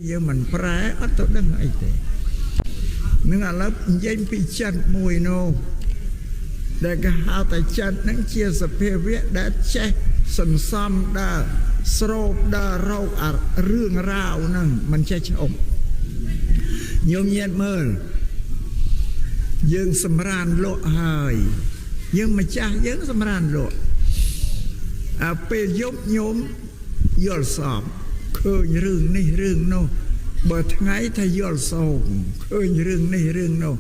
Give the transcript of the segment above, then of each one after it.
យើងមិនប្រែអត់ទៅដឹងអីទេនឹងឥឡូវនិយាយពីចិត្តមួយនោះដែលគេហៅតែចិត្តហ្នឹងជាសភាវៈដែលចេះសន្សំដើរស្រូបដើររោគអារឿងរ៉ាវហ្នឹងមិនចេះឈប់ញោមញាតមើលយើងសម្រានលក់ហើយយើងម្ចាស់យើងសម្រានលក់អាពេលយប់ញោមយល់សពឃើញរឿងនេះរឿងនោះបើថ្ងៃថាយល់សោកឃើញរឿងនេះរឿងនោះ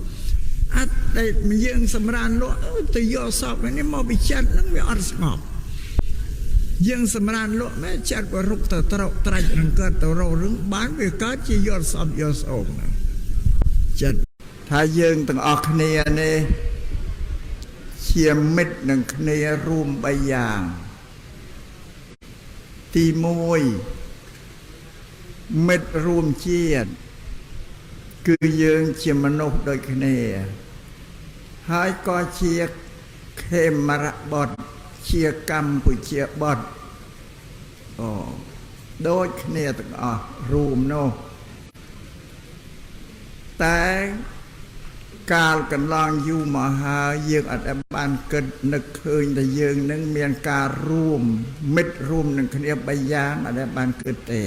អត់ដែលយើងសម្រានលក់ទៅយល់សពនេះមកពីចិត្តហ្នឹងវាអត់ស្ងប់យើងសម្រានលក់មែនចិត្តវារុកទៅត្រកត្រាច់រង្កើតទៅរករឿងបានវាកើតជាយល់សពយល់សោកហ្នឹងចិត្តថាយើងទាំងអស់គ្នានេះជាមិត្តនឹងគ្នារួមបីយ៉ាងទី1មិត្តរួមជាតិគឺយើងជាមនុស្សដូចគ្នាហើយក៏ជាខេមរៈបុត្រជាកម្ពុជាបុត្រអូដូចគ្នាទាំងអស់រួមនោះតែកាលកន្លងយូរមកហើយយើងអត់ដែលបានគិតនឹកឃើញថាយើងនឹងមានការរួមមិត្តរួមនឹងគ្នាបីយ៉ាងអត់ដែលបានគិតទេ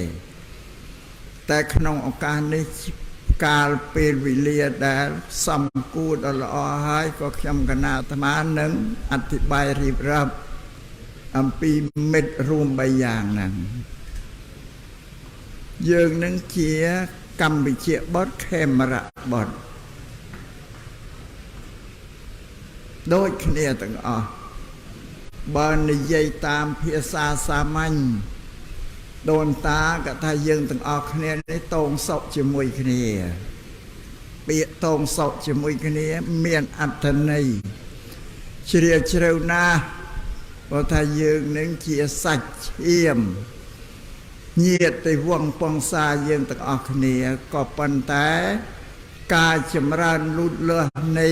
តែក្នុងឱកាសនេះកាលពេលវេលាដែលសំគួរដល់ល្អហើយក៏ខ្ញុំកណាអាត្មានឹងអធិប្បាយរៀបរាប់អំពីមិត្តរួមបីយ៉ាងហ្នឹងយើងនឹងជាកម្ពុជាបុត្រខេមរៈបុត្រដូចគ្នាទាំងអស់បើនិយាយតាមភាសាសាមញ្ញដូនតាក៏ថាយើងទាំងអស់គ្នានេះតងសុខជាមួយគ្នាពាក្យតងសុខជាមួយគ្នាមានអត្ថន័យជ្រាលជ្រៅណាស់ព្រោះថាយើងនឹងជាសាច់ឈាមញាតិវង្សពង្សាយើងទាំងអស់គ្នាក៏ប៉ុន្តែការចម្រើនលូតលាស់នៃ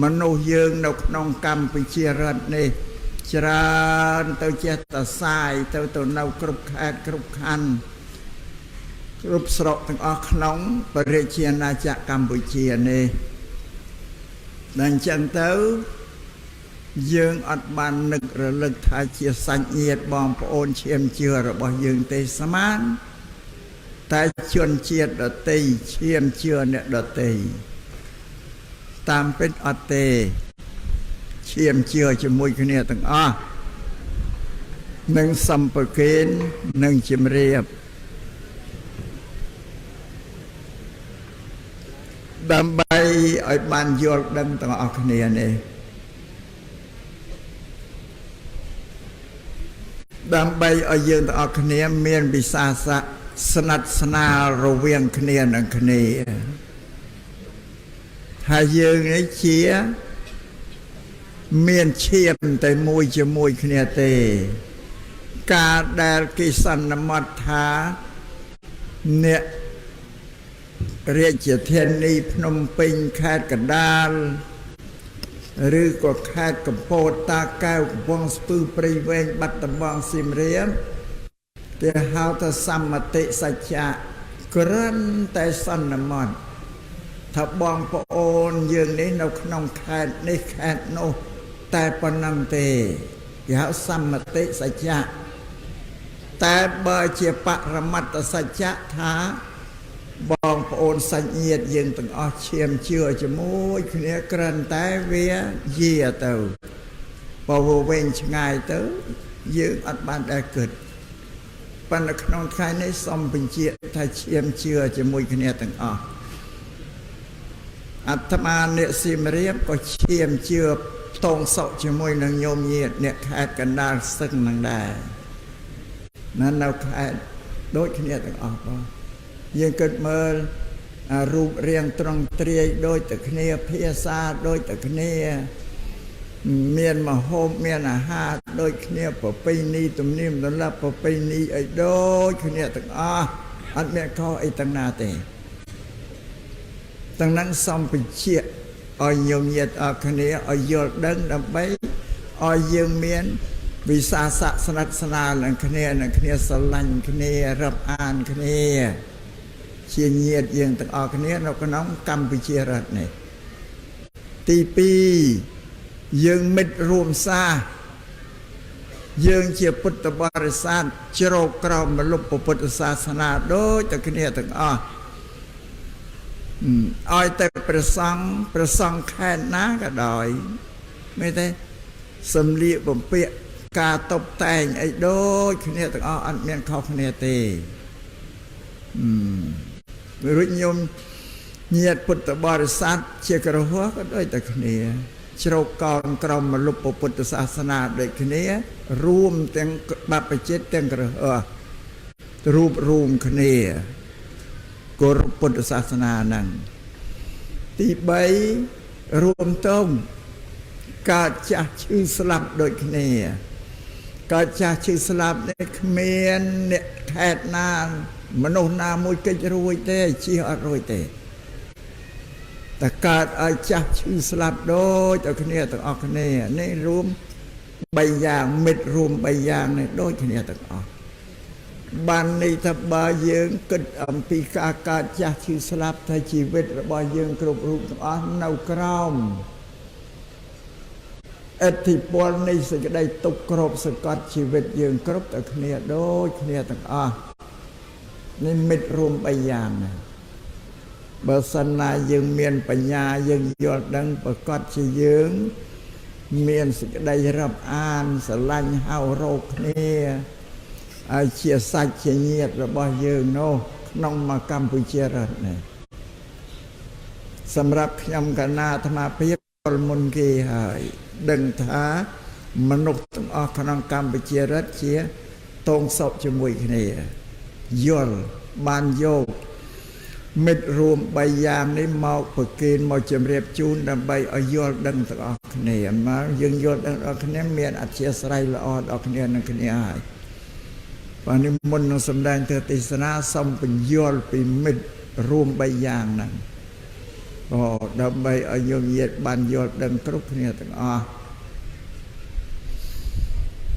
មនុស្សយើងនៅក្នុងកម្ពុជារដ្ឋនេះច្រើនទៅចេះតសាយទៅនៅគ្រប់ខេត្តគ្រប់ខណ្ឌគ្រប់ស្រុកទាំងអស់ក្នុងព្រះរាជាណាចក្រកម្ពុជានេះដល់អញ្ចឹងទៅយើងអត់បាននឹករលឹកថាជាសាច់ញាតិបងប្អូនឈាមជឿរបស់យើងទេស្មានតែជនជាតិដទៃឈាមជឿអ្នកដទៃតាមពិតអត់ទេឈាមជឿជាមួយគ្នាទាំងអស់នឹងសម្បកេននឹងជំរាបដើម្បីឲ្យបានយល់ដឹងទាំងអស់គ្នានេះដើម្បីឲ្យយើងទាំងអស់គ្នាមានវិសាសៈស្និទ្ធស្នាលរវាងគ្នានឹងគ្នាថាយើងនេះជាមានឈាមតែមួយជាមួយគ្នាទេការដែលគេសន្មត់ថាអ្នករាជធានីភ្នំពេញខេត្តកណ្ដាលឬក៏ខេត្តកំពតតាកែវកំពង់ស្ពឺព្រៃវែងបាត់ដំបងសៀមរាបគេហៅថាសមតិសច្ចៈគ្រាន់តែសន្មត់ថាបងប្អូនយើងនេះនៅក្នុងខេត្តនេះខេត្តនោះតែប៉ុណ្ណឹងទេគេហៅសមតិសច្ចៈតែបើជាបរមត្តសច្ចៈថាបងប្អូនសាច់ញាតិយើងទាំងអស់ឈាមជឿជាមួយគ្នាគ្រាន់តែវាយាទៅបើវែងឆ្ងាយទៅយើងអត់បានដែលគិតប៉ុន្តែក្នុងថ្ងៃនេះសូមបញ្ជាក់ថាឈាមជឿជាមួយគ្នាទាំងអស់អាត្មាអ្នកសៀមរាបក៏ឈាមជឿតងសក់ជាមួយនឹងញោមញាតិអ្នកខេត្តកណ្ដាលស្ទឹងនឹងដែរណានៅខេត្តដូចគ្នាទាំងអស់បងយើងគិតមើលរូបរាងត្រង់ទ្រាយដូចតែគ្នាភាសាដូចតែគ្នាមានមហូបមានអាហារដូចគ្នាប្រពៃណីទំនៀមទម្លាប់ប្រពៃណីអីដូចគ្នាទាំងអស់អត់មានខុសអីទាំងណាទេទាំងហ្នឹងសូមបញ្ជាក់ឲ្យញោមញាតិអរគ្នាឲ្យយល់ដឹងដើម្បីឲ្យយើងមានវិសាសៈស្និទ្ធស្នាលនឹងគ្នានឹងគ្នាស្រឡាញ់គ្នារាប់អានគ្នា ជាញាតិយើងទាំងអស់គ្នានៅក្នុងកម្ពុជារដ្ឋនេះទី2យើងមិត្តរួមសាសយើងជាពុទ្ធបរិស័ទជ្រោកក្រោមម្លប់ពុទ្ធសាសនាដូចតែគ្នាទាំងអស់ឲ្យតែព្រះសង្ឃព្រះសង្ឃខេត្តណាក៏ដោយមែនទេសម្លៀកបំពាក់ការតុបតែងអីដូចគ្នាទាំងអស់អត់មានខុសគ្នាទេរួចញោមញាតិពុទ្ធបរិស័ទជាក្រហោះក៏ដូចតែគ្នាជ្រោកកោនក្រមម្លប់ពុទ្ធសាសនាដូចគ្នារួមទាំងបព្វជិតទាំងក្រហោះរូបរួមគ្នាគោរពពុទ្ធសាសនាហ្នឹងទី3រួមតងកើតចាស់ឈឺស្លាប់ដូចគ្នាកើតចាស់ឈឺស្លាប់នេះគ្មានអ្នកខេត្តណាមនុស្សណាមួយកិច្ចរួចទេជៀសអត់រួចទេតែកើតឲ្យចាស់ឈឺស្លាប់ដូចតែគ្នាទាំងអស់គ្នានេះរួម3យ៉ាងមិត្តរួម3យ៉ាងនេះដូចគ្នាទាំងអស់បាននេះថាបើយើងគិតអំពីការកើតចាស់ឈឺស្លាប់ថាជីវិតរបស់យើងគ្រប់រូបទាំងអស់នៅក្រោមឥទ្ធិពលនៃសេចក្តីទុក្ខគ្រប់សង្កត់ជីវិតយើងគ្រប់តែគ្នាដូចគ្នាទាំងអស់នេះមិត្តរួម3យ៉ាងណាបើសិនណាយើងមានបញ្ញាយើងយល់ដឹងប្រកបជាយើងមានសេចក្តីរាប់អានស្រឡាញ់ហៅរកគ្នាឲ្យជាសាច់ជាញាតិរបស់យើងនោះក្នុងមកកម្ពុជារដ្ឋនេះសម្រាប់ខ្ញុំកណាអាត្មាភាពមុនគេហើយដឹងថាមនុស្សទាំងអស់ក្នុងកម្ពុជារដ្ឋជាតងសពជាមួយគ្នាយល់បានយកមិត្តរួម3យ៉ាងនេះមកប្រគេនមកជម្រាបជូនដើម្បីឲ្យយល់ដឹងទាំងអស់គ្នាមកយើងយល់ដឹងទាំងអស់គ្នាមានអធិស្ឋានល្អដល់គ្នានឹងគ្នាហើយបាទនេះមុននឹងសម្ដែងទេសនាសូមបញ្យល់ពីមិត្តរួម3យ៉ាងហ្នឹងអូដើម្បីឲ្យញោមញាតិបានយល់ដឹងគ្រប់គ្នាទាំងអស់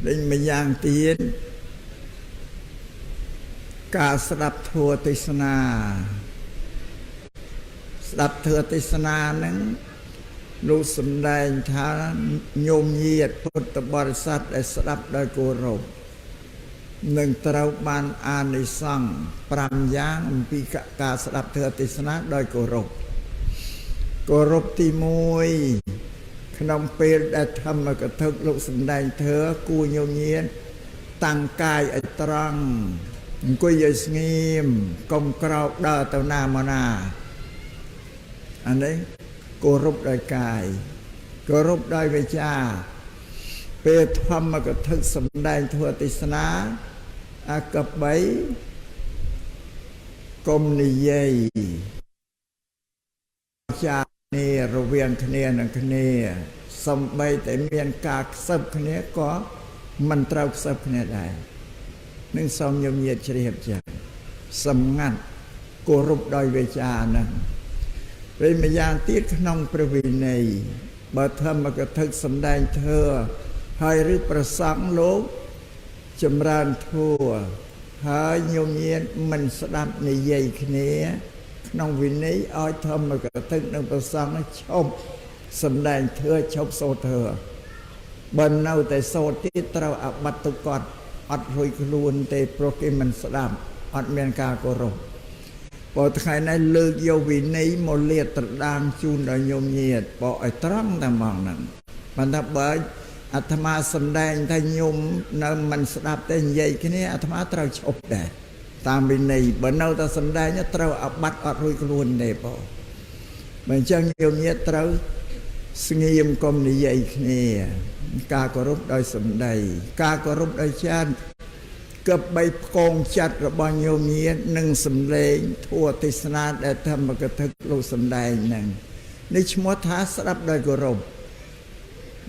លេងម្យ៉ាងទៀតការស្ដាប់ធម៌ទេសនាស្ដាប់ធម៌ទេសនាហ្នឹងលោកសម្ដែងថាញោមញាតិពុទ្ធបរិស័ទដែលស្ដាប់ដោយគោរពនឹងត្រូវបានអានិសង្ស5យ៉ាងអំពីការស្ដាប់ធម៌ទេសនាដោយគោរពគោរពទី1ក្នុងពេលដែលធម្មកថាលោកសម្ដែងធម៌គួរញោមញាតិតាំងកាយឲ្យត្រង់អង្គុយឲ្យស្ងៀមកុំក្រោកដើរទៅណាមកណាអានេះគោរពដោយកាយគោរពដោយវាចាពេលធម្មកថាសម្ដែងធម៌ទេសនាអាកបីកុំនិយាយចានេះរវាងគ្នានឹងគ្នាសំបីតែមានការខ្សឹបគ្នាក៏មិនត្រូវខ្សឹបគ្នាដែរនឹងសូមញោមញាតិជ្រាបចាសម្ងាត់គោរពដោយវាចាហ្នឹងពេលម្យ៉ាងទៀតក្នុងព្រះវិន័យបើធម្មកថាសម្ដែងធម៌ហើយឬប្រសង្ឃលោកចម្រើនធម៌ហើយញោមញាតិមិនស្ដាប់និយាយគ្នាក្នុងវិន័យឲ្យធម្មកថានិងប្រសង្ឃឈប់សម្ដែងធម៌ឈប់សូត្រធម៌បើនៅតែសូត្រទៀតត្រូវអាបត្តិទុក្កតអត់រួចខ្លួនទេព្រោះគេមិនស្ដាប់អត់មានការគោរពបើថ្ងៃនេះលើកយកវិន័យមកលាតត្រដាងជូនដល់ញោមញាតិបកឲ្យត្រង់តែហ្មងហ្នឹងប៉ុន្តែបើអាត្មាសម្ដែងថាញោមនៅមិនស្ដាប់ទេនិយាយគ្នាអាត្មាត្រូវឈប់ដែរតាមវិន័យបើនៅតែសម្ដែងត្រូវអាបត្តិអត់រួចខ្លួនទេបងបើអញ្ចឹងញោមញាតិត្រូវស្ងៀមកុំនិយាយគ្នាការគោរពដោយសម្ដីការគោរពដោយចិត្តកបីផ្កងចិត្តរបស់ញោមញាតិនិងសម្លេងធម៌ទេសនាដែលធម្មកថាលោកសម្ដែងហ្នឹងនេះឈ្មោះថាស្ដាប់ដោយគោរព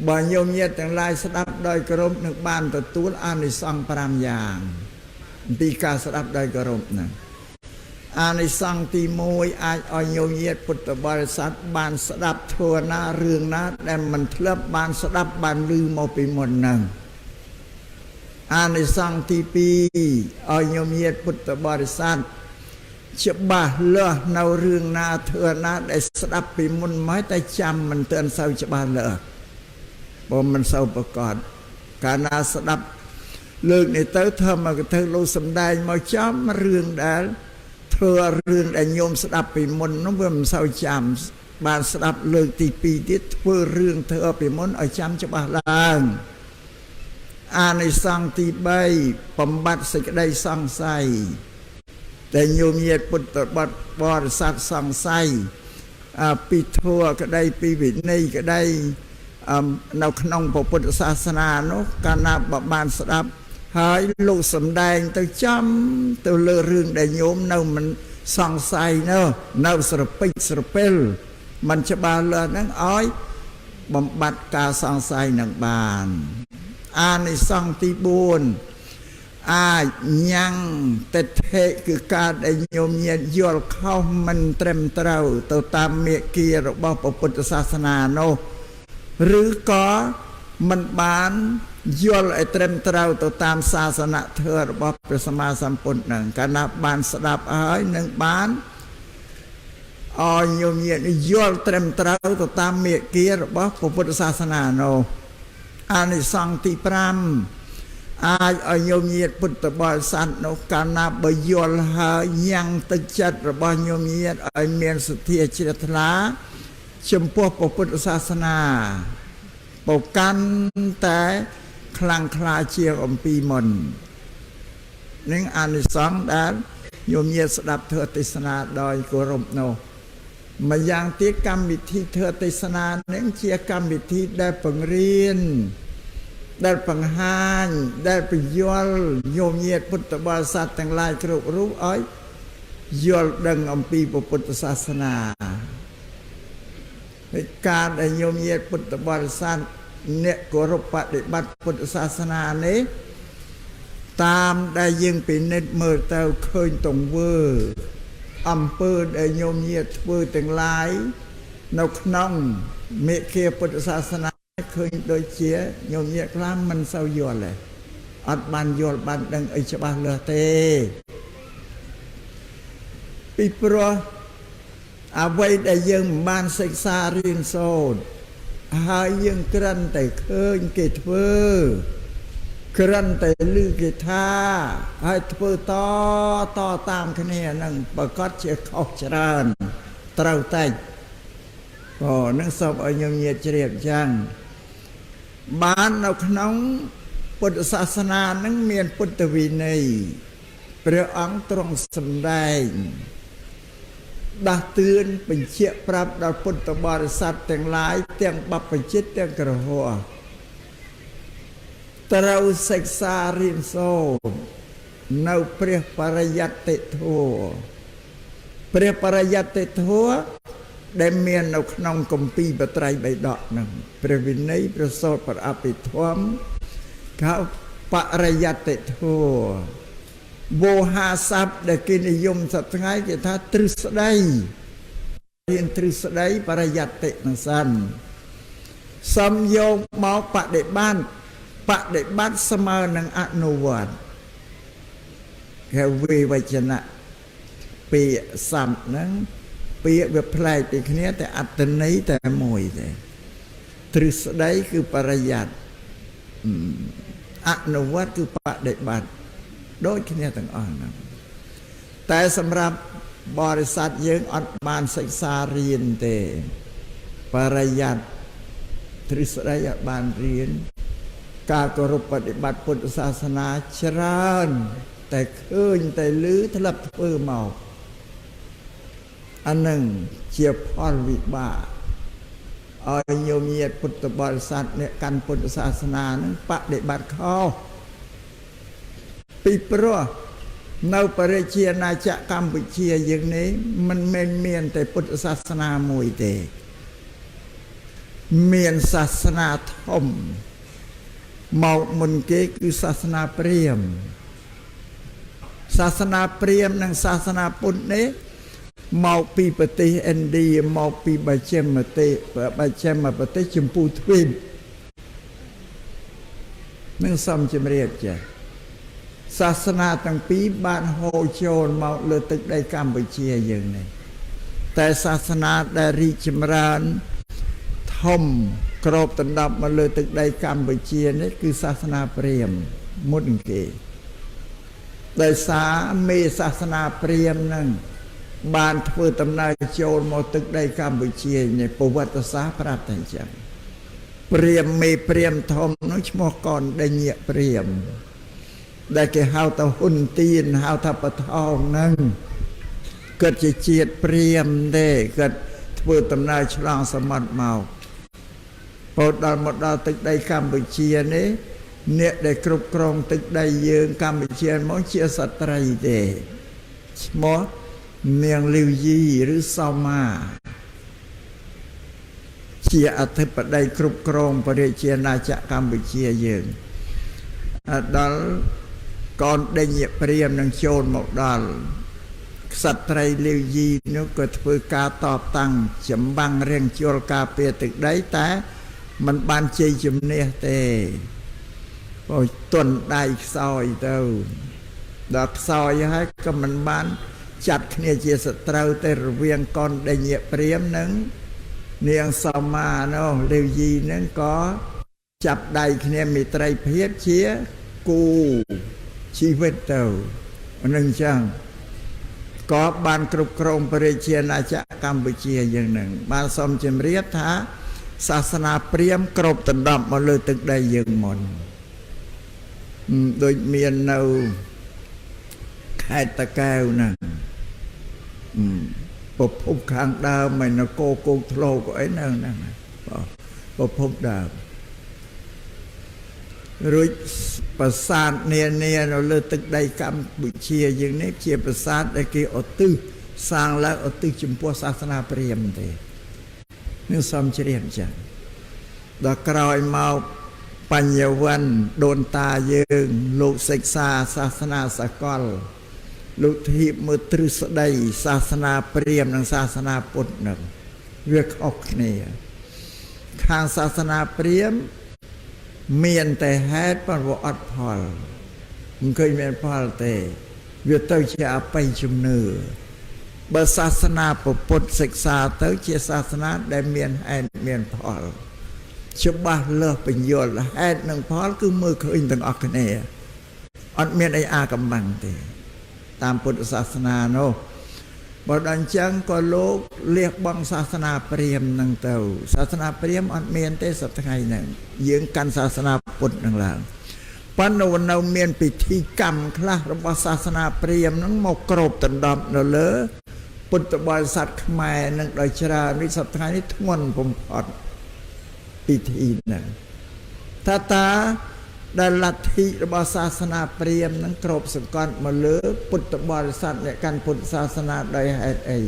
បើញោមញាតិទាំងឡាយស្ដាប់ដោយគោរពនឹងបានទទួលអានិសង្ស5យ៉ាងអំពីការស្ដាប់ដោយគោរពហ្នឹងអានិសង្សទី1អាចឲ្យញោមញាតិពុទ្ធបរិស័ទបានស្ដាប់ធម៌ណារឿងណាដែលមិនធ្លាប់បានស្ដាប់បានឮមកពីមុនហ្នឹងអានិសង្សទី2ឲ្យញោមញាតិពុទ្ធបរិស័ទ ច្បាស់លាស់នៅរឿងណាធ្វើណាដែលស្ដាប់ពីមុនមកតែចាំមិនទាន់សូវច្បាស់លាស់បើមិនសូវប្រកបកាលណាស្ដាប់លើកនេះទៅធម្មកថាលោកសំដែងមកចំរឿងដែលធ្វើរឿងដែលញោមស្ដាប់ពីមុននោះវាមិនសូវចាំបានស្ដាប់លើកទី2ទៀតធ្វើរឿងធ្វើពីមុនឲ្យចាំច្បាស់ឡើងអានិសង្សទី3បំបត្តិសេចក្តីសង្ស័យតែញោមញាតិពុទ្ធបរិស័ទសង្ស័យពីធម៌ក្តីពីវិន័យក្តីនៅក្នុងពុទ្ធសាសនានោះកាលណាបើបានស្ដាប់ហើយលោកសំដែងទៅចំទៅលើរឿងដែលញោមនៅមិនសង្ស័យនោះនៅស្រពេចស្រពិលមិនច្បាស់លាស់ហ្នឹងឲ្យបំបត្តិការសង្ស័យនឹងបានអានិសង្សទី4អាចញ៉ាំងទិដ្ឋិគឺការដែលញោមញាតយល់ខុសមិនត្រឹមត្រូវទៅតាមមាគ៌ារបស់ពុទ្ធសាសនានោះឬក៏មិនបានយល់ឲ្យត្រឹមត្រូវទៅតាមសាសនធម៌របស់ព្រះសម្មាសម្ពុទ្ធនឹងកាលណាបានស្ដាប់ហើយនឹងបានឲ្យញោមញាតយល់ត្រឹមត្រូវទៅតាមមាគ៌ារបស់ពុទ្ធសាសនានោះអានិសង្សទី5អាចឲ្យញោមញាតពុទ្ធបរិស័ទនោះកាលណាបើយល់ហើយញ៉ាំងទឹកចិត្តរបស់ញោមញាតឲ្យមានសទ្ធាជ្រះថ្លាចំពោះពុទ្ធសាសនាប្រកាន់តែខ្លាំងក្លាជាងអំពីមុននឹងអានិសង្សដែលញោមញាតស្ដាប់ធម៌ទេសនាដោយគោរពនោះម្យ៉ាងទៀតកម្មវិធីធម៌ទេសនានឹងជាកម្មវិធីដែលបង្រៀនដែលបង្ហាញដែលពយល់ញោមញាតពុទ្ធបរិស័ទទាំងឡាយគ្រប់រូបឲ្យយល់ដឹងអំពីពុទ្ធសាសនាហើយការដែលញោមញាតពុទ្ធបរិស័ទអ្នកគោរពបដិបត្តិពុទ្ធសាសនានេះតាមដែលយើងពិនិត្យមើលទៅឃើញទង្វើអំពើដែលញោមញាតធ្វើទាំងឡាយនៅក្នុងមេគាពុទ្ធសាសនាឃើញដូចជាញោមញាតខ្លះមិនសូវយល់ទេអត់បានយល់បានដឹងអីច្បាស់លាស់ទេពីព្រោះអ្វីដែលយើងមិនបានសិក្សារៀនសូត្រហើយយើងគ្រាន់តែឃើញគេធ្វើគ្រាន់តែឮគេថាហើយធ្វើតតតាមគ្នានឹងប្រកាសជាខុសច្រើនត្រូវតែអូនឹងសូមឲ្យញោមញាតជ្រាបអញ្ចឹងបាននៅក្នុងពុទ្ធសាសនានឹងមានពុទ្ធវិន័យព្រះអង្គទ្រង់សម្ដែងដាស់តឿនបញ្ជាក់ប្រាប់ដល់ពុទ្ធបរិស័ទទាំងឡាយទាំងបព្វជិតទាំងក្រហោត្រូវសិក្សារៀនសូត្រនៅព្រះបរិយត្តិធម៌ព្រះបរិយត្តិធម៌ដែលមាននៅក្នុងគម្ពីរបត្រៃបិដកហ្នឹងព្រះវិន័យព្រះសូត្រព្រះអភិធម្មគេបរិយត្តិធម៌វោហាស័ព្ទដែលគេនិយមសប្តាហ៍ថ្ងៃគេថាទ្រឹស្ដីរៀនទ្រឹស្ដីបរិយត្តិនឹងសិនសំយកមកបដិបត្តិបដិបត្តិស្មើនឹងអនុវត្តគេវិវចនៈពាក្យស័ព្ទហ្នឹងពាក្យវាប្លែកពីគ្នាតែអត្ថន័យតែមួយទេទ្រឹស្ដីគឺបរិយត្តិអនុវត្តគឺបដិបត្តិដូចគ្នាទាំងអស់ហ្នឹងតែសម្រាប់បរិស័ទយើងអត់បានសិក្សារៀនទេបរិយត្តិទ្រឹស្ដីអត់បានរៀនការគោរពបដិបត្តិពុទ្ធសាសនាច្រើនតែឃើញតែឮធ្លាប់ធ្វើមកអានឹងជាផលវិបាកឲ្យញោមញាតពុទ្ធបរិស័ទអ្នកកាន់ពុទ្ធសាសនានឹងបដិបត្តិខុសពីព្រោះនៅប្រជាណាចក្រកម្ពុជាយើងនេះមិនមែនមានតែពុទ្ធសាសនាមួយទេមានសាសនាធំមកមុនគេគឺសាសនាព្រាហ្មណ៍សាសនាព្រាហ្មណ៍និងសាសនាពុទ្ធនេះមកពីប្រទេសឥណ្ឌាមកពីបច្ចិមទេសបច្ចិមប្រទេសចម្ពូទ្វីបនឹងសូមជម្រាបចា៎ សាសនាទាំងពីរបានហូរចូលមកលើទឹកដីកម្ពុជាយើងនេះតែសាសនាដែលរីកចម្រើនធំក្របដណ្ដប់មកលើទឹកដីកម្ពុជានេះគឺសាសនាព្រាហ្មណ៍មុនគេដោយសារមេសាសនាព្រាហ្មណ៍នឹងបានធ្វើដំណើរចូលមកទឹកដីកម្ពុជានេះប្រវត្តិសាស្ត្រប្រាប់តែអញ្ចឹងព្រាហ្មណ៍មេព្រាហ្មណ៍ធំនោះឈ្មោះកនដេញព្រាហ្មណ៍ដែលគេហៅថាហ៊ុនទៀនហៅថាបថងហ្នឹងគាត់ជាជាតិព្រាហ្មណ៍ទេគាត់ធ្វើដំណើរឆ្លងសមុទ្រមកពោដល់មកដល់ទឹកដីកម្ពុជានេះអ្នកដែលគ្រប់គ្រងទឹកដីយើងកម្ពុជាមកជាស្ត្រីទេឈ្មោះនាងលីវយីឬសោមាជាអធិបតីគ្រប់គ្រងព្រះរាជាណាចក្រកម្ពុជាយើងដល់កនដេញព្រាមនឹងចូលមកដល់ក្សត្រីលីវយីនោះក៏ធ្វើការតបតាំងចម្បាំងរៀងជលការពារទឹកដីតែมันបានជ័យជំនះទេព្រោះទន់ដៃខ្សោយទៅដល់ខ្សោយហើយក៏មិនបានចាត់គ្នាជាសត្រូវទេរវាងកនដេញព្រាមនិងនាងសមានោះលីវយីនឹងក៏ចាប់ដៃគ្នាមេត្រីភាពជាគូជីវិតទៅនឹងអញ្ចឹងក៏បានគ្រប់គ្រងព្រះរាជាណាចក្រកម្ពុជាយើងនឹងបានសូមជម្រាបថាសាសនាព្រាហ្មណ៍គ្រប់ដណ្ដប់មកលើទឹកដីយើងមុនដូចមាននៅខេត្តតាកែវហ្នឹងប្រភពខាងដើមឯនគរគោកធ្លោកអីហ្នឹងហ្នឹងប្រភពដើមរួចប្រាសាទនានានៅលើទឹកដីកម្ពុជាយើងនេះជាប្រាសាទដែលគេឧទ្ទិសសាងឡើងឧទ្ទិសចំពោះសាសនាព្រាហ្មណ៍ទេនឹងសំជ្រាបចឹងដល់ក្រោយមកបញ្ញវន្តដូនតាយើងលោកសិក្សាសាសនាសកលលោកធៀបមើលទ្រឹស្ដីសាសនាព្រាហ្មណ៍និងសាសនាពុទ្ធនឹងវាខុសគ្នាខាងសាសនាព្រាហ្មណ៍មានតែហេតុប៉ុន្តែអត់ផលមិនឃើញមានផលទេវាទៅជាអបិយជំនឿបើសាសនាពុទ្ធសិក្សាទៅជាសាសនាដែលមានហេតុមានផលច្បាស់លើសបញ្យលហេតុនិងផលគឺមើលឃើញទាំងអស់គ្នាអត់មានអីអាកំបាំងទេតាមពុទ្ធសាសនានោះបើដល់អញ្ចឹងក៏លោកលះបង់សាសនាព្រាហ្មណ៍នឹងទៅសាសនាព្រាហ្មណ៍អត់មានទេសប្តាហ៍ថ្ងៃហ្នឹងយើងកាន់សាសនាពុទ្ធនឹងឡើងប៉ុន្តែនៅមានពិធីកម្មខ្លះរបស់សាសនាព្រាហ្មណ៍ហ្នឹងមកគ្របដណ្ដប់នៅលើពុទ្ធបរិស័ទខ្មែរនឹងដោយច្រើននេះសប្តាហ៍ថ្ងៃនេះធ្ងន់បំផុតពិធីហ្នឹងថាតាដែលលទ្ធិរបស់សាសនាព្រាហ្មណ៍នឹងគ្របសង្កត់មកលើពុទ្ធបរិស័ទអ្នកកាន់ពុទ្ធសាសនាដោយហេតុអី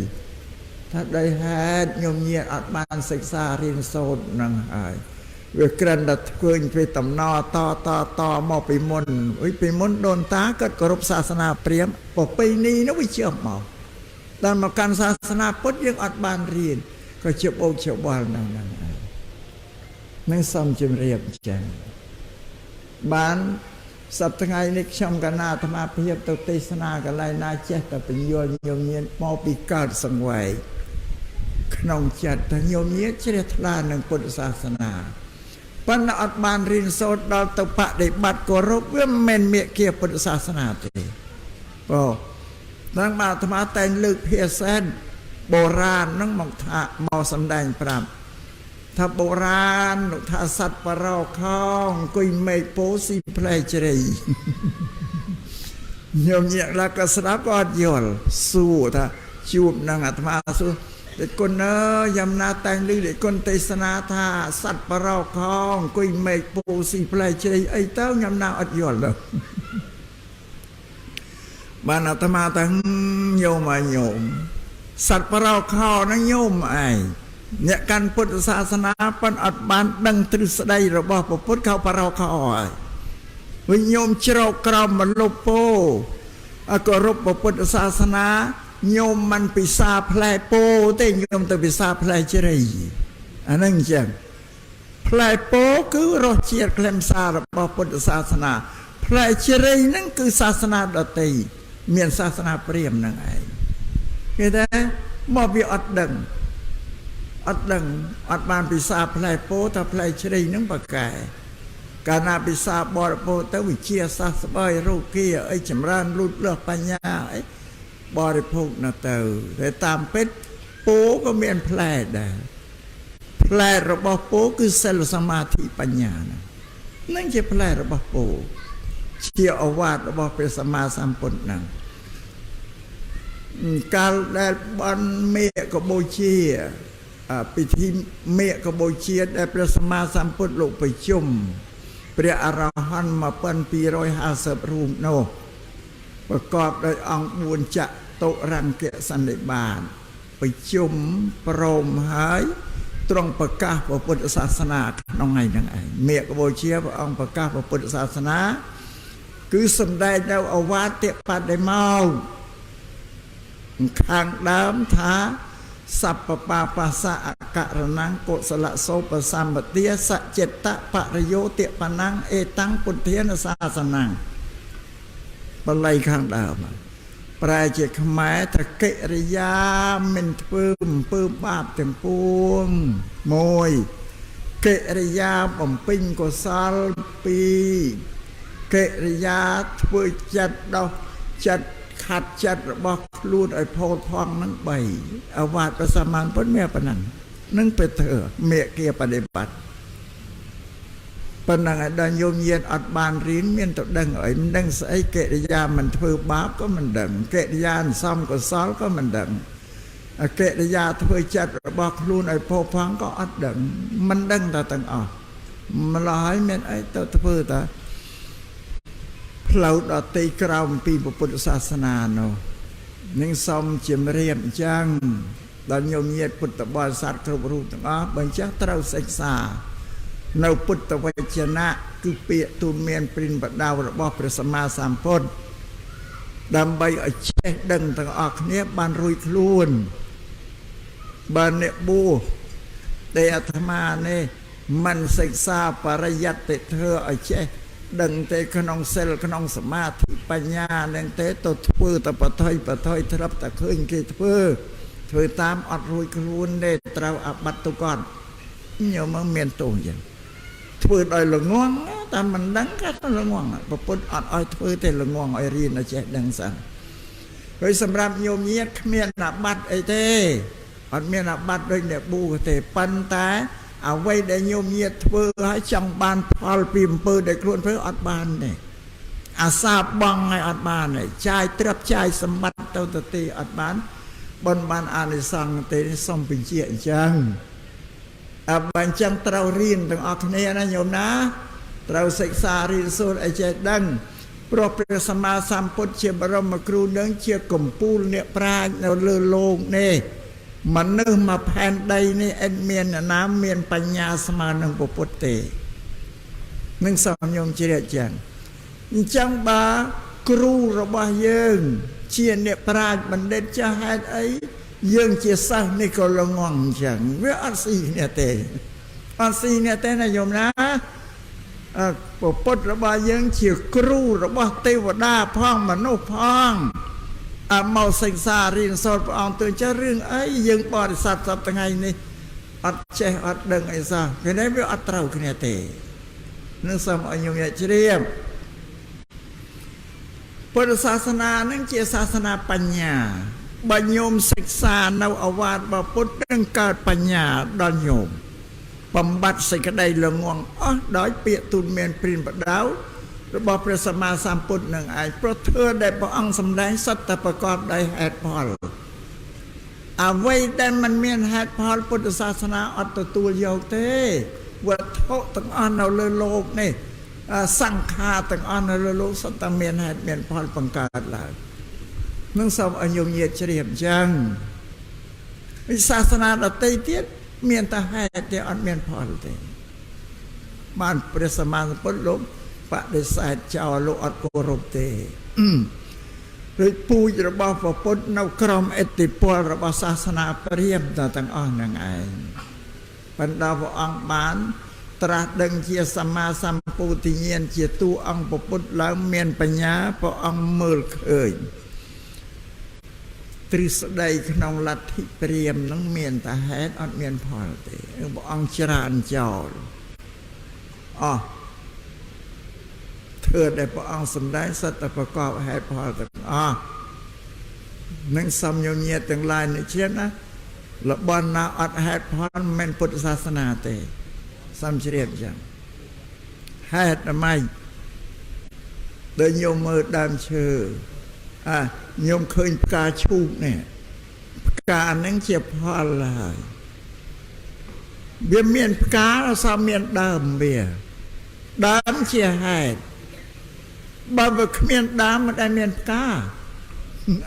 ថាដោយហេតុញោមញាតអត់បានសិក្សារៀនសូត្រនឹងហើយវាក្រិនតែធ្វើពីតំណតតតមកពីមុនអុយពីមុនដូនតាគាត់គោរពសាសនាព្រាហ្មណ៍ប្រពៃណីនោះវាជាប់មកដល់មកកាន់សាសនាពុទ្ធយើងអត់បានរៀនក៏ជាបោកច្បល់ហ្នឹងហ្នឹងនឹងសូមជម្រាបអញ្ចឹងបានសប្តាហ៍ថ្ងៃនេះខ្ញុំកណាអាត្មាភាពទៅទេសនាកន្លែងណាចេះតែបញ្យល់ញោមញាតមកពីកើតសង្វេគក្នុងចិត្តតែញោមញាតជ្រះថ្លានឹងពុទ្ធសាសនាប៉ុន្តែអត់បានរៀនសូត្រដល់ទៅបដិបត្តិគោរពវាមិនមែនមាគ៌ាពុទ្ធសាសនាទេព្រោះដល់មកអាត្មាតែងលើកភាសាបុរាណហ្នឹងមកថាមកសម្ដែងប្រាប់ថាបុរាណលោកថាសត្វបរោខងអង្គុយមេឃពោស៊ីផ្លែជ្រៃញោមញាក់ឡាក៏ស្ដាប់ក៏អត់យល់សួរថាជួបនឹងអាត្មាសួរដេចគុណអើយយ៉ាងណាតែងលឺដេចគុណទេសនាថាសត្វបរោខងអង្គុយមេឃពោស៊ីផ្លែជ្រៃអីទៅញ៉ាំណាអត់យល់ទៅបានអាត្មាថាញោមអញោមសត្វបរោខហ្នឹងញោមឯងអ្នកកាន់ពុទ្ធសាសនាប៉ុនអត់បានដឹងទ្រឹស្ដីរបស់ពុទ្ធខោបរោខហើយវិញញោមជ្រកក្រោមមលុបពោអគោរពពុទ្ធសាសនាញោមមិនពិសាផ្លែពោទេញោមទៅពិសាផ្លែជ្រៃអាហ្នឹងអញ្ចឹងផ្លែពោគឺរសជាតិខ្លឹមសាររបស់ពុទ្ធសាសនា ផ្លែជ្រៃហ្នឹងគឺសាសនាដតីមានសាសនាព្រាហ្មណ៍ហ្នឹងឯងគេថាមកវាអត់ដឹងអត់ដឹងអត់បានពិសាផ្លែពោថាផ្លែជ្រៃហ្នឹងបកែកាលណាពិសាបរិពោទៅវិជាសាស្បើយរោគាអីចម្រើនលូតលាស់បញ្ញាអីបរិភោគនៅទៅតែតាមពិតពោក៏មានផ្លែដែរផ្លែរបស់ពោគឺសិលសមាធិបញ្ញាហ្នឹងជាផ្លែរបស់ពោជាអវាទរបស់ព្រះសម្មាសម្ពុទ្ធហ្នឹងកាលដែលបន់មេកបូជាពិធីមេកបូជាដែលព្រះសម្មាសម្ពុទ្ធលោកប្រជុំព្រះអរហន្ត1250រូបនោះប្រកបដោយអង្គ4ចតុរង្គសន្និបាតប្រជុំព្រមហើយទ្រង់ប្រកាសពុទ្ធសាសនាក្នុងថ្ងៃហ្នឹងឯងមេកបូជាព្រះអង្គប្រកាសពុទ្ធសាសនាគឺសម្ដែងនៅអវាទបដិមោខាងដើមថាសัพពបាបាសៈអករណងកុសលសោបសម្បទាសចិត្តបរិយោតិបណੰអេតាំងពុទ្ធានសាសនំបល័យខាងដើមប្រែជាខ្មែរថាកិរិយាមិនធ្វើអំពើបាបទាំងពួងមួយកិរិយាបំពេញកុសលពីរកិរិយាធ្វើចិត្តដោះចិត្តខាត់ចិត្តរបស់ខ្លួនឲ្យផូរផង់នឹង3អវាទព្រះសម្មាសម្ពុទ្ធមានប៉ុណ្ណឹងនឹងទៅធ្វើមេគាបដិបត្តិប៉ុណ្ណឹងឲ្យដល់ញោមញាតអត់បានរៀនមានទៅដឹងអីមិនដឹងស្អីកិរិយាមិនធ្វើបាបក៏មិនដឹងកិរិយាអសំកុសលក៏មិនដឹងកិរិយាធ្វើចិត្តរបស់ខ្លួនឲ្យផូរផង់ក៏អត់ដឹងមិនដឹងតែទាំងអស់ម្ល៉េះហើយមានអីទៅធ្វើតាផ្លូវដតីក្រោមពីពុទ្ធសាសនានោះនឹងសូមជំរាបអញ្ចឹងដល់ញោមញាតពុទ្ធបរិស័ទគ្រប់រូបទាំងអស់បើអញ្ចឹងត្រូវសិក្សានៅពុទ្ធវចនៈគឺពាក្យទូមានព្រិនបដៅរបស់ព្រះសម្មាសម្ពុទ្ធដើម្បីឲ្យចេះដឹងទាំងអស់គ្នាបានរួចខ្លួនបើអ្នកបួសទេអាត្មានេះមិនសិក្សាបរិយត្តិធម៌ឲ្យចេះដឹងទេក្នុងសិលក្នុងសមាធិបញ្ញានឹងទេទៅធ្វើតែបថុយបថុយត្រាប់តែឃើញគេធ្វើធ្វើតាមអត់រួចខ្លួនទេត្រូវអបត្តិទុកត់ញោមមានទោសអញ្ចឹងធ្វើដោយល្ងងតែមិនដឹងក៏ល្ងងប្រពុតអត់ឲ្យធ្វើទេល្ងងឲ្យរៀនឲ្យចេះដឹងសិនហើយសម្រាប់ញោមញាតគ្មានអាបត្តិអីទេអត់មានអាបត្តិដូចអ្នកបួសទេប៉ុន្តែអ្វីដែលញោមញាតធ្វើឲ្យចង់បានផលពីអំពើដែលខ្លួនធ្វើអត់បានទេអាសាបងឲ្យអត់បានទេចាយទ្រព្យចាយសម្បត្តិទៅទៅទេអត់បានបនបានអានិសង្សទេសូមបញ្ជាក់អញ្ចឹងអបើអញ្ចឹងត្រូវរៀនទាំងអស់គ្នាណាញោមណាត្រូវសិក្សារៀនសូត្រឲ្យចេះដឹងព្រោះព្រះសម្មាសម្ពុទ្ធជាបរមគ្រូនឹងជាកំពូលអ្នកប្រាជ្ញនៅលើលោកនេះមនុស្សមកផែនដីនេះអត់មានអ្នកណាមានបញ្ញាស្មើនឹងពុទ្ធទេនឹងសូមញោមជ្រាបចឹងអញ្ចឹងបើគ្រូរបស់យើងជាអ្នកប្រាជ្ញបណ្ឌិតចាស់ហេតុអីយើងជាសិស្សនេះក៏ល្ងងអញ្ចឹងវាអត់ស៊ីគ្នាទេអត់ស៊ីគ្នាទេណាញោមណាពុទ្ធរបស់យើងជាគ្រូរបស់ទេវតាផងមនុស្សផងអមកសិក្សារៀនសូត្រព្រះអង្គទៅចេះរឿងអីយើងបរិស័ទសប្តាហ៍ថ្ងៃនេះអត់ចេះអត់ដឹងអីសោះគេនេះវាអត់ត្រូវគ្នាទេនឹងសូមឲ្យញោមអ្នកជ្រាបពុទ្ធសាសនានឹងជាសាសនាបញ្ញាបើញោមសិក្សានៅអវាទរបស់ពុទ្ធនឹងកើតបញ្ញាដល់ញោមបំបត្តិសេចក្តីល្ងងអស់ដោយពាក្យទូនមានព្រិនបដៅរបស់ព្រះសម្មាសម្ពុទ្ធនឹងឯងព្រោះធម៌ដែលព្រះអង្គសម្ដែងសុទ្ធតែប្រកបដោយហេតុផលអ្វីដែលមិនមានហេតុផលពុទ្ធសាសនាអត់ទទួលយកទេវត្ថុទាំងអស់នៅលើលោកនេះសង្ខារទាំងអស់នៅលើលោកសុទ្ធតែមានហេតុមានផលបង្កើតឡើងនឹងសូមឲ្យញោមញាតជ្រាបអញ្ចឹងវិសាសនាដទៃទៀតមានតែហេតុទេអត់មានផលទេបានព្រះសម្មាសម្ពុទ្ធលោកបដិសេធចោលលោកអត់គោរពទេឬពូជរបស់ព្រះពុទ្ធនៅក្រោមឥទ្ធិពលរបស់សាសនាព្រាហ្មណ៍ទាំងអស់ហ្នឹងឯងបណ្ដាព្រះអង្គបាន ត្រាស់ដឹងជាសម្មាសម្ពុទ្ធញ្ញាណជាតួអង្គពុទ្ធឡើងមានបញ្ញាព្រះអង្គមើលឃើញទ្រឹស្ដីក្នុងលទ្ធិព្រាហ្មណ៍នឹងមានតែហេតុអត់មានផលទេព្រះអង្គច្រានចោលអស់ធ្វើដែលព្រះអង្គសម្ដែងសត្វតែប្រកបហេតុផលទាំងអស់នឹងសំញញាទាំងឡាយនេះជាណាលបនណាអត់ហេតុផលមិនមែនពុទ្ធសាសនាទេសំជ្រាបចឹងហេតុអ្វីដែលញោមមើលដើមឈើអាញោមឃើញផ្កាឈូកនេះផ្កាហ្នឹងជាផលហើយវាមានផ្កាអត់មានដើមវាដើមជាហេតុបើវាគ្មានដើមមិនដែលមានផ្កា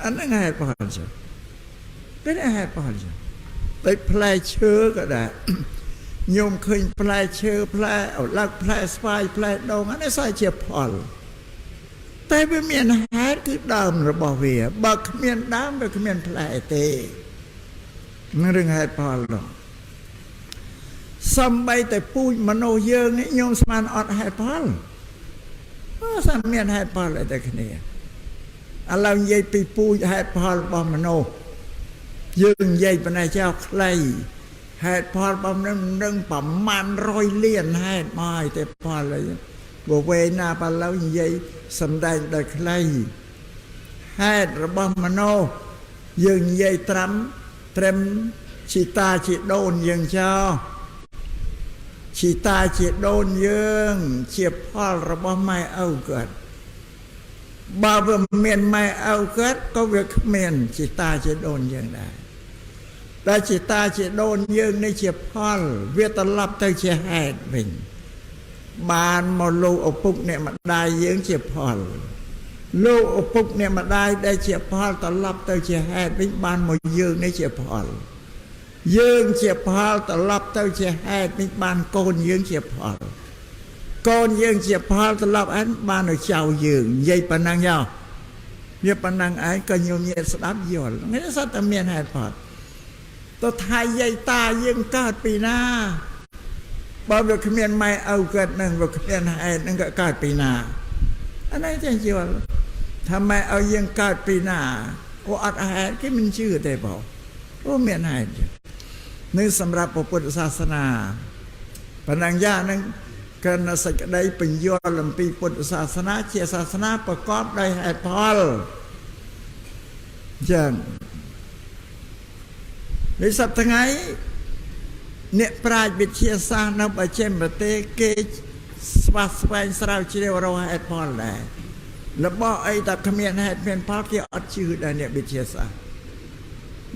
អាហ្នឹងហេតុផលចឹងតែហេតុផលចឹងដូចផ្លែឈើក៏ដែរញោមឃើញផ្លែឈើផ្លែឪឡឹកផ្លែស្វាយផ្លែដូងអានេះសោះជាផលតែវាមានហេតុគឺដើមរបស់វាបើគ្មានដើមវាគ្មានផ្លែទេនឹងរឿងហេតុផលនោះសំបីតែពូជមនុស្សយើងនេះញោមស្មានអត់ហេតុផលអត់ស្មានហេតុផលអីតែគ្នាឥឡូវនិយាយពីពូជហេតុផលរបស់មនុស្សយើងនិយាយប៉ុណ្ណេះចោលខ្លីហេតុផលរបស់នឹងនឹងប្រមាណ100លានហេតុមកឲ្យតែផលអីបើវេណាបើឡូវនិយាយសំដែងដោយខ្លីហេតុរបស់មនុស្សយើងនិយាយត្រឹមជីតាជីដូនយើងចោលជីតាជីដូនយើងជាផលរបស់ម៉ែឪគាត់បើវាមានម៉ែឪគាត់ក៏វាគ្មានជីតាជីដូនយើងដែរដែលជីតាជីដូនយើងនេះជាផលវាត្រឡប់ទៅជាហេតុវិញបានមកលោកឪពុកអ្នកម្ដាយយើងជាផលលោកឪពុកអ្នកម្ដាយដែលជាផលត្រឡប់ទៅជាហេតុវិញបានមកយើងនេះជាផលយើងជាផលត្រឡប់ទៅជាហេតុវិញបានកូនយើងជាផលកូនយើងជាផលត្រឡប់ឯងបានឲ្យចៅយើងនិយាយប៉ុណ្ណឹងយោវាប៉ុណ្ណឹងឯងក៏ញោមញាតស្ដាប់យល់នេះសត្វតែមានហេតុផលទៅថៃយាយតាយើងកើតពីណាបើវាគ្មានម៉ែឪគាត់នឹងវាគ្មានហេតុនឹងក៏កើតពីណាអានេះទេយល់ថាម៉ែឪយើងកើតពីណាអូអត់ហេតុគេមិនជឿទេបងអូមានហេតុនេះសម្រាប់ពុទ្ធសាសនាប៉ុណ្ណឹងយ៉ាងហ្នឹងកិនសេចក្តីបញ្យល់អំពីពុទ្ធសាសនាជាសាសនាប្រកបដោយហេតុផលចឹងនេះសប្តាហ៍ថ្ងៃអ្នកប្រាជ្ញវិទ្យាសាស្ត្រនៅបច្ចេកប្រទេសគេស្វាស្វែងស្រាវជ្រាវរកហេតុផលដែររបស់អីតែគ្មានហេតុមានផលគេអត់ជឿដែរអ្នកវិទ្យាសាស្ត្រ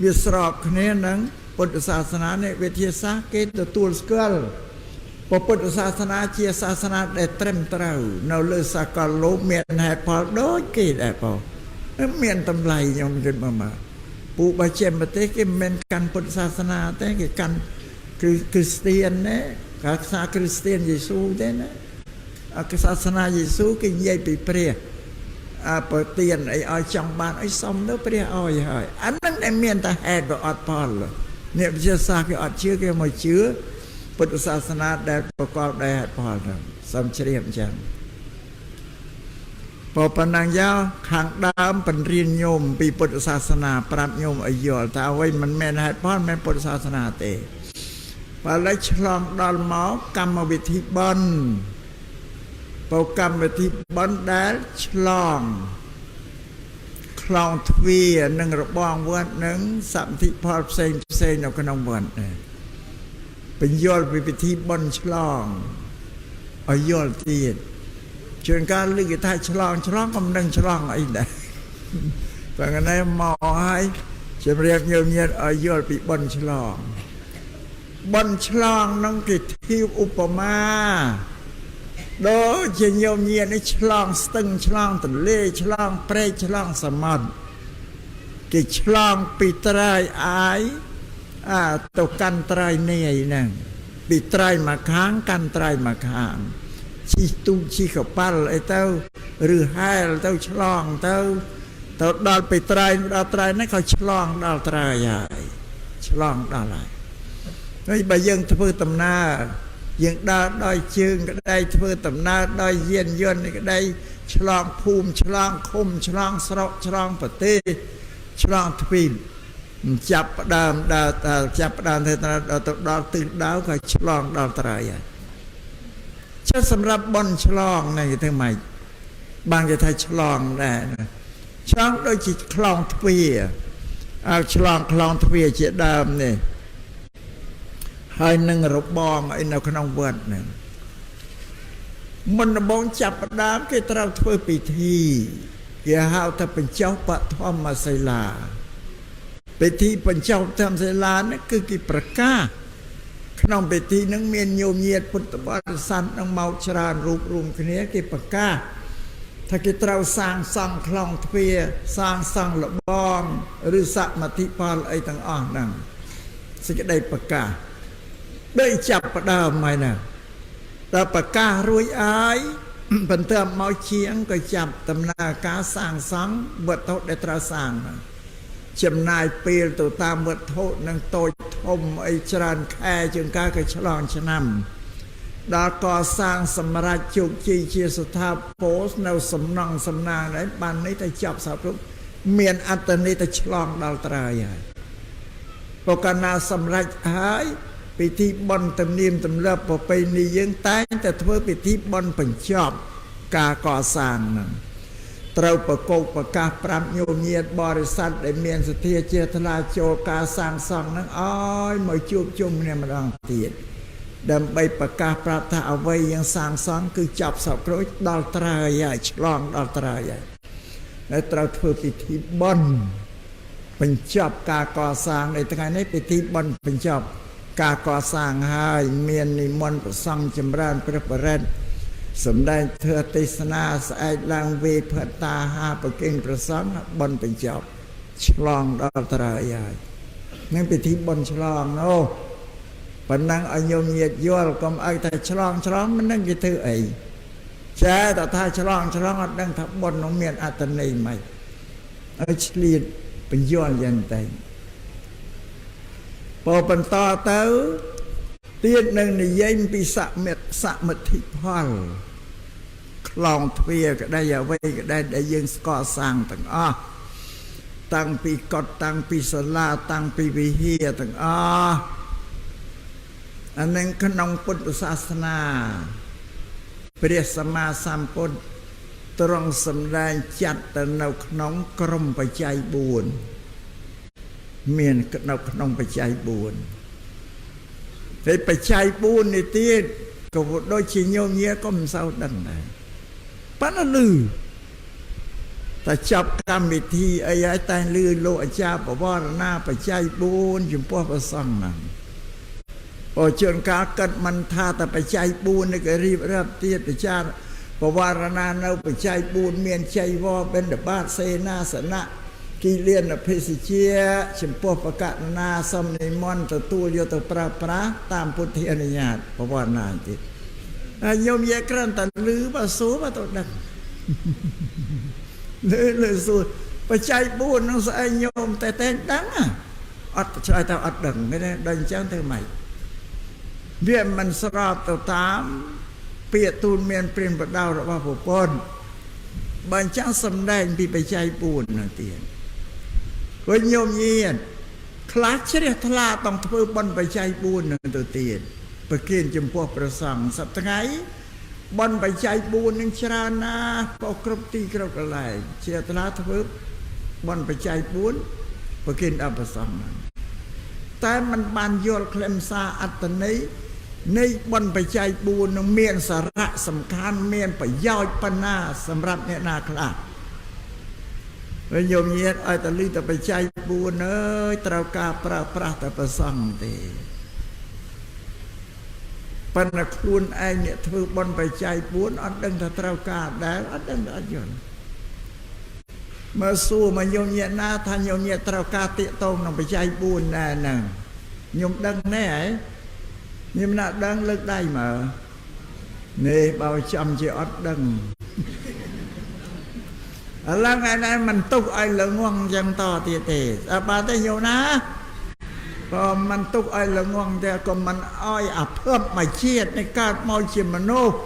វាស្របគ្នានឹងពុទ្ធសាសនាអ្នកវិទ្យាសាស្ត្រគេទទួលស្គាល់ពុទ្ធសាសនាជាសាសនាដែលត្រឹមត្រូវនៅលើសកលលោកមានហេតុផលដូចគេដែរបងមានតម្លៃខ្ញុំគិតមកពូបច្ចេកប្រទេសគេមិនមែនកាន់ពុទ្ធសាសនាទេគេកាន់គឺគ្រីស្ទៀនណាកាសាគ្រីស្ទៀនយេស៊ូទេណាអកសាសនាយេស៊ូគេនិយាយពីព្រះអប្រទានអីឲ្យចង់បានអីសុំទៅព្រះឲ្យហើយអានឹងដែលមានតែហេតុវាអត់ផលអ្នកវិទ្យាសាស្ត្រគេអត់ជឿគេមកជឿពុទ្ធសាសនាដែលប្រកបដោយហេតុផលហ្នឹងសូមជ្រាបអញ្ចឹងប៉ុណ្ណឹងយោខាងដើមបង្រៀនញោមពីពុទ្ធសាសនាប្រាប់ញោមឲ្យយល់ថាអ្វីមិនមែនហេតុផលមិនមែនពុទ្ធសាសនាទេបើឡើយឆ្លងដល់មកកម្មវិធីបុណ្យបើកម្មវិធីបុណ្យដែលឆ្លងខ្លងទ្វារនិងរបងវត្តនិងសមិទ្ធផលផ្សេងផ្សេងនៅក្នុងវត្តនេះបញ្យល់ពីពិធីបុណ្យឆ្លងឲ្យយល់ទៀតជួនកាលលើកគេថាឆ្លងឆ្លងក៏មិនដឹងឆ្លងអីដែរប៉ុន្តែមកហើយជម្រាបញោមញាតឲ្យយល់ពីបុណ្យឆ្លងបុណ្យឆ្លងនឹងគេធៀបឧបមាដូចជាញោមញាតនេះឆ្លងស្ទឹងឆ្លងទន្លេឆ្លងព្រែកឆ្លងសមុទ្រគេឆ្លងពីត្រៃអាយអាទៅកាន់ត្រៃនេះហ្នឹងពីត្រៃមកខាងកាន់ត្រៃមកខាងជិះទូកជិះកប៉ាល់អីទៅឬហែលទៅឆ្លងទៅទៅដល់ពីត្រៃដល់ត្រៃហ្នឹងក៏ឆ្លងដល់ត្រៃហើយឆ្លងដល់ហើយហើយបើយើងធ្វើដំណើរ យើងដើរដោយជើងក្តីធ្វើដំណើរដោយយានយន្តក្តីឆ្លងភូមិឆ្លងឃុំឆ្លងស្រុកឆ្លងប្រទេសឆ្លងទ្វីបចាប់ផ្ដើមដើរចាប់ផ្ដើមធ្វើទៅដល់ទិសដៅក៏ឆ្លងដល់ត្រើយហើយចុះសម្រាប់បន់ឆ្លងនេះគេធ្វើម៉េចបានគេថាឆ្លងដែរឆ្លងដូចជាខ្លងទ្វារអើឆ្លងខ្លងទ្វារជាដើមនេះហើយនឹងរបងអីនៅក្នុងវត្តហ្នឹងមុនដំបូងចាប់ផ្ដើមគេត្រូវធ្វើពិធីគេហៅថាបញ្ចុះបឋមសិលាពិធីបញ្ចុះបឋមសិលានេះគឺគេប្រកាសក្នុងពិធីនឹងមានញោមញាតពុទ្ធបរិស័ទនឹងមកច្រើនរូបរួមគ្នាគេប្រកាសថាគេត្រូវសាងសង់ខ្លងទ្វារសាងសង់លបងឬសមិទ្ធផលអីទាំងអស់ហ្នឹងសេចក្តីប្រកាសដូចចាប់ផ្ដើមហើយណាដល់ប្រកាសរួចហើយបន្ទាប់មកជាងក៏ចាប់ដំណើរការសាងសង់វត្ថុដែលត្រូវសាងហ្នឹងចំណាយពេលទៅតាមវត្ថុនឹងតូចធំអីច្រើនខែជាងការក៏ឆ្លងឆ្នាំដល់កសាងសម្រាប់ជោគជ័យជាស្ថាពរនៅសំណង់សំណាងដែរបាននេះតែចាប់សពគ្រប់មានអត្តន័យទៅឆ្លងដល់ត្រើយហើយព្រោះកាលណាសម្រេចហើយពិធីបុណ្យទំនៀមទម្លាប់ប្រពៃណីយើងតែងតែធ្វើពិធីបុណ្យបញ្ចប់ការកសាងហ្នឹងត្រូវប្រកោកប្រកាសប្រាប់ញោមញាតបរិស័ទដែលមានសទ្ធាជ្រះថ្លាចូលការសាងសង់ហ្នឹងឲ្យមកជួបជុំគ្នាម្ដងទៀតដើម្បីប្រកាសប្រាប់ថាអ្វីយើងសាងសង់គឺចាប់សពក្រួចដល់ត្រើយហើយឆ្លងដល់ត្រើយហើយហើយត្រូវធ្វើពិធីបុណ្យបញ្ចប់ការកសាងในថ្ងៃនេះពិធីបុណ្យបញ្ចប់ការកសាងហើយមាននិមន្តព្រះសង្ឃចម្រើនព្រះបរិត្តសម្ដែងធម៌ទេសនាស្អែកឡើងវេភតាហាប្រគេនព្រះសង្ឃបុណ្យបញ្ចប់ឆ្លងដល់ត្រើយហើយនឹងពិធីបុណ្យឆ្លងនោះប៉ុណ្ណឹងឲ្យញោមញាតយល់កុំឲ្យតែឆ្លងឆ្លងមិនដឹងគេធ្វើអីចេះតែថាឆ្លងឆ្លងអត់ដឹងថាបុណ្យនោះមានអត្ថន័យម៉េចឲ្យឆ្លៀតបញ្យល់យ៉ាងតែបើបន្តទៅទៀតនឹងនិយាយពីសមិទ្ធផលខ្លងទ្វារក្តីអ្វីក្តីដែលយើងស្កសាងទាំងអស់តាំងពីកុដិតាំងពីសាលាតាំងពីវិហារទាំងអស់អានឹងក្នុងពុទ្ធសាសនាព្រះសម្មាសម្ពុទ្ធទ្រង់សម្ដែងចាត់ទៅនៅក្នុងក្រុមបច្ច័យ4មាននៅក្នុងបច្ច័យ4តែបច្ច័យ4នេះទៀតក៏ដូចជាញោមញាក៏មិនសូវដឹងដែរប៉ុន្តែលឺតែចាប់កម្មវិធីអីហើយតែលឺលោកអាចារ្យបវរណាបច្ច័យ4ចំពោះព្រះសង្ឃហ្នឹងបើជួនកាលគិតមិនថាតែបច្ច័យ4នេះក៏រៀបរាប់ទៀតអាចារ្យបវរណានៅបច្ច័យ4មានចៃវរបិណ្ឌបាតសេនាសនៈគិលានភេសជ្ជាចំពោះបកណាសំនិមន្តទទួលយកទៅប្រើប្រាស់តាមពុទ្ធានុញ្ញាតបវរណាទៀតហើយញោមយាយគ្រាន់តែលឺបើសួរបើទៅដឹងលឺសួរបច្ច័យ4នឹងស្អែកញោមតែដឹងអត់ឆ្លើយទៅអត់ដឹងទេដល់អញ្ចឹងទៅម៉េចវាមិនស្របទៅតាមពាក្យទូលមានព្រានបដៅរបស់ប្រពន្ធបើអញ្ចឹងសំដែងពីបច្ច័យ4នោះទៀតព្រោះញោមញាតខ្លះជ្រះថ្លាต้องធ្វើបុណ្យបច្ច័យ4នោះទៅទៀតប្រគិនចំពោះព្រះសង្ឃសប្តាហ៍ថ្ងៃបុណ្យបច្ច័យ4នឹងច្រើនណាស់ក៏គ្រប់ទីគ្រប់កន្លែងជ្រះថ្លាធ្វើបុណ្យបច្ច័យ4ប្រគិនដល់ព្រះសង្ឃតែมันបានយល់ខ្លឹមសារអត្ថន័យនៃបុណ្យបច្ច័យ4នឹងមានសារៈសំខាន់មានប្រយោជន៍ប៉ុណ្ណាសម្រាប់អ្នកណាខ្លះហើយញោមញាតឲ្យតលីតបច្ច័យ4អើយត្រូវការប្រើប្រាស់តែព្រះសង្ឃទេប៉ុន្តែខ្លួនឯងអ្នកធ្វើបុណ្យបច្ច័យ4អត់ដឹងថាត្រូវការដែរអត់ដឹងអត់យល់មកសួរមកញោមញាតណាថាញោមញាតត្រូវការទាក់ទងនឹងបច្ច័យ4ដែរហ្នឹងញោមដឹងណែហ៎ញោមណាដឹងលើកដៃមកនេះបើចំជាអត់ដឹងឥឡូវថ្ងៃនេះមិនទុកឲ្យល្ងងចឹងតទៀតទេអើបាទទេញោមណា ក៏មិនទុកឲ្យល្ងងទេក៏មិនឲ្យអាភពមួយជាតិនៃកើតមកជាមនុស្ស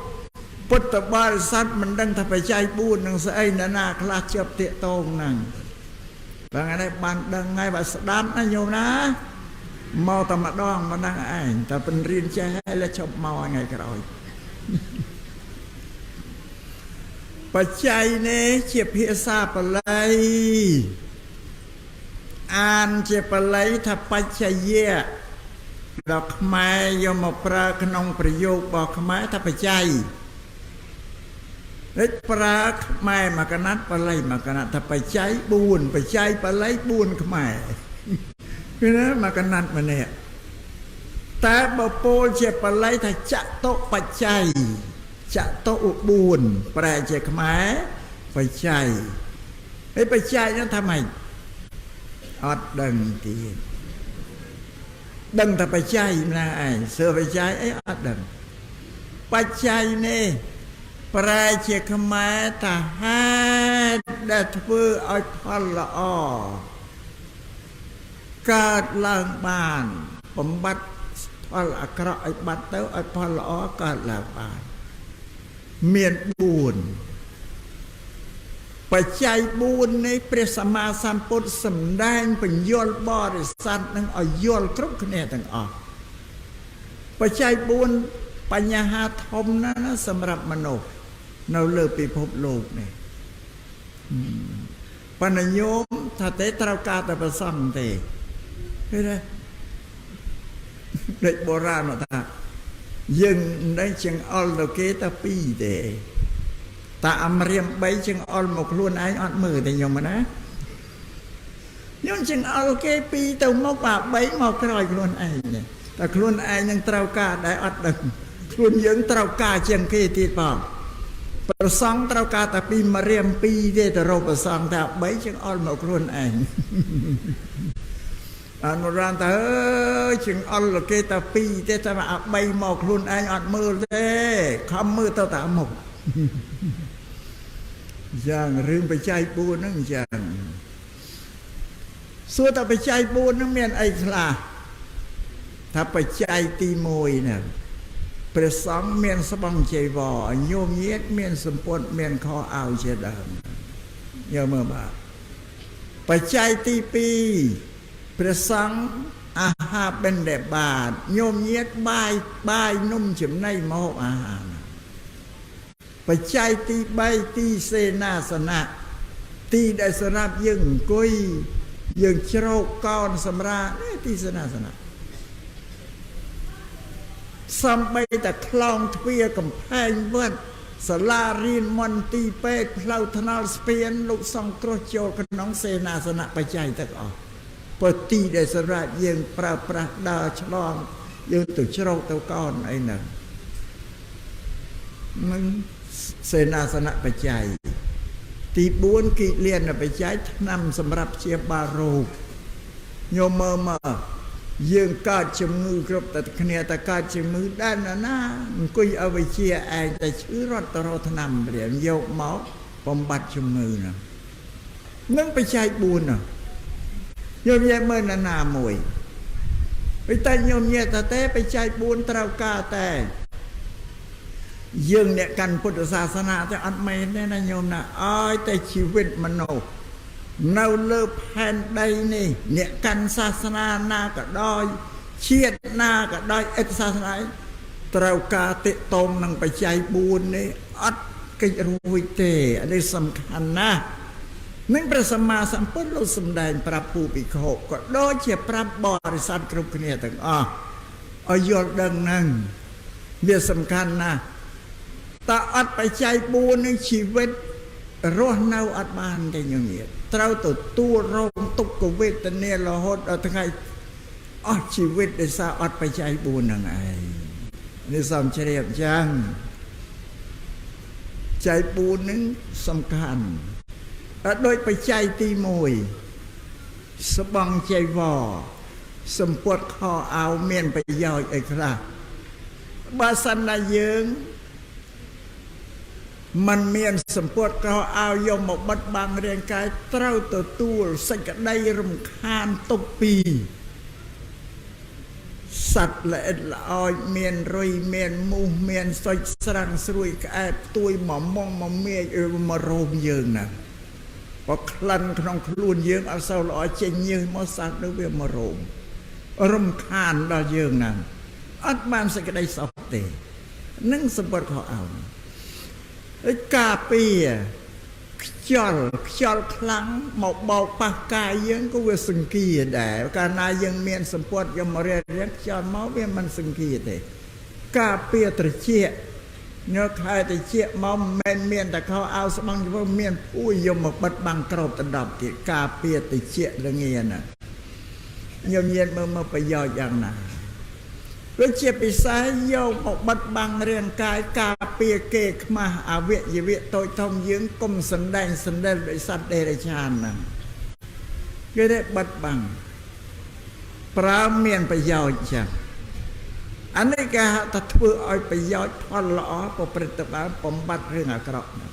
ពុទ្ធបរិស័ទមិនដឹងថាបច្ច័យ4នឹងស្អីណាណាខ្លះជាប់តាកតងហ្នឹងបើថ្ងៃនេះបានដឹងហើយបើស្ដាប់ណាញោមណាមកតែម្ដងមិនដឹងឯងតែពរៀនចេះហើយแล้วជប់មកថ្ងៃក្រោយបច្ច័យនេះជាភាសាបាលីអានជាបាលីថាបច្ចយៈដល់ខ្មែរយកមកប្រើក្នុងប្រយោគរបស់ខ្មែរថាបច្ច័យនេះប្រើខ្មែរមកកណាត់បាលីមកកណាត់ថាបច្ច័យ4បច្ច័យបាលី4ខ្មែរគឺណាមកកណាត់ម្នាក់តែបើពោលជាបាលីថាចតុបច្ច័យចតុ4ប្រែជាខ្មែរបច្ច័យហើយបច្ច័យនោះថាម៉េចអត់ដឹងទៀតដឹងតែបច្ច័យណាឯងសើបច្ច័យអីអត់ដឹងបច្ច័យនេះប្រែជាខ្មែរថាហេតុដែលធ្វើឲ្យផលល្អកើតឡើងបានបំបត្តិផលអាក្រក់ឲ្យបាត់ទៅឲ្យផលល្អកើតឡើងបានមាន4បច្ច័យ4នេះព្រះសម្មាសម្ពុទ្ធសម្ដែងបញ្យល់បរិស័ទនឹងឲ្យយល់គ្រប់គ្នាទាំងអស់បច្ច័យ4បញ្ហាធំណាស់ណាសម្រាប់មនុស្សនៅលើពិភពលោកនេះបណ្ឌញោមថាទេត្រូវការតែប្រសង់ទេឃើញទេដូចបុរាណថាយើងមិនដឹងចង្អុលទៅគេតែ2ទេតាអមរៀម3ចង្អុលមកខ្លួនឯងអត់មើលទេញោមណាញោមចង្អុលគេ2ទៅមកបា3មកក្រោយខ្លួនឯងតែខ្លួនឯងនឹងត្រូវការដែរអត់ដឹងខ្លួនយើងត្រូវការជាងគេទៀតបងប្រសង់ត្រូវការតែ2ម្រាម2ទេទៅរកប្រសង់តែ3ចង្អុលមកខ្លួនឯងអនុរានតើចង្អុលគេតែ2ទេតែអា3មកខ្លួនឯងអត់មើលទេខំមើលទៅតាមមុខយ៉ាងរឿងបច្ច័យ4ហ្នឹងអញ្ចឹងសួរតែបច្ច័យ4ហ្នឹងមានអីខ្លះថាបច្ច័យទី1ហ្នឹងព្រះសង្ឃមានស្បង់ចីវរញោមញាតមានសម្ពុតមានខោអាវជាដើមយកមើលបាទបច្ច័យទី2ព្រះសង្ឃអាហារបិណ្ឌបាតញោមញាតបាយនំចំណីម្ហូបអាហារបច្ច័យទី3ទីសេនាសនៈទីដែលសម្រាប់យើងអង្គុយយើងជ្រោកកោនសម្រានេះទីសេនាសនៈសំបីតែខ្លោងទ្វារកំផែងវត្តសាលារៀនមន្ទីរពេទ្យផ្លូវថ្នល់ស្ពានលោកសង្គ្រោះចូលក្នុងសេនាសនៈបច្ច័យទាំងអស់ព្រោះទីដែលសម្រាប់យើងប្រើប្រាស់ដើរឆ្លងយើងទៅជ្រោកទៅកោនអីហ្នឹងនឹងសេនាសនៈបច្ច័យទី4គិលានបច្ច័យថ្នាំសម្រាប់ព្យាបាលរោគញោមមើលមកយើងកើតជំងឺគ្រប់តែគ្នាតែកើតជំងឺដែរណាអង្គុយអវិជ្ជាឯងតែឈឺរត់ទៅរកថ្នាំព្រាមយកមកបំបត្តិជំងឺហ្នឹងនឹងបច្ច័យ4ហ្នឹងញោមនិយាយមើលណាណាមួយតែញោមនិយាយថាទេបច្ច័យ4ត្រូវការតែយើងអ្នកកាន់ពុទ្ធសាសនាទេអត់មែនទេណាញោមណាឲ្យតែជីវិតមនុស្សនៅលើផែនដីនេះអ្នកកាន់សាសនាណាក៏ដោយជាតិណាក៏ដោយឥតសាសនាត្រូវការតិតងនឹងបច្ច័យ4នេះអត់គេចរួចទេអានេះសំខាន់ណាស់នឹងព្រះសម្មាសម្ពុទ្ធលោកសម្ដែងប្រាប់ពូភិក្ខុក៏ដូចជាប្រាប់បរិស័ទគ្រប់គ្នាទាំងអស់ឲ្យយល់ដឹងហ្នឹងវាសំខាន់ណាស់តើអត់បច្ច័យ4នឹងជីវិតរស់នៅអត់បានទេញោមញាតត្រូវទទួលរងទុក្ខវេទនារហូតដល់ថ្ងៃអស់ជីវិតដោយសារអត់បច្ច័យ4ហ្នឹងឯងនេះសូមជ្រាបអញ្ចឹងច័យ4ហ្នឹងសំខាន់ដោយបច្ច័យទី1ស្បង់ចីវរសម្ពុតខោអាវមានប្រយោជន៍អីខ្លះបើសិនណាយើងมันមានសម្ពុតខោអាវយកមកបិទបាំងរាងកាយត្រូវទទួលសេចក្តីរំខានទុកពី សត្វល្អិតល្អោចមានរុយមានមូសមានសុចស្រាំងស្រួយក្អែបទួយមកមុងមកមាយមករោមយើងណាបើក្លិនក្នុងខ្លួនយើងអត់សូវល្អចេញញើសមកសត្វនោះវាមករោមរំខានដល់យើងណាអត់បានសេចក្តីសុខទេនឹងសម្បត្តិខោអាវហើយការពារខ្យល់ខ្យល់ខ្លាំងមកបោកប៉ះកាយយើងក៏វាសង្គាដែរកាលណាយើងមានសម្ពត់យកមករៀបរៀងខ្យល់មកវាមិនសង្គាទេការពារត្រចៀកញើខែត្រចៀកមកមិនមានតែខោអាវស្បង់ជីវិតមានភួយយកមកបិទបាំងក្របដណ្ដប់ទៀតការពារត្រចៀកលងាណាញោមញាតមើលមកប្រយោជន៍យ៉ាងណាដូចជាពិសេសយកមកបិទបាំងរាងកាយការពារគេខ្មាស់អវយវៈតូចធំយើងកុំសំដែងសំដិលដោយសត្វដេរឆានហ្នឹងគេได้បិទបាំងប្រើមានប្រយោជន៍ចឹងអានេះគេហៅថាធ្វើឲ្យប្រយោជន៍ផលល្អប្រព្រឹត្តទៅបានបំបត្តិរឿងអាក្រក់ហ្នឹង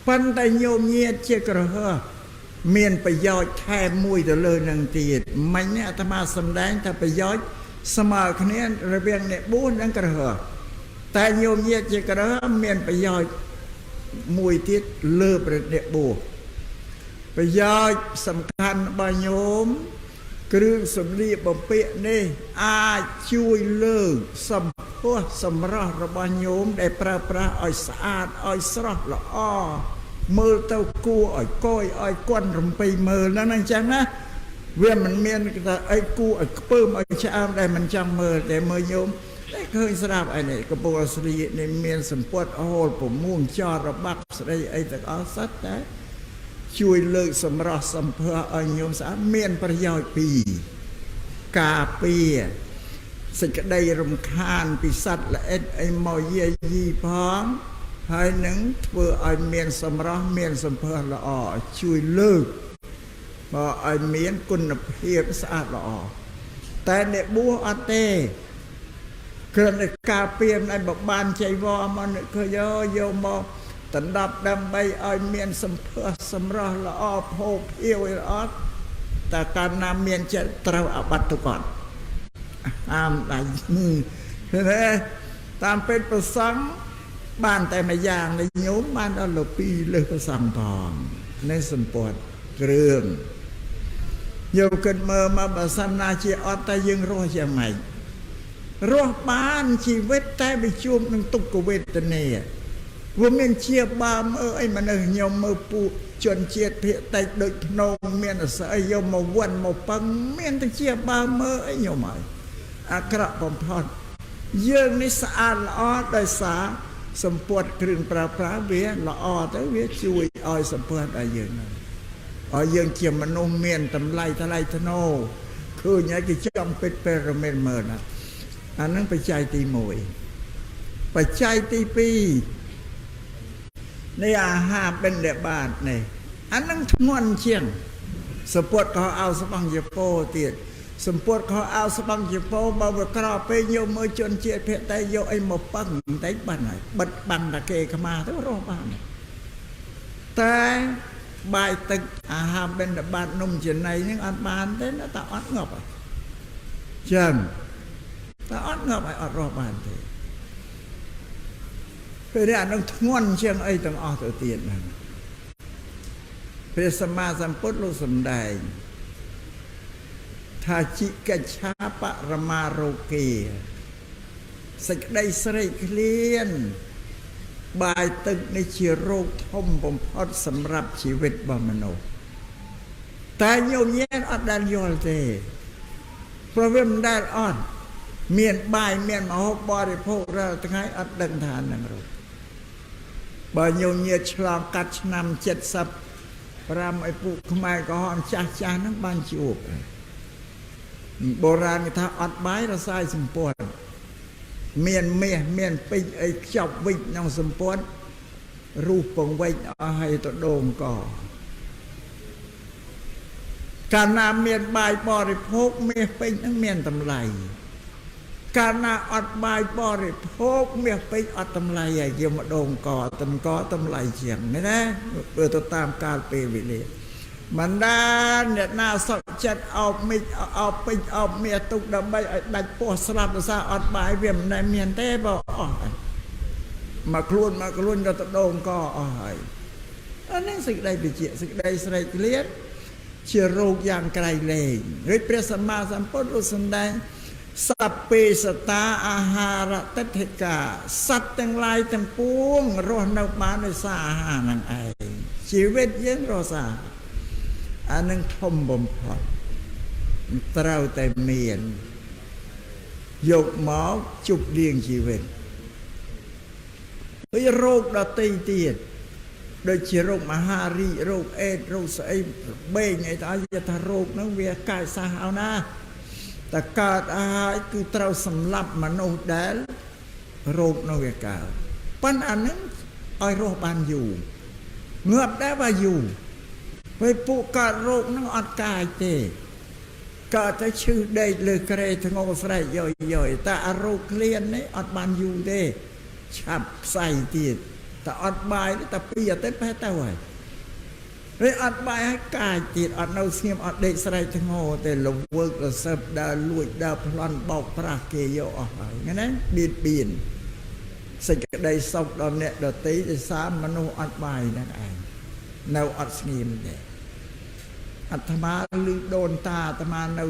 ប៉ុន្តែញោមញាតជាក្រហោះមានប្រយោជន៍ថែមមួយទៅលើនឹងទៀតមិញនេះអាត្មាសម្ដែងថាប្រយោជន៍ស្មើគ្នារវាងអ្នកបួសនិងក្រហោះតែញោមញាតជាក្រហោះមានប្រយោជន៍មួយទៀតលើប្រអ្នកបួសប្រយោជន៍សំខាន់របស់ញោមគ្រឿងសម្លៀកបំពាក់នេះអាចជួយលើកសម្ផស្សសម្រស់របស់ញោមដែលប្រើប្រាស់ឲ្យស្អាតឲ្យស្រស់ល្អមើលទៅគួរឲ្យកយឲ្យគន់រំពៃមើលហ្នឹងអញ្ចឹងណាវាមិនមានថាអីគួរឲ្យខ្ពើមឲ្យឆ្អើមដែលមិនចង់មើលតែមើលញោមតែឃើញស្រាប់អីនេះកំពុងស្លៀកនេះមានសម្ពត់ហូលប្រមួងចរបាក់ស្ដីអីទាំងអស់សត្វតែជួយលើកសម្រស់សម្ផស្សឲ្យញោមស្អាតមានប្រយោជន៍ពីរការពារសេចក្តីរំខានពីសត្វល្អិតអីមកយាយីផងហើយនឹងធ្វើឲ្យមានសម្រស់មានសម្ផស្សល្អជួយលើកបើឲ្យមានគុណភាពស្អាតល្អតែអ្នកបួសអត់ទេគ្រាន់តែការពារមិនឲ្យបបានចៃវរមកនឹកឃើញយកមកដណ្ដប់ដើម្បីឲ្យមានសម្ផស្សសម្រស់ល្អភោភាវល្អតែកាលណាមានចិត្តត្រូវអបត្តិគាត់អាមដៃឃើញទេតាមពេទ្យប្រសង់បានតែមួយយ៉ាងនេះញោមបានដល់លើពីរលើសប្រសង់ផងនេះសម្ពត់គ្រឿងយកគិតមើលមកបើសិនណាជាអត់តែយើងរស់យ៉ាងម៉េចរស់បានជីវិតតែវាជួបនឹងទុក្ខវេទនាវាមានជាបាមើអីមនុស្សញោមមើលពួកជនជាតិភាគតិចដូចភ្នំមានអស្អីយកមកវាន់មកពឹងមានតែជាបាមើអីញោមហើយអាក្រក់បំផុតយើងនេះស្អាតល្អដោយសារសម្ពត់គ្រឿងប្រើប្រាស់វាល្អទៅវាជួយឲ្យសម្ពត់ដល់យើងឲ្យយើងជាមនុស្សមានតម្លៃថ្លៃថ្នូរឃើញហើយគេចង់ពិតពេលរមែនមើលណាអានឹងបច្ច័យទី1បច្ច័យទី2នៃអាហារបិណ្ឌបាតនេះអានឹងធ្ងន់ជាងសម្ពត់ខោអាវស្បង់ជាពោទៀតសម្ពត់ខោអាវស្បង់ជាពោបើវាក្រពេកយកមើលជនជាតិភាគតែយកអីមកពឹងបន្តិចបានហើយបិទបាំងតែគេខ្មាស់ទៅរស់បានតែបាយទឹកអាហារបិណ្ឌបាតនំចំណីហ្នឹងអត់បានទេណាតែអត់ងាប់ហើយចឹងតែអត់ងាប់ហើយអត់រស់បានទេពេលនេះអានឹងធ្ងន់ជាងអីទាំងអស់ទៅទៀតហ្នឹងព្រះសម្មាសម្ពុទ្ធលោកសម្ដែងថាជីកិច្ឆាបរមារោគាសេចក្តីស្រេកឃ្លានបាយទឹកនេះជារោគធំបំផុតសម្រាប់ជីវិតរបស់មនុស្សតែញោមញាតអត់ដែលយល់ទេព្រោះវាមិនដែលអត់មានបាយមានម្ហូបបរិភោគរាល់ថ្ងៃអត់ដឹងថានឹងរោគបើញោមញាតឆ្លងកាត់ឆ្នាំ75ឲ្យពួកខ្មែរក្រហមចាស់ចាស់ហ្នឹងបានជួបបុរាណគេថាអត់បាយរសាយសម្ព័ន្ធមានមាសមានពេជ្រអីខ្ចប់វិចក្នុងសម្ព័ន្ធរូបពងវែកអស់ហើយទៅដូងកកាលណាមានបាយបរិភោគមាសពេជ្រហ្នឹងមានតម្លៃកាលណាអត់បាយបរិភោគមាសពេជ្រអត់តម្លៃហើយយកម្ដងកតម្កតម្លៃជាងនេះណាធ្វើទៅតាមកាលពេលវេលា មិនដែលអ្នកណាសុខចិត្តអោបមិចអោបពេជ្រអោបមាសទុកដើម្បីឲ្យដាច់ពោះស្លាប់ដោយសារអត់បាយវាមិនដែលមានទេបើអស់ហើយមកខ្លួនមកខ្លួនទៅដងកអស់ហើយអានេះសេចក្តីវិជាសេចក្តីស្រេកឃ្លានជារោគយ៉ាងក្រៃលែងឬព្រះសម្មាសម្ពុទ្ធលោកសម្ដែងសព្វេសតាអាហារតិដ្ឋិកាសត្វទាំងឡាយទាំងពួងរស់នៅបានដោយសារអាហារហ្នឹងឯងជីវិតយើងរស់សារអានឹងធំបំផុតត្រូវតែមានយកមកជប់លៀងជីវិតហើយរោគដទៃទៀតដូចជារោគមហារីករោគអេដរោគស្អីបេងអីទៅឲ្យថារោគហ្នឹងវាកាយសាហាវណាស់តែកើតហើយគឺត្រូវសម្លាប់មនុស្សដែលរោគនោះវាកើតប៉ុន្តែអាហ្នឹងឲ្យរស់បានយូរងាប់ដែរว่าយូរពេលពួកកើតរោគហ្នឹងអត់កាយទេកើតទៅឈឺដេកលើគ្រែធ្ងោស្រែកយយយតែអារោគឃ្លាននេះអត់បានយូរទេឆាប់ផ្សៃទៀតតែអត់បាយតែពីអាទិត្យប្រហែលទៅហើយហើយអត់បាយហើយកាយទៀតអត់នៅស្ងៀមអត់ដេកស្រែកធ្ងោទេលវើករសើបដើរលួចដើរប្លន់បោកប្រាស់គេយកអស់ហើយណាបៀតបៀនសេចក្តីសុខដល់អ្នកដទៃដោយសារមនុស្សអត់បាយហ្នឹងឯងនៅអត់ស្ងៀមទេអាត្មាឮដូនតាអាត្មានៅ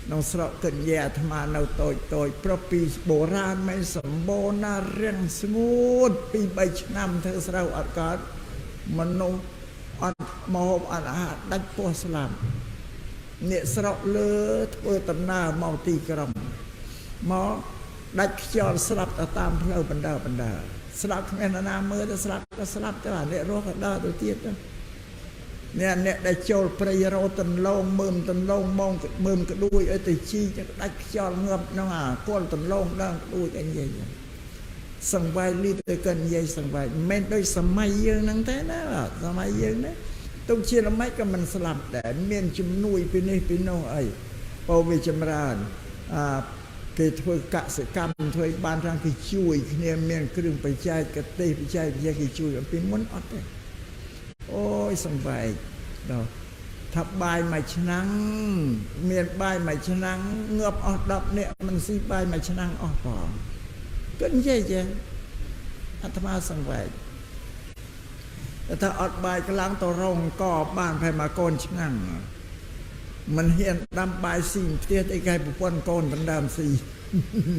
ក្នុងស្រុកកិញ្ញាអាត្មានៅតូចតូចប្រុសពីបុរាណមិនសម្បូរណារាំងស្ងួតពី3ឆ្នាំធ្វើស្រូវអត់កើតមនុស្សអត់មកអត់អាហារដាច់ពោះស្លាប់អ្នកស្រុកលើធ្វើដំណើរមកទីក្រុងមកដាច់ខ្យល់ស្លាប់ទៅតាមផ្លូវបណ្ដើបណ្ដើស្លាប់គ្មាននរណាមើលទៅស្លាប់ក៏ស្លាប់ទៅអាអ្នករស់ក៏ដើរទៅទៀតទៅអ្នកដែលចូលព្រៃរោទន្លងមើមទន្លងមងមើមក្ដួយឲ្យទៅជីកដាច់ខ្យល់ងាប់ក្នុងអាគល់ទន្លងដើមក្ដួយអីនិយាយសង្វាយលីទៅកិននិយាយសង្វាយមិនមែនដូចសម័យយើងហ្នឹងទេណាសម័យយើងណាទុកជាល្មិចក៏មិនស្លាប់ដែរមានជំនួយពីនេះពីនោះអីបើវាចម្រើនអាគេធ្វើកសិកម្មធ្វើបានទាំងគេជួយគ្នាមានគ្រឿងបច្ចេកទេសបច្ចេកវិទ្យាគេជួយអំពីមុនអត់ទេអូយសង្វែកដល់ថាបាយមួយឆ្នាំមានបាយមួយឆ្នាំងាប់អស់10នាក់មិនស៊ីបាយមួយឆ្នាំអស់ផងគឺនិយាយចេះអាត្មាសង្វែកតែអត់បាយខ្លាំងទៅរងកបានប្រហែលមកកូនឆ្នាំមិនហ៊ានដាំបាយស៊ីផ្ទះអីគេប្រពន្ធកូនដណ្ដើមស៊ី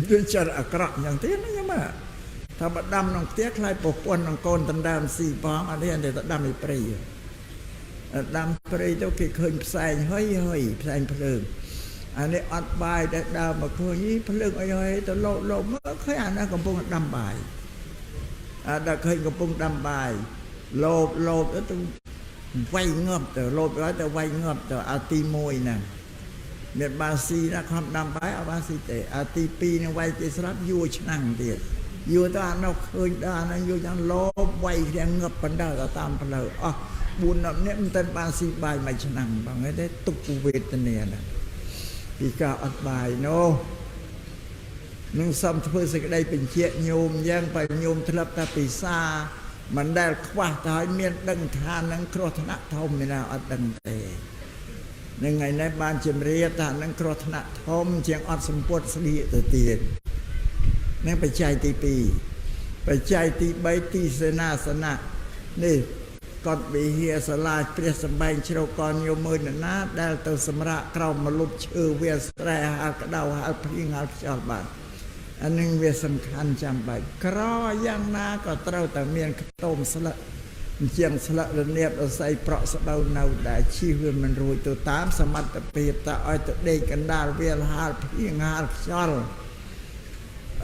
វាចិត្តអាក្រក់យ៉ាងទៀតណាញ៉ាំថាបើដាំក្នុងផ្ទះខ្លាចប្រពន្ធនឹងកូនដណ្ដើមស៊ីផងអត់ហ៊ានទេទៅដាំឯព្រៃដាំព្រៃទៅគេឃើញផ្សែងហុយហុយផ្សែងភ្លើងអានេះអត់បាយដែលដើមមកឃើញភ្លើងអីហុយទៅលោលោមើលឃើញអានេះកំពុងដាំបាយអាដល់ឃើញកំពុងដាំបាយលោបលោបទៅវាយងាប់ទៅលោបហើយទៅវាយងាប់ទៅអាទី1ហ្នឹងមានបានស៊ីណាខំដាំបាយអត់បានស៊ីទេអាទី2នឹងវាយគេស្រាប់យួរឆ្នាំងទៀតយួរទៅអានោះឃើញដល់អានោះយួរយ៉ាងលោបវាយគ្នាងាប់បណ្ដើទៅតាមផ្លូវអស់4 10នាក់មិនទាន់បានស៊ីបាយមួយឆ្នាំបងទេទុក្ខវេទនាណាពីការអត់បាយនោះនឹងសំធ្វើសេចក្តីបញ្ជាក់ញោមយ៉ាងបើញោមធ្លាប់តែពិសាមិនដែលខ្វះទៅឲ្យមានដឹងថានឹងគ្រោះថ្នាក់ធំឯណាអត់ដឹងទេនឹងថ្ងៃនេះបានជម្រាបថានឹងគ្រោះថ្នាក់ធំជាងអត់សម្ពុតស្លៀកទៅទៀតនឹងបច្ច័យទី2បច្ច័យទី3ទីសេនាសនៈនេះកត់វិហារសាលាព្រះសម្បែងជ្រកកនញោមមើលណាដែលទៅសម្រាកក្រោមម្លប់ឈើវាស្រែហាលក្តៅហាលភ្លៀងហាលខ្យល់បានអានឹងវាសំខាន់ចាំបាច់ក្រយ៉ាងណាក៏ត្រូវតែមានខ្ទមស្លឹកជាងស្លឹករនាបរស័យប្រក់ស្បូវនៅដែលជិះវាមិនរួចទៅតាមសមត្ថភាពតើឲ្យទៅដេកកណ្ដាលវាលហាលភ្លៀងហាលខ្យល់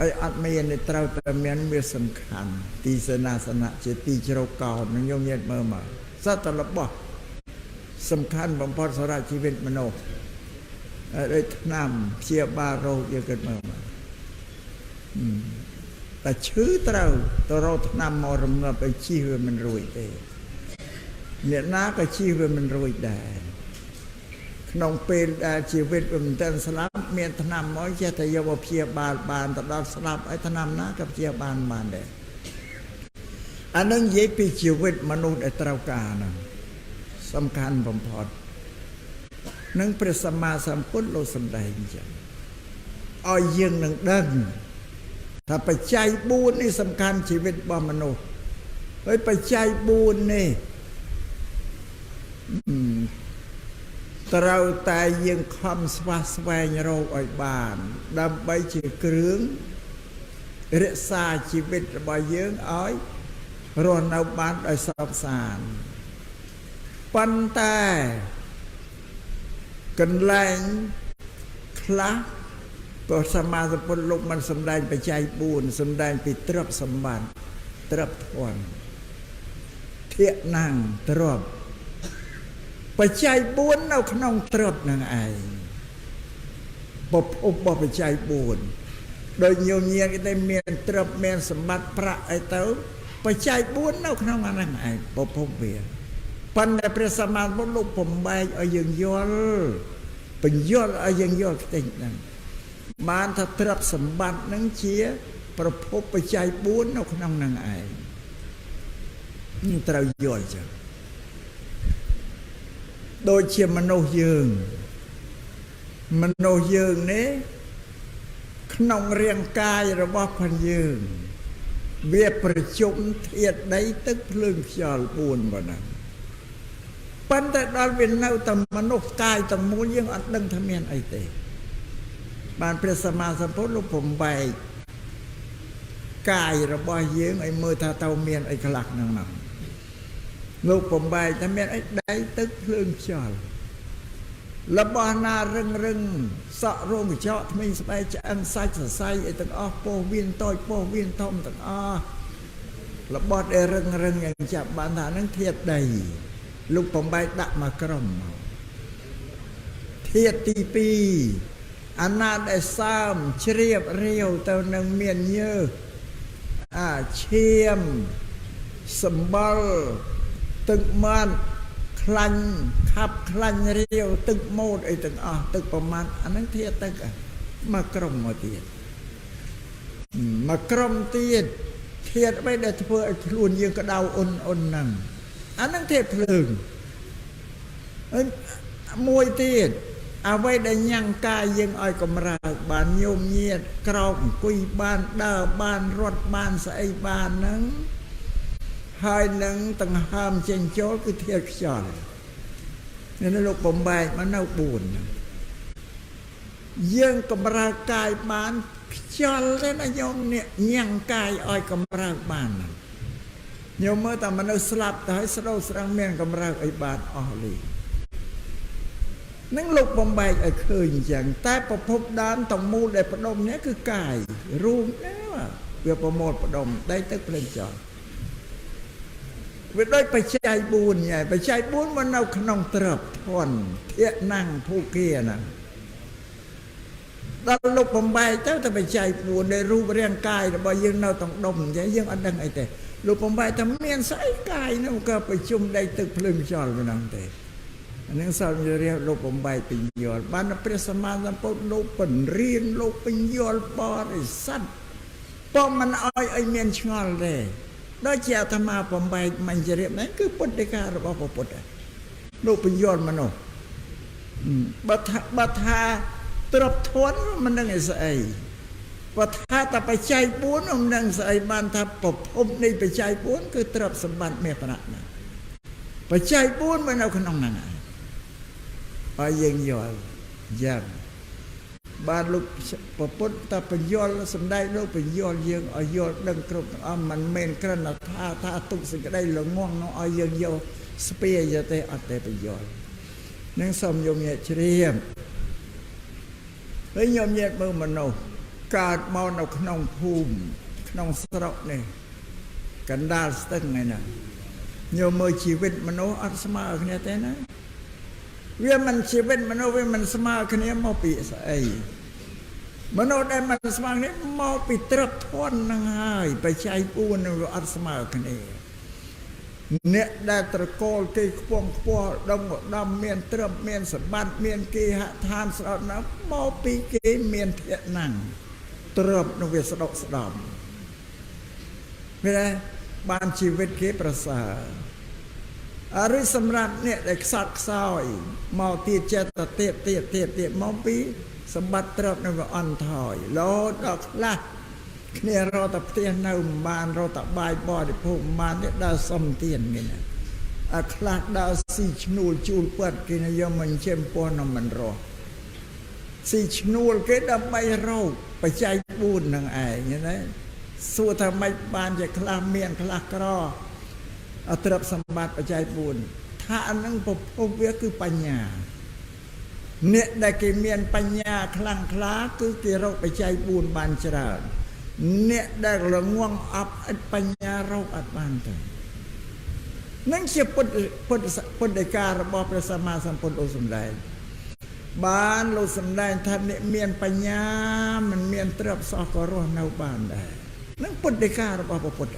អីអត់មានទេត្រូវតែមានវាសំខាន់ទីសេនាសនៈជាទីជ្រកកោននឹងញោមញាតិមើលមកសត្វតែរបស់សំខាន់បំផុតសម្រាប់ជីវិតមនុស្សដូចថ្នាំព្យាបាលរោគយើងគិតមើលមកតែឈឺត្រូវទៅរកថ្នាំមករំងាប់ឲ្យជិះវាមិនរួចទេអ្នកណាក៏ជិះវាមិនរួចដែរក្នុងពេលដែលជីវិតវាមិនទាន់ស្លាប់មានថ្នាំមកចេះតែយកមកព្យាបាលបានទៅដល់ស្លាប់ឲ្យថ្នាំណាក៏ព្យាបាលបានដែរអានឹងនិយាយពីជីវិតមនុស្សដែលត្រូវការហ្នឹង សំខាន់បំផុតនឹងព្រះសម្មាសម្ពុទ្ធលោកសម្ដែងអញ្ចឹងឲ្យយើងនឹងដឹងថាបច្ច័យ4នេះសំខាន់ជីវិតរបស់មនុស្សហើយបច្ច័យ4នេះត្រូវតែយើងខំស្វះស្វែងរកឲ្យបានដើម្បីជាគ្រឿងរក្សាជីវិតរបស់យើងឲ្យរស់នៅបានដោយសុខសាន្តប៉ុន្តែកន្លែងខ្លះព្រះសម្មាសម្ពុទ្ធលោកមិនសម្ដែងបច្ច័យ4សម្ដែងពីទ្រព្យសម្បត្តិទ្រព្យធនធាកណាំងទ្រព្យបច្ច័យ4នៅក្នុងទ្រព្យនឹងឯងប្រភពរបស់បច្ច័យ4ដោយញោមញាតគេតែមានទ្រព្យមានសម្បត្តិប្រាក់អីទៅបច្ច័យ4នៅក្នុងអាហ្នឹងឯងប្រភពវាប៉ុន្តែព្រះសម្មាសម្ពុទ្ធលោកបំបែកឲ្យយើងយល់បញ្យល់ឲ្យយើងយល់ខ្ទេចហ្នឹងបានថាទ្រព្យសម្បត្តិហ្នឹងជាប្រភពបច្ច័យ4នៅក្នុងហ្នឹងឯងនឹងត្រូវយល់ចឹងដូចជាមនុស្សយើងមនុស្សយើងនេះក្នុងរាងកាយរបស់ផងយើងវាប្រជុំធាតុដីទឹកភ្លើងខ្យល់4ប៉ុណ្ណាប៉ុន្តែដល់វានៅតែមនុស្សកាយទាំងមូលយើងអត់ដឹងថាមានអីទេបានព្រះសម្មាសម្ពុទ្ធលោកបំបែកកាយរបស់យើងឲ្យមើលថាតើមានអីខ្លះក្នុងហ្នឹងលោកបំបែកថាមានអីដីទឹកភ្លើងខ្យល់របស់ណារឹងរឹងសក់រោមកញ្ចក់ថ្មីស្បែកឆ្អឹងសាច់សរសៃអីទាំងអស់ពោះវៀនតូចពោះវៀនធំទាំងអស់របស់ដែលរឹងរឹងយ៉ាងចាប់បានថាហ្នឹងធាតុដីលោកបំបែកដាក់មកក្រុមមកធាតុទី2អាណាដែលសើមជ្រាបរាវទៅនឹងមានញើសអាឈាមសម្បល់ទឹកមាត់ខ្លាញ់ខាប់ខ្លាញ់រាវទឹកម៉ូតអីទាំងអស់ទឹកប្រមាណអាហ្នឹងធាតុទឹកមកក្រុមមកទៀតមកក្រុមទៀតធាតុអ្វីដែលធ្វើឲ្យខ្លួនយើងក្តៅអ៊ុនអ៊ុនហ្នឹងអាហ្នឹងធាតុភ្លើងហើយមួយទៀតអ្វីដែលញ៉ាំងកាយយើងឲ្យកម្រើកបានញោមញាតក្រោកអង្គុយបានដើរបានរត់បានស្អីបានហ្នឹងហើយនឹងដង្ហើមចេញចូលគឺធាតុខ្យល់នេះលោកបំបែកមកនៅ4ហ្នឹងយើងកម្រើកកាយបានខ្យល់ទេណាញោមអ្នកញ៉ាំងកាយឲ្យកម្រើកបានញោមមើលតែមនុស្សស្លាប់ទៅហើយស្ដោស្រាំងមានកម្រើកអីបានអស់លីនឹងលោកបំបែកឲ្យឃើញអញ្ចឹងតែប្រភពដើមទាំងមូលដែលផ្ដុំនេះគឺកាយរូបនេះវាប្រមូលផ្ដុំដីទឹកភ្លើងខ្យល់វាដូចបច្ច័យ4ញ៉ៃបច្ច័យ4មកនៅក្នុងទ្រព្យធនធាកណាំងភូគាហ្នឹងដល់លោកបំបែកទៅតែបច្ច័យ4ដែលរូបរាងកាយរបស់យើងនៅទាំងដុំអញ្ចឹងយើងអត់ដឹងអីទេលោកបំបែកថាមានស្អីកាយនោះក៏ប្រជុំដីទឹកភ្លើងខ្យល់ប៉ុណ្ណឹងទេអានឹងសល់រៀបលោកបំបែកបញ្យល់បានព្រះសម្មាសម្ពុទ្ធលោកបង្រៀនលោកបញ្យល់បរិស័ទប៉ុមិនឲ្យឲ្យមានឆ្ងល់ទេដូចជាអាត្មាបំបែកមញ្ញរៀបហ្នឹងគឺពុទ្ធិការបស់ព្រះពុទ្ធលោកបញ្យល់មនុស្សបើថាទ្រព្យធនមិនដឹងស្អីបើថាតែបច្ច័យ4មិនដឹងស្អីបានថាប្រភពនៃបច្ច័យ4គឺទ្រព្យសម្បត្តិមាសប្រាក់ណាបច្ច័យ4មកនៅក្នុងហ្នឹងហើយយើងយល់យ៉ាងបានលោកព្រះពុទ្ធតែបញ្យល់សម្ដែងលោកបញ្យល់យើងឲ្យយល់ដឹងគ្រប់ទាំងអស់មិនមែនគ្រាន់តែថាទុកសេចក្តីល្ងងនោះឲ្យយើងយកស្ពាយទេអត់ទេបញ្យល់នឹងសូមញោមញាតជ្រាបហើយញោមញាតមើលមនុស្សកើតមកនៅក្នុងភូមិក្នុងស្រុកនេះកណ្ដាលស្ទឹងឯណាញោមមើលជីវិតមនុស្សអត់ស្មើគ្នាទេណាវាមិនជីវិតមនុស្សវាមិនស្មើគ្នាមកពីស្អីមនុស្សដែលមិនស្មើគ្នាមកពីទ្រព្យធនហ្នឹងហើយបច្ច័យ4នឹងវាអត់ស្មើគ្នាអ្នកដែលត្រកូលគេខ្ពង់ខ្ពស់ដងឧត្តមមានទ្រព្យមានសម្បត្តិមានគេហដ្ឋានស្ដុតណាស់មកពីគេមានធាកណាំងទ្រព្យនោះវាស្ដុកស្ដំវាបានជីវិតគេប្រសើរ ឬសម្រាប់អ្នកដែលខ្សត់ខ្សោយមកទៀតចិត្តទៀតទៀតទៀតទៀតមកពីសម្បត្តិទ្រព្យនៅវាអន់ថយរហូតដល់ខ្លះគ្នារកតែផ្ទះនៅមិនបានរកតែបាយបរិភោគមិនបានទេដើរសុំទានគេណាអាខ្លះដើរស៊ីឈ្នួលជួលពាត់គេណាយកមកចិញ្ចឹមពស់នៅមិនរស់ស៊ីឈ្នួលគេដើម្បីរកបច្ច័យ4នឹងឯងណាសួរថាម៉េចបានជាខ្លះមានខ្លះក្រអទ្រព្យសម្បត្តិបច្ច័យ4ថាអានឹងប្រភពវាគឺបញ្ញាអ្នកដែលគេមានបញ្ញាខ្លាំងក្លាគឺគេរកបច្ច័យ4បានច្រើនអ្នកដែលល្ងងអប់ឥតបញ្ញារកអត់បានទេនឹងជាពុទ្ធពុទ្ធពុទ្ធដីការបស់ព្រះសម្មាសម្ពុទ្ធលោកសម្ដែងបានលោកសម្ដែងថាអ្នកមានបញ្ញាមិនមានទ្រព្យសោះក៏រស់នៅបានដែរនឹងពុទ្ធដីការបស់ព្រះពុទ្ធ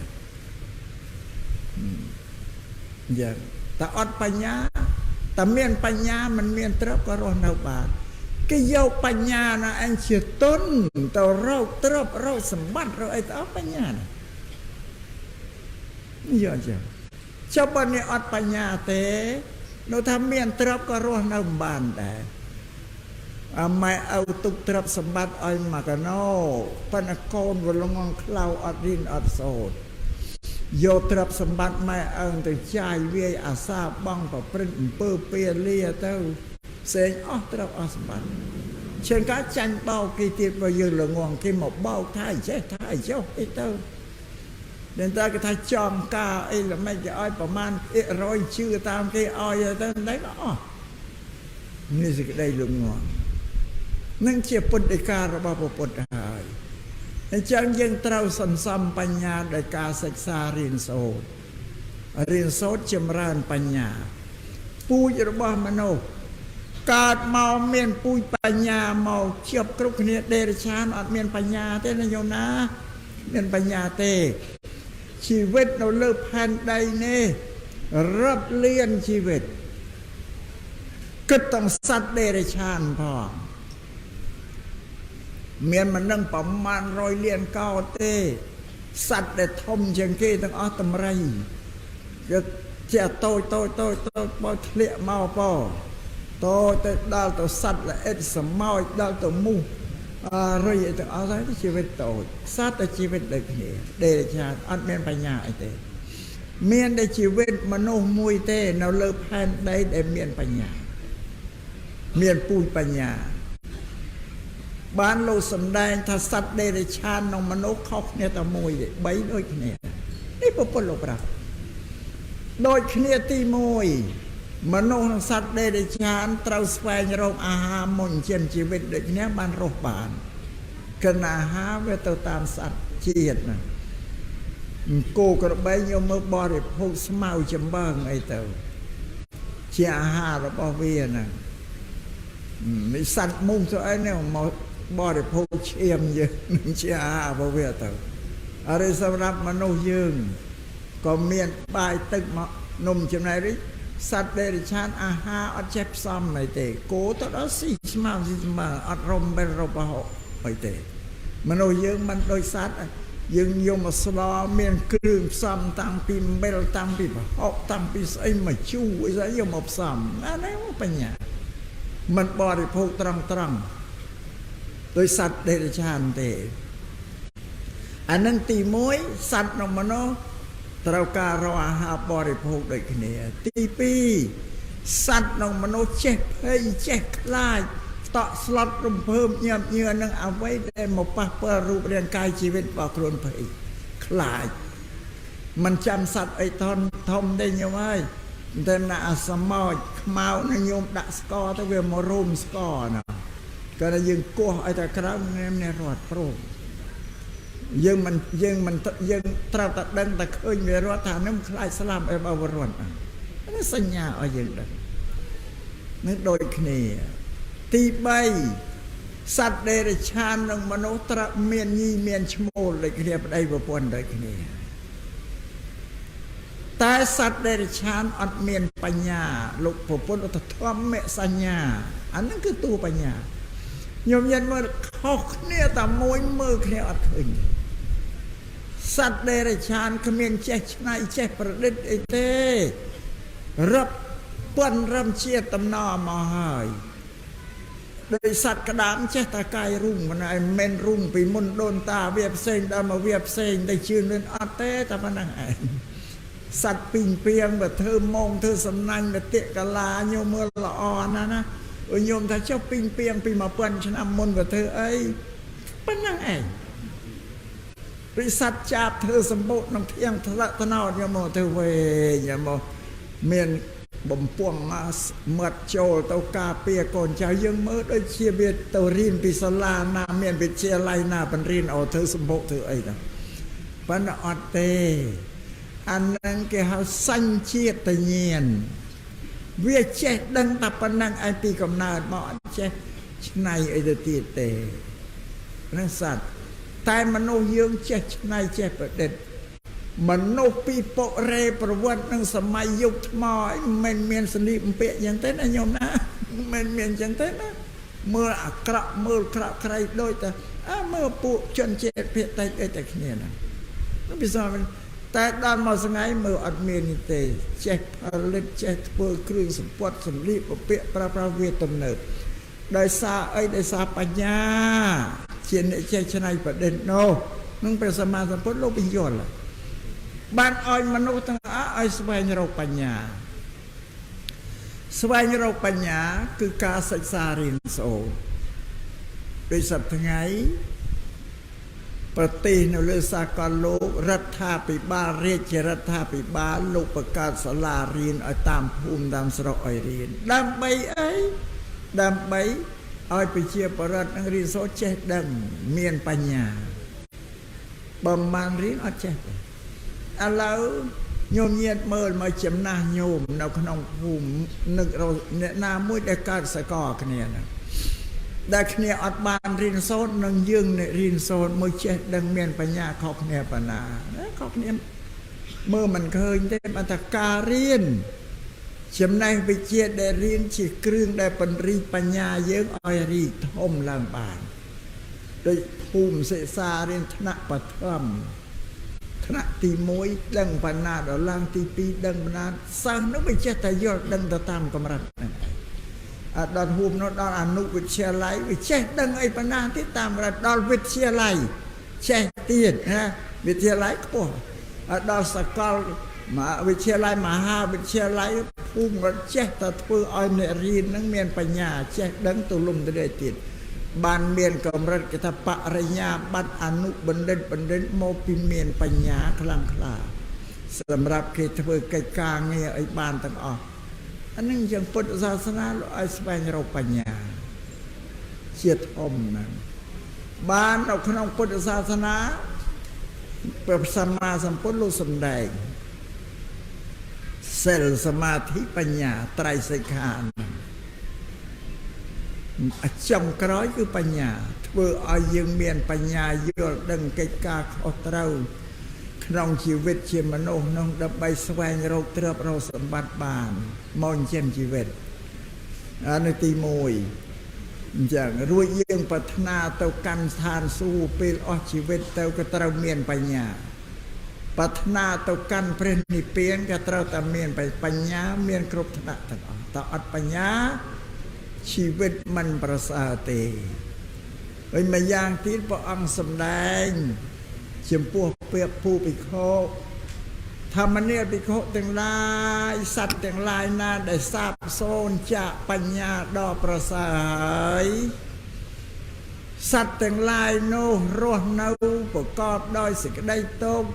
យ៉ាងតែអត់បញ្ញាតែមានបញ្ញាមិនមានទ្រព្យក៏រស់នៅបានគេយកបញ្ញាណាអញជាទុនទៅរកទ្រព្យរកសម្បត្តិរកអីទៅអត់បញ្ញាណាយកចឹងចុះបើនេះអត់បញ្ញាទេនៅថាមានទ្រព្យក៏រស់នៅមិនបានដែរអម៉ែឪទុកទ្រព្យសម្បត្តិឲ្យមកកណោប៉ុន្តែកូនវលងងខ្លៅអត់រៀនអត់សូត្រយកទ្រព្យសម្បត្តិម៉ែឪទៅចាយវាយអាសាបងប្រព្រឹត្តអំពើពាលាទៅផ្សេងអស់ទ្រព្យអស់សម្បត្តិជាងការចាញ់បោកគេទៀតបើយើងល្ងងគេមកបោកថាចេះថាចុះអីទៅដល់តែគេថាចង់ការអីល្មិចគេឲ្យប្រមាណ100ជឿតាមគេឲ្យទៅតែក៏អស់នេះសេចក្តីល្ងងនឹងជាពុទ្ធដីការបស់ព្រះពុទ្ធហើយអញ្ចឹងយើងត្រូវសន្សំបញ្ញាដោយការសិក្សារៀនសូត្ររៀនសូត្រចម្រើនបញ្ញាពូជរបស់មនុស្សកើតមកមានពូជបញ្ញាមកជាប់គ្រប់គ្នាដេរឆានអត់មានបញ្ញាទេណាញោមណាមានបញ្ញាទេជីវិតនៅលើផែនដីនេះរាប់លានជីវិតគិតទាំងសត្វដេរឆានផងមានមិននឹងប្រមាណ100លានកោទេសត្វដែលធំជាងគេទាំងអស់តម្រៃគឺជាតូចតូចតូចតូចបោធ្លាក់មកពោតូចទៅដល់ទៅសត្វល្អិតសមោចដល់ទៅមូសអរុយអីទាំងអស់ហើយជីវិតតូចសត្វតែជីវិតដូចគ្នាដេរឆានអត់មានបញ្ញាអីទេមានតែជីវិតមនុស្សមួយទេនៅលើផែនដីដែលមានបញ្ញាមានពូជបញ្ញាបានលោកសម្ដែងថាសត្វដេរឆាននិងមនុស្សខុសគ្នាតែមួយទេបីដូចគ្នានេះពុទ្ធលោកប្រាប់ដូចគ្នាទី1មនុស្សនិងសត្វដេរឆានត្រូវស្វែងរកអាហារមុនចិញ្ចឹមជីវិតដូចគ្នាបានរស់បានកិនអាហារវាទៅតាមសត្វជាតិណាគោក្របីយកមើលបរិភោគស្មៅចំបើងអីទៅជាអាហាររបស់វាណានេះសត្វមូសទៅអីនេះមកបរិភោគឈាមយើងនឹងជាអាហាររបស់វាទៅអរិសម្រាប់មនុស្សយើងក៏មានបាយទឹកមកនំចំណែកនេះសត្វដេរឆានអាហារអត់ចេះផ្សំអីទេគោទៅដល់ស៊ីស្មៅស៊ីស្មៅអត់រំបិលរបហុអីទេមនុស្សយើងមិនដូចសត្វយើងយកមកស្លមានគ្រឿងផ្សំតាំងពីអំបិលតាំងពីប្រហុកតាំងពីស្អីមកជូរអីស្អីយកមកផ្សំអានេះបញ្ញាមិនបរិភោគត្រង់ត្រង់ដោយសត្វដេរឆានទេអានឹងទី1សត្វនិងមនុស្សត្រូវការរកអាហារបរិភោគដូចគ្នាទី2សត្វនិងមនុស្សចេះភ័យចេះខ្លាចតក់ស្លុតរំភើបញាប់ញឿនឹងអ្វីដែលមកប៉ះពាល់រូបរាងកាយជីវិតរបស់ខ្លួនភ័យខ្លាចមិនចាំសត្វអីធំធំទេញោមអើយតែណាអាសមោចខ្មៅនឹងញោមដាក់ស្ករទៅវាមករុំស្ករណាក៏តែយើងគោះឲ្យតែក្រៅនេះរត់ព្រមយើងមិនយើងមិនយើងត្រូវតែដឹងតែឃើញវារត់ថានឹងខ្លាចស្លាប់អីបើរត់នេះសញ្ញាឲ្យយើងដឹងនឹងដូចគ្នាទី3សត្វដេរឆាននិងមនុស្សត្រូវមានញីមានឈ្មោលដូចគ្នាប្តីប្រពន្ធដូចគ្នាតែសត្វដេរឆានអត់មានបញ្ញាលោកប្រពន្ធធម្មសញ្ញាអាហ្នឹងគឺតួបញ្ញាញោមញ៉ាំមើលខុសគ្នាតែមួយមើលគ្នាអត់ឃើញសត្វដេរឆានគ្មានចេះឆ្នៃចេះប្រឌិតអីទេ រាប់ពាន់រំជាតំណមកហើយដោយសត្វក្តាមចេះតែកាយរុងមិនឯងមិនរុងពីមុនដូនតាវាផ្សេងដល់មកវាផ្សេងតែជឿនឿនអត់ទេតែប៉ុណ្ណឹងឯងសត្វពីងពីងបើធ្វើម៉ងធ្វើសំណាញ់បើតិកលាញោមមើលល្អណាស់ណាញោមថាចុះពីងពីងពី1000ឆ្នាំមុនបើធ្វើអីប៉ុណ្ណឹងឯងរិស័តចាបធ្វើសម្បុកក្នុងធៀងថ្នាក់ថ្នោតញោមមកធ្វើវែងញោមមកមានបំពង់មាត់ចូលទៅការពារកូនចៅយើងមើលដូចជាវាទៅរៀនពីសាលាណាមានវិទ្យាល័យណាបង្រៀនឲ្យធ្វើសម្បុកធ្វើអីណាប៉ុន្តែអត់ទេអានឹងគេហៅសញ្ជាតិញាណវាចេះដឹងតែប៉ុណ្ណឹងឯងពីកំណើតមកអត់ចេះឆ្នៃអីទៅទៀតទេហ្នឹងសត្វតែមនុស្សយើងចេះឆ្នៃចេះប្រឌិតមនុស្សពីបុរេប្រវត្តិនឹងសម័យយុគថ្មអីមិនមានសនិបំពាក់យ៉ាងទេណាញោមណាមិនមានយ៉ាងទេណាមើលអាក្រក់មើលក្រក់ក្រៃដូចតែអើមើលពួកជនជាតិភាគតិចអីតែគ្នាណាពិសេសតែដល់មកថ្ងៃមើលអត់មាននេះទេចេះផលិតចេះធ្វើគ្រឿងសម្ពត់សម្លៀកបំពាក់ប្រើប្រាស់វាទំនើបដោយសារអីដោយសារបញ្ញាជាអ្នកចេះច្នៃប្រឌិតនោះនឹងព្រះសម្មាសម្ពុទ្ធលោកបញ្យល់បានឲ្យមនុស្សទាំងអស់ឲ្យស្វែងរកបញ្ញាស្វែងរកបញ្ញាគឺការសិក្សារៀនសូត្រដូចសប្តាហ៍ថ្ងៃប្រទេសនៅលើសាកលលោករដ្ឋាភិបាលរាជរដ្ឋាភិបាលលោកបង្កើតសាលារៀនឲ្យតាមភូមិតាមស្រុកឲ្យរៀនដើម្បីអីដើម្បីឲ្យប្រជាពលរដ្ឋនឹងរៀនសូត្រចេះដឹងមានបញ្ញាបើមិនរៀនអត់ចេះទេឥឡូវញោមញាតមើលមកចំណាស់ញោមនៅក្នុងភូមិនឹករកអ្នកណាមួយដែលកើតសកលគ្នាណាដែលគ្នាអត់បានរៀនសូត្រនឹងយើងអ្នករៀនសូត្រមួយចេះដឹងមានបញ្ញាខុសគ្នាប៉ុណ្ណាខុសគ្នាមើលមិនឃើញទេបានថាការរៀនចំណេះវិជ្ជាដែលរៀនជាគ្រឿងដែលពង្រីកបញ្ញាយើងឲ្យរីកធំឡើងបានដូចភូមិសិក្សារៀនថ្នាក់បឋមថ្នាក់ទី1ដឹងបណ្ណាដល់ឡើងទី2ដឹងបណ្ណាសិស្សនោះវាចេះតែយល់ដឹងទៅតាមកម្រិតហ្នឹងឯងអត់ដល់ហួមនោះដល់អនុវិទ្យាល័យវាចេះដឹងអីបណ្ណាទៀតតាមកម្រិតដល់វិទ្យាល័យចេះទៀតណាវិទ្យាល័យខ្ពស់អត់ដល់សកលមហាវិទ្យាល័យមហាវិទ្យាល័យភូមិក៏ចេះតែធ្វើឲ្យអ្នករៀននឹងមានបញ្ញាចេះដឹងទូលំទូលាយទៀតបានមានកម្រិតគេថាបរិញ្ញាបត្រអនុបណ្ឌិតបណ្ឌិតមកពីមានបញ្ញាខ្លាំងក្លាសម្រាប់គេធ្វើកិច្ចការងារឲ្យបានទាំងអស់អានឹងយ៉ាងពុទ្ធសាសនាលោកឲ្យស្វែងរកបញ្ញាជាធំណាស់បាននៅក្នុងពុទ្ធសាសនាព្រះសម្មាសម្ពុទ្ធលោកសម្ដែងសិលសមាធិបញ្ញាត្រៃសិក្ខាចុងក្រោយគឺបញ្ញាធ្វើឲ្យយើងមានបញ្ញាយល់ដឹងកិច្ចការខុសត្រូវក្នុងជីវិតជាមនុស្សនោះដើម្បីស្វែងរកទ្រព្យរកសម្បត្តិបានមកចិញ្ចឹមជីវិតអានេះទី1អញ្ចឹងរួចយើងប្រាថ្នាទៅកាន់ស្ថានសួគ៌ពេលអស់ជីវិតទៅក៏ត្រូវមានបញ្ញាប្រាថ្នាទៅកាន់ព្រះនិព្វានក៏ត្រូវតែមានបញ្ញាមានគ្រប់ថ្នាក់ទាំងអស់តើអត់បញ្ញាជីវិតមិនប្រសើរទេហើយម្យ៉ាងទៀតព្រះអង្គសម្ដែងចំពោះពាក្យពូភិក្ខុធម្មនាភិក្ខុទាំងឡាយសត្វទាំងឡាយណាដែលសាបសូន្យចាកបញ្ញាដ៏ប្រសើរហើយសត្វទាំងឡាយនោះរស់នៅប្រកបដោយសេចក្តីទុក្ខ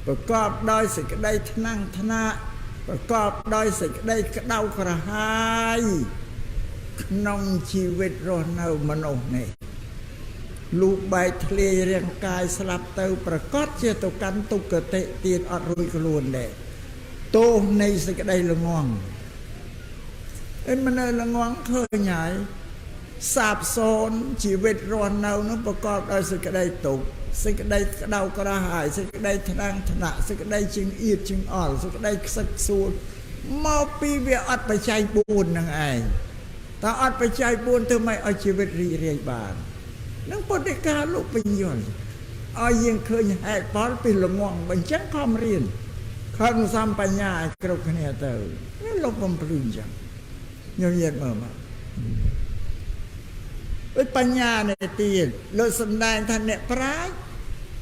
ប្រកបដោយសេចក្តីថ្នាំងថ្នាក់ប្រកបដោយសេចក្តីក្តៅក្រហាយក្នុងជីវិតរស់នៅមនុស្សនេះលុះបែកធ្លាយរាងកាយស្លាប់ទៅប្រកាសជាទៅកាន់ទុគតិទៀតអត់រួចខ្លួនដែរទោសនៃសេចក្តីល្ងងឯមិននៅល្ងងឃើញហើយសាបសូន្យជីវិតរស់នៅនោះប្រកបដោយសេចក្តីទុក្ខសេចក្តីក្តៅក្រហាយសេចក្តីថ្នាំងថ្នាក់សេចក្តីជឹងអៀតជឹងអល់សេចក្តីខ្សឹកខ្សួលមកពីវាអត់បច្ច័យ4នឹងឯងតើអត់បច្ច័យ4ធ្វើម៉េចឲ្យជីវិតរីករាយបាននឹងពុទ្ធិកាលោកបញ្យល់ឲ្យយើងឃើញហេតុផលពីល្ងងបើអញ្ចឹងខំរៀនខ ខឹងសំបញ្ញាឲ្យគ្រប់គ្នាទៅលោកបំភ្លឺអញ្ចឹងញោមញាតមើលមកដូចបញ្ញានេះទៀតលោកសំដែងថាអ្នកប្រាជ្ញ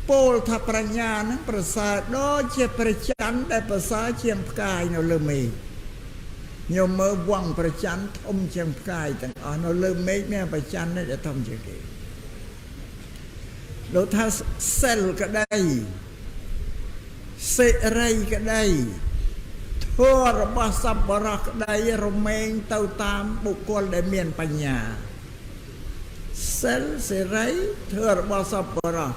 ពោលថាប្រាជ្ញានឹងប្រសើរដូចជាព្រះច័ន្ទដែលប្រសើរជាងផ្កាយនៅលើមេឃញោមមើលវងព្រះច័ន្ទធំជាងផ្កាយទាំងអស់នៅលើមេឃមានព្រះច័ន្ទនេះដែលធំជាងគេលោកថាសិលក្តីសិរីក្តីធម៌របស់សប្បុរសក្តីរមែងទៅតាមបុគ្គលដែលមានបញ្ញាសិលសិរីធម៌របស់សប្បុរស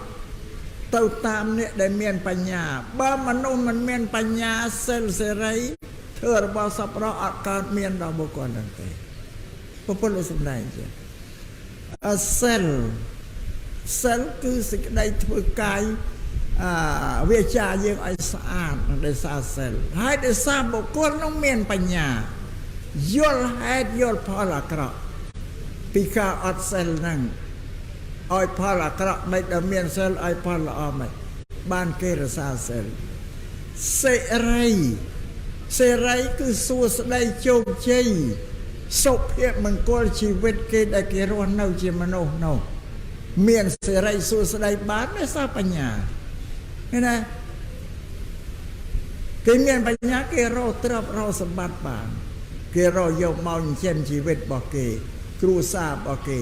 ទៅតាមអ្នកដែលមានបញ្ញាបើមនុស្សមិនមានបញ្ញាសិលសិរីធម៌របស់សប្បុរសអត់កើតមានដល់បុគ្គលហ្នឹងទេពុទ្ធលោកសម្ដែងជាអសិលសិលគឺសេចក្តីធ្វើកាយវាចាយើងឲ្យស្អាតដោយសារសិលហើយដោយសារបុគ្គលនោះមានបញ្ញាយល់ហេតុយល់ផលអាក្រក់ពីការអត់សិលហ្នឹងឲ្យផលអាក្រក់មិនដល់មានសិលឲ្យផលល្អមិនបានគេរក្សាសិលសិរីសិរីគឺសួស្តីជោគជ័យសុភមង្គលជីវិតគេដែលគេរស់នៅជាមនុស្សនោះមានសិរីសួស្តីបានដោយសារបញ្ញាឃើញណាគេមានបញ្ញាគេរកទ្រព្យរកសម្បត្តិបានគេរកយកមកចិញ្ចឹមជីវិតរបស់គេគ្រួសាររបស់គេ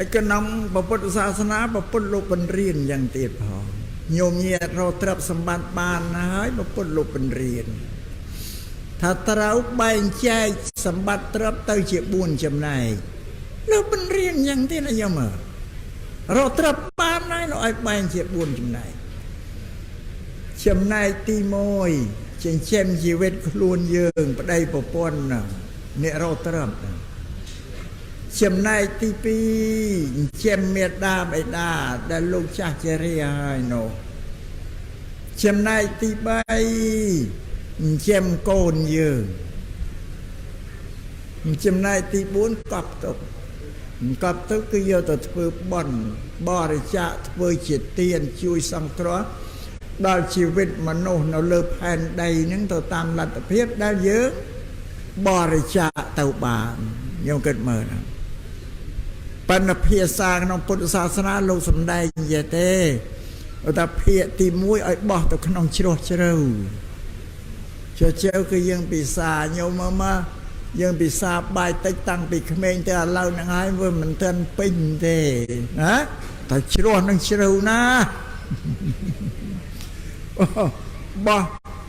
ឯក្នុងពុទ្ធសាសនាពុទ្ធលោកបង្រៀនយ៉ាងទៀតផងញោមញាតរកទ្រព្យសម្បត្តិបានហើយពុទ្ធលោកបង្រៀនថាត្រូវបែងចែកសម្បត្តិទ្រព្យទៅជា4ចំណែកលោកបង្រៀនយ៉ាងទៀតណាញោមរកទ្រព្យបានហើយលោកឲ្យបែងជា4ចំណែកចំណែកទី1ចិញ្ចឹមជីវិតខ្លួនយើងប្តីប្រពន្ធអ្នករកទ្រព្យចំណែកទី2ចិញ្ចឹមមេដាបិតាដែលលោកចាស់ជរាហើយនោះចំណែកទី3ចិញ្ចឹមកូនយើងចំណែកទី4កប់ទុកកប់ទុកគឺយកទៅធ្វើបុណ្យបរិច្ចាគធ្វើជាទានជួយសង្គ្រោះដល់ជីវិតមនុស្សនៅលើផែនដីហ្នឹងទៅតាមលទ្ធភាពដែលយើងបរិច្ចាគទៅបានខ្ញុំគិតមើលណាបណ្ឌភាសាក្នុងពុទ្ធសាសនាលោកសំដែងនិយាយទេថាភាគទី1ឲ្យបោះទៅក្នុងជ្រោះជ្រៅជ្រោះជ្រៅគឺយើងពិសាញោមមើលយើងពិសាបាយតិចតាំងពីក្មេងទៅឥឡូវហ្នឹងហើយវាមិនទាន់ពេញទេណាតែជ្រោះនឹងជ្រៅណាបោះ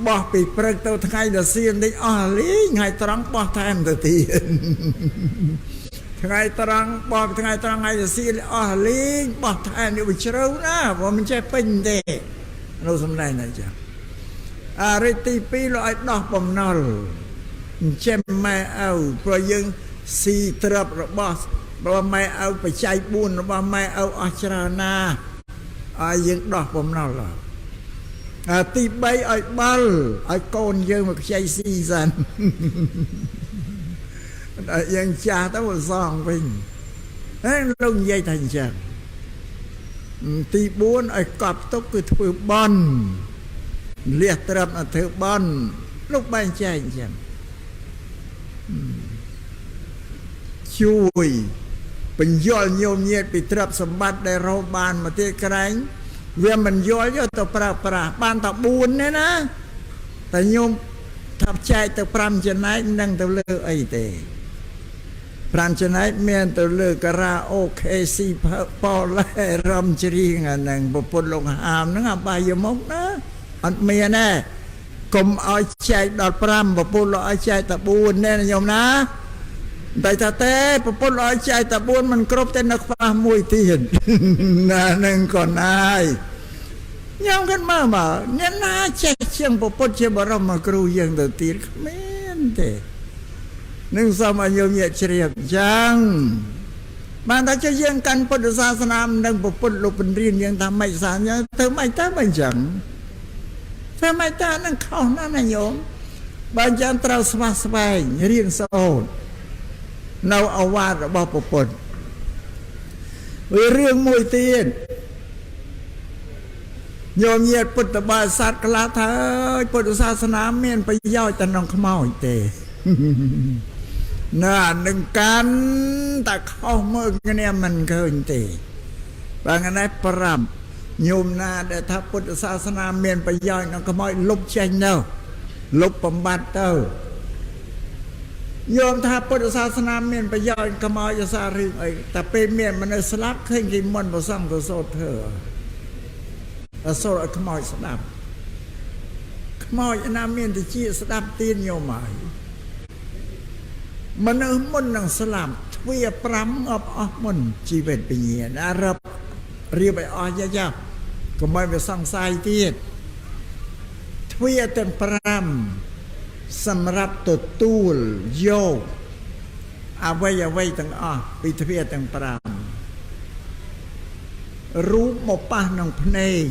បោះពីព្រឹកទៅថ្ងៃដល់សៀនតិចអស់លីងថ្ងៃត្រង់បោះថែមទៅទៀតថ្ងៃត្រង់បោះថ្ងៃត្រង់ថ្ងៃដល់សៀនអស់លីងបោះថែមនេះវាជ្រៅណាព្រោះមិនចេះពេញទេលោកសំដែងតែចឹងអារិទ្ធទី2លោកឲ្យដោះបំណុលចិញ្ចឹមម៉ែឪព្រោះយើងស៊ីទ្រព្យរបស់ម៉ែឪបច្ច័យ4របស់ម៉ែឪអស់ច្រើនណាស់ឲ្យយើងដោះបំណុលទី3ឲ្យបាល់ឲ្យកូនយើងមកខ្ចីស៊ីសិនដល់យើងចាស់ទៅសងវិញហើយលោកនិយាយថាអញ្ចឹងទី4ឲ្យកប់ទុកគឺធ្វើបន់លះទ្រព្យឲ្យធ្វើបន់លោកបែងចែកអញ្ចឹងជួយបញ្យល់ញោមញាតពីទ្រព្យសម្បត្តិដែលរកបានមកទៀតក្រែងវាមិនយល់យកទៅប្រើប្រាស់បានតែ4ទេណាតែញោមថាចែកទៅ5ចំណែកមិនដឹងទៅលើអីទេ5ចំណែកមានទៅលើការ៉ាអូខេស៊ីប៉ឡេរំច្រៀងអាហ្នឹងប្រពន្ធលោកហាមហ្នឹងអបាយមុខណាអត់មានទេកុំឲ្យចែកដល់5ប្រពន្ធលោកឲ្យចែកតែ4ទេញោមណាតែថាទេប្រពន្ធឲ្យចែកតែ4មិនគ្រប់ទេនៅខ្វះមួយទៀតណានឹងក៏ណាយញោមគិតមើលមកអ្នកណាចេះជាងប្រពន្ធជាបរមគ្រូយើងទៅទៀតគ្មានទេនឹងសូមឲ្យញោមញាតិជ្រាបអញ្ចឹងបានតែចេះយើងកាន់ពុទ្ធសាសនាមិនដឹងប្រពន្ធលោកបង្រៀនយើងថាម៉េចសាសនាធ្វើម៉េចទៅមិនអញ្ចឹងធ្វើម៉េចតើនឹងខុសណាស់ណាញោមបើអញ្ចឹងត្រូវស្វះស្វែងរៀនសូត្រនៅអវាទរបស់ពុទ្ធវារឿងមួយទៀត ញោមញាតិពុទ្ធបរិស័ទខ្លះថាអើយពុទ្ធសាសនាមានប្រយោជន៍តែក្នុងខ្មោចទេណានឹងកាន់តែខុសមើលគ្នាមិនឃើញទេបើថ្ងៃនេះប្រាប់ញោមណាដែលថាពុទ្ធសាសនាមានប្រយោជន៍ក្នុងខ្មោចលុបចេញទៅលុបបំបត្តិទៅញោមថាពុទ្ធសាសនាមានប្រយោជន៍ខ្មោចសាររឿងអីតែពេលមានមនុស្សស្លាប់ឃើញគេមុនប្រសង់ទៅសូត្រធ្វើអសូរឲ្យខ្មោចស្ដាប់ខ្មោចណាមានតិចស្ដាប់ទៀនញោមហើយមនុស្សមុននឹងស្លាប់ទ្វា5ងាប់អស់មុនជីវិតវិញ្ញាណអារឹបរៀបឲ្យអស់យ៉ាយ៉ាកុំឲ្យវាសង្ស័យទៀតទ្វាទាំង5សម្រាប់ទទួលយកអ្វីអ្វីទាំងអស់ពីទ្វាទាំង5រូបមកប៉ះនឹងភ្នែក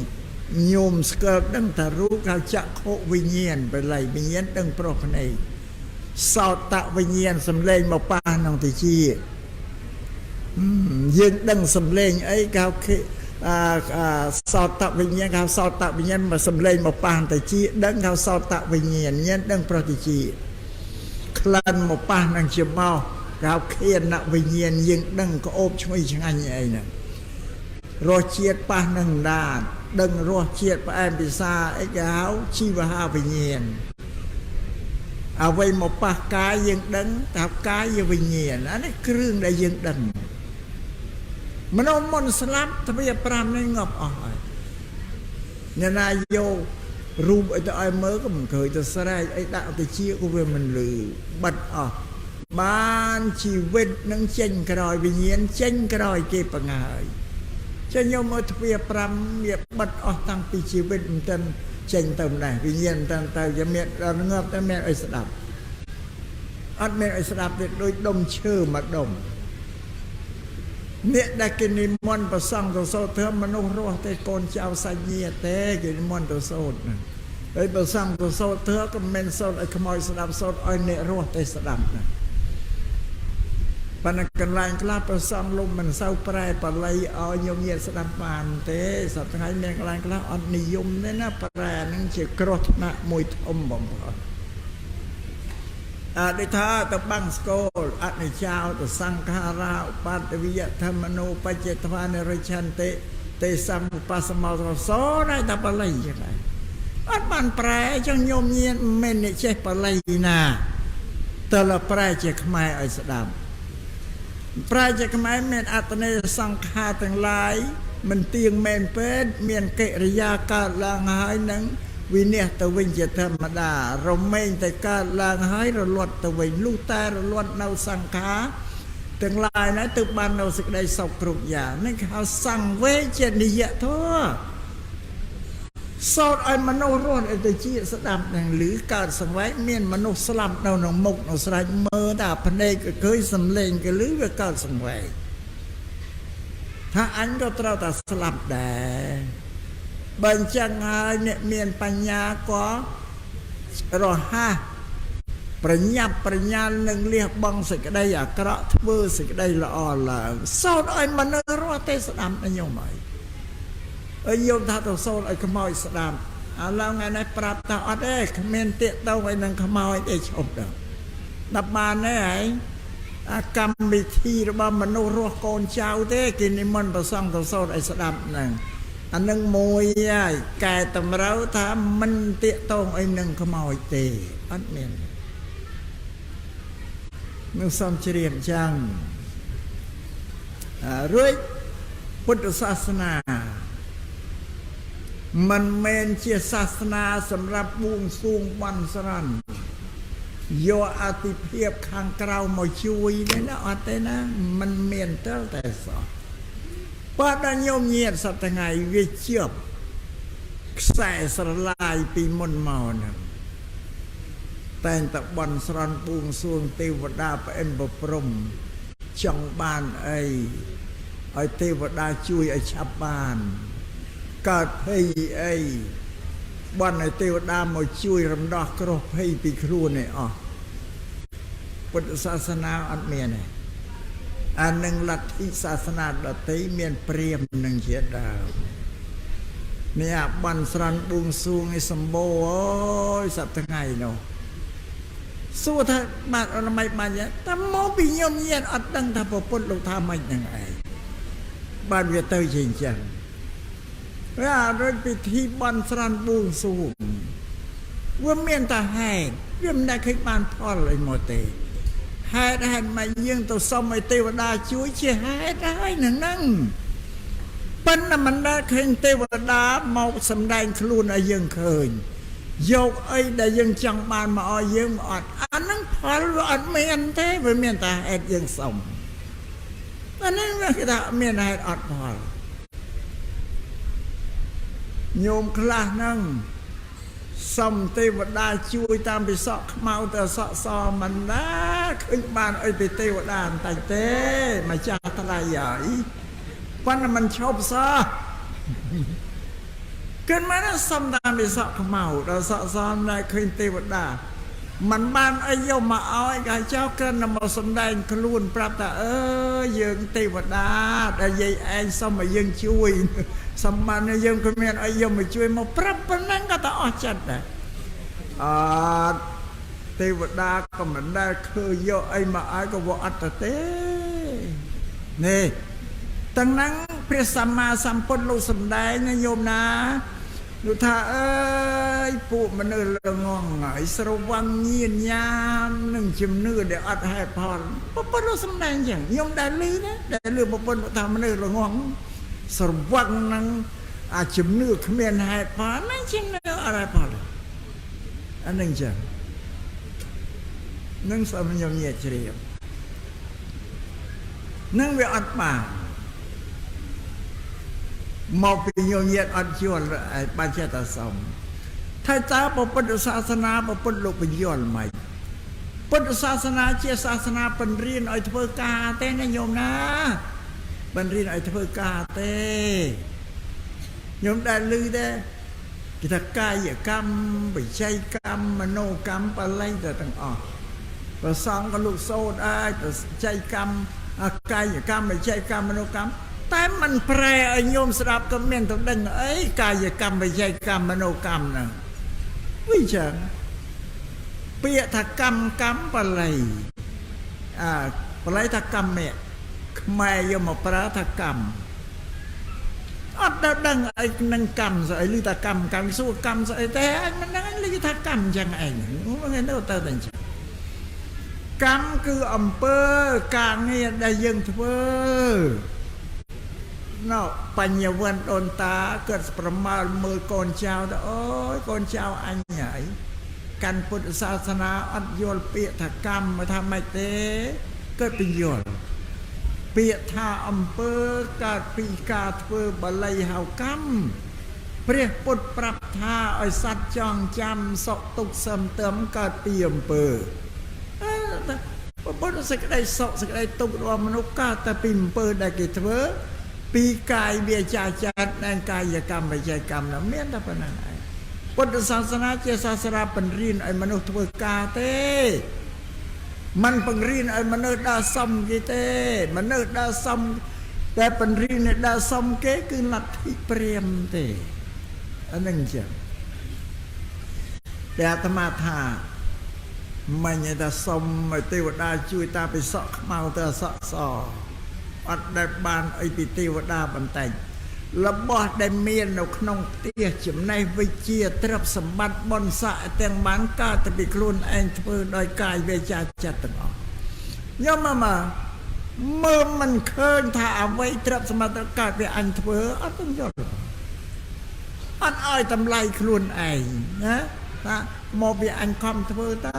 ញោមស្គាល់ដឹងថារូបហៅចក្ខុវិញ្ញាណបល័យវិញ្ញាណដឹងប្រុសភ្នែកសោតវិញ្ញាណសំឡេងមកប៉ះនឹងតិចយើងដឹងសំឡេងអីគេហៅសោតវិញ្ញាណគេហៅសោតវិញ្ញាណមកសំឡេងមកប៉ះតិចដឹងគេហៅសោតវិញ្ញាណញាណដឹងប្រុសតិចក្លិនមកប៉ះនឹងច្រមុះគេហៅឃានវិញ្ញាណយើងដឹងក្អូបឈ្ងុយឆ្ងាញ់អីហ្នឹងរសជាតិប៉ះនឹងដាតដឹងរសជាតិផ្អែមពិសាអីគេហៅជីវហាវិញ្ញាណអ្វីមកប៉ះកាយយើងដឹងថាកាយវិញ្ញាណអានេះគ្រឿងដែលយើងដឹងមនុស្សមុនស្លាប់ទ្វា5នេះងាប់អស់ហើយអ្នកណាយករូបអីទៅឲ្យមើលក៏មិនឃើញទៅស្រែកអីដាក់ទៅជាក៏វាមិនលឺបិទអស់បានជីវិតនឹងចេញក្រោយវិញ្ញាណចេញក្រោយគេបង្ហើយចេញយកមកទ្វា5វាបិទអស់តាំងពីជីវិតមិនទាន់ចេញទៅម្ដេះវិញ្ញាណមិនទាន់ទៅវាមានដល់ងាប់តែមានអីស្ដាប់អត់មានអីស្ដាប់ទេដូចដុំឈើមួយដុំអ្នកដែលគេនិមន្តប្រសង់ទៅសូត្រធ្វើមនុស្សរស់ទេកូនចៅសាច់ញាតិទេគេនិមន្តទៅសូត្រណាហើយប្រសង់ទៅសូត្រធ្វើក៏មិនសូត្រឲ្យខ្មោចស្ដាប់សូត្រឲ្យអ្នករស់ទេស្ដាប់ណាប៉ុន្តែកន្លែងខ្លះប្រសង់លោកមិនសូវប្រែបាលីឲ្យញោមញាតិស្ដាប់បានទេសប្តាហ៍ថ្ងៃមានកន្លែងខ្លះអត់និយមទេណាប្រែហ្នឹងជាគ្រោះថ្នាក់មួយធំបំផុតអដូចថាទៅបាំងស្គលអនិច្ចាទៅសង្ខារាឧបតវិយធម្មនោបច្ចត្វានិរិឆន្តិទេសំឧបសមោសោណៃតែបាលីចឹងឯងអត់បានប្រែចឹងញោមញាតិមិនមែនចេះបាលីណាតើលប្រែជាខ្មែរឲ្យស្ដាប់ប្រែជាខ្មែរមានអត្តន័យសង្ខារទាំងឡាយមិនទៀងមែនពេទ្យមានកិរិយាកើតឡើងហើយនឹងវិនិច្ឆ័យទៅវិញជាធម្មតារមែងតែកើតឡើងហើយរលត់ទៅវិញលុះតែរលត់នៅសង្ខារទាំងឡាយណាទើបបាននៅសេចក្តីសុខគ្រប់យ៉ាងនេះគេហៅសង្វេជនិយធម៌សូត្រឲ្យមនុស្សរស់ឲ្យទៅជាស្ដាប់នឹងឮកើតសង្វេគមានមនុស្សស្លាប់នៅក្នុងមុខនៅស្រេចមើលតែភ្នែកក៏ឃើញសំឡេងក៏ឮវាកើតសង្វេគថាអញក៏ត្រូវតែស្លាប់ដែរបើអញ្ចឹងហើយអ្នកមានបញ្ញាក៏រហ័សប្រញាប់ប្រញាល់នឹងលះបង់សេចក្តីអាក្រក់ធ្វើសេចក្តីល្អឡើងសូត្រឲ្យមនុស្សរស់ទេស្ដាប់ញោមហើយអើយញោមថាទៅសូត្រឲ្យខ្មោចស្ដាប់ឥឡូវថ្ងៃនេះប្រាប់ថាអត់ទេគ្មានទាក់ទងឲ្យនឹងខ្មោចទេឈប់ដល់ដល់បានទេហើយអាកម្មវិធីរបស់មនុស្សរស់កូនចៅទេគេនិមន្តប្រសង់ទៅសូត្រឲ្យស្ដាប់ហ្នឹងអានឹងមួយហើយកែតម្រូវថាមិនទាក់ទងអីនឹងខ្មោចទេអត់មាននឹងសំជ្រាបចឹងរួចពុទ្ធសាសនាមិនមែនជាសាសនាសម្រាប់បួងសួងបន់ស្រន់យកអតិភិបខាងក្រៅមកជួយទេណាអត់ទេណាមិនមានតែសោះបើដល់ញោមញាតិសប្តាហ៍ថ្ងៃវាជាប់ខ្សែស្រឡាយពីមុនមកហ្នឹងតែងតែបន់ស្រន់បួងសួងទេវតាប្អិនប្រព្រំចង់បានអីឲ្យទេវតាជួយឲ្យឆាប់បានកើតភ័យអីបន់ឲ្យទេវតាមកជួយរំដោះគ្រោះភ័យពីខ្លួនឯអស់ពុទ្ធសាសនាអត់មានទេអានឹងលទ្ធិសាសនាដទៃមានព្រាហ្មណ៍នឹងជាដើម នេះអាបន់ស្រន់បួងសួងឯសម្បូរអូយសប្តាហ៍ថ្ងៃនោះសួរថាបាទអត់មិនបានតែមកពីញោមញាតអត់ដឹងថាប្រពន្ធលោកថាម៉េចហ្នឹងឯងបានវាទៅជាអញ្ចឹងវាអរិយពិធីបន់ស្រន់បួងសួងវាមានតែហេតុវាមិនដែលឃើញបានផលអីមកទេហេតុហេតុមកយើងទៅសុំឲ្យទេវតាជួយជាហេតុហើយនឹងហ្នឹងប៉ុន្តែមិនដែលឃើញទេវតាមកសម្ដែងខ្លួនឲ្យយើងឃើញយកអីដែលយើងចង់បានមកឲ្យយើងមកអត់អាហ្នឹងផលវាអត់មានទេវាមានតែហេតុយើងសុំអាហ្នឹងគេថាមានហេតុអត់ផលញោមខ្លះហ្នឹងសុំទេវតាជួយតាមពិសក់ខ្មៅទៅសក់សមិនណាឃើញបានអីពីទេវតាបន្តិចទេម្ចាស់ថ្លៃហើយប៉ុន្តែមិនឈប់សោះគិតមកសុំតាមពិសក់ខ្មៅដល់សក់សមិនដែលឃើញទេវតាមិនបានអីយកមកឲ្យក៏ចោលគ្រាន់តែមកសំដែងខ្លួនប្រាប់ថាអើយើងទេវតាដែលយាយឯងសុំឲ្យយើងជួយសម្បានយើងក៏មានអីយកមកជួយមកប្រាប់ប៉ុណ្ណឹងក៏ទៅអស់ចិត្តដែរអត់ទេវតាក៏មិនដែលឃើញយកអីមកឲ្យក៏វាអត់ទៅទេនេះទាំងហ្នឹងព្រះសម្មាសម្ពុទ្ធលោកសំដែងណាញោមណាលោកថាអើយពួកមនុស្សល្ងងហើយស្រវឹងញៀនញ៉ាមនឹងជំនឿដែលអត់ហេតុផលពុទ្ធលោកសំដែងចឹងខ្ញុំដែលឮណាដែលឮពុទ្ធលោកថាមនុស្សល្ងងស្រវឹងនឹងអាជំនឿគ្មានហេតុផលហ្នឹងជំនឿអត់ហេតុផលអានឹងចឹងនឹងសូមខ្ញុំញាតិជ្រាបនឹងវាអត់បានមកពីញញាតអត់យល់បានចេះតែសុំថាតើពុទ្ធសាសនាពុទ្ធលោកបញ្យល់មិនពុទ្ធសាសនាជាសាសនាបង្រៀនឲ្យធ្វើការទេណាញោមណាបង្រៀនឲ្យធ្វើការទេញោមដែលឮទេគេថាកាយកម្មវិច័យកម្មមโนកម្មបល័យទៅទាំងអស់ប្រសងក៏លោកសូត្រអាចវិច័យកម្មកាយកម្មវិច័យកម្មមโนកម្មតែมันប្រែឲ្យញោមស្ដាប់ក៏មានទៅដឹងអីកាយកម្មវិច័យកម្មមโนកម្មហ្នឹងវិញចឹងពាក្យថាកម្មកម្មបល័យអាបល័យថាកម្មៈខ្មែរយកមកប្រើថាកម្មអត់ដល់ដឹងអីនឹងកម្មស្អីឬថាកម្មកម្មសួរកម្មស្អីទេអញមិនដឹងអញឮថាកម្មចឹងឯងហ្នឹងទៅទៅតែចឹងកម្មគឺអំពើការងារដែលយើងធ្វើណោបញ្ញវន្តដូនតាគាត់ប្រមាលមើលកូនចៅទៅអូយកូនចៅអញហើយកាន់ពុទ្ធសាសនាអត់យល់ពាក្យថាកម្មថាម៉េចទេគាត់ពយល់ពាក្យថាអំពើកើតពីការធ្វើបល័យហៅកម្មព្រះពុទ្ធប្រាប់ថាឲ្យសត្វចងចាំសុខទុក្ខសឹមទឹមកើតពីអំពើពុទ្ធសេចក្តីសុខសេចក្តីទុក្ខរបស់មនុស្សកើតតែពីអំពើដែលគេធ្វើពីកាយវាចាចិត្តនិងកាយកម្មវិច័យកម្មនោះមានតែប៉ុណ្ណឹងឯងពុទ្ធសាសនាជាសាសនាបង្រៀនឲ្យមនុស្សធ្វើការទេมันបង្រៀនឲ្យមនុស្សដើរសុំគេទេមនុស្សដើរសុំតែបង្រៀនឲ្យដើរសុំគេគឺលទ្ធិព្រាហ្មណ៍ទេអានឹងចឹងតែអាត្មាថាមិញថាសុំឲ្យទេវតាជួយតាពិសក់ខ្មៅទៅសក់សអត់ដែលបានអីពីទេវតាបន្តិចរបស់ដែលមាននៅក្នុងផ្ទះចំណេះវិជ្ជាទ្រព្យសម្បត្តិបុណ្យស័ក្តិទាំងបានកើតទៅពីខ្លួនឯងធ្វើដោយកាយវាចាចិត្តទាំងអស់ញោមមកមើលមិនឃើញថាអ្វីទ្រព្យសម្បត្តិកើតពីអញធ្វើអត់ទាំងយល់អត់ឲ្យតម្លៃខ្លួនឯងណាថាមកពីអញខំធ្វើតា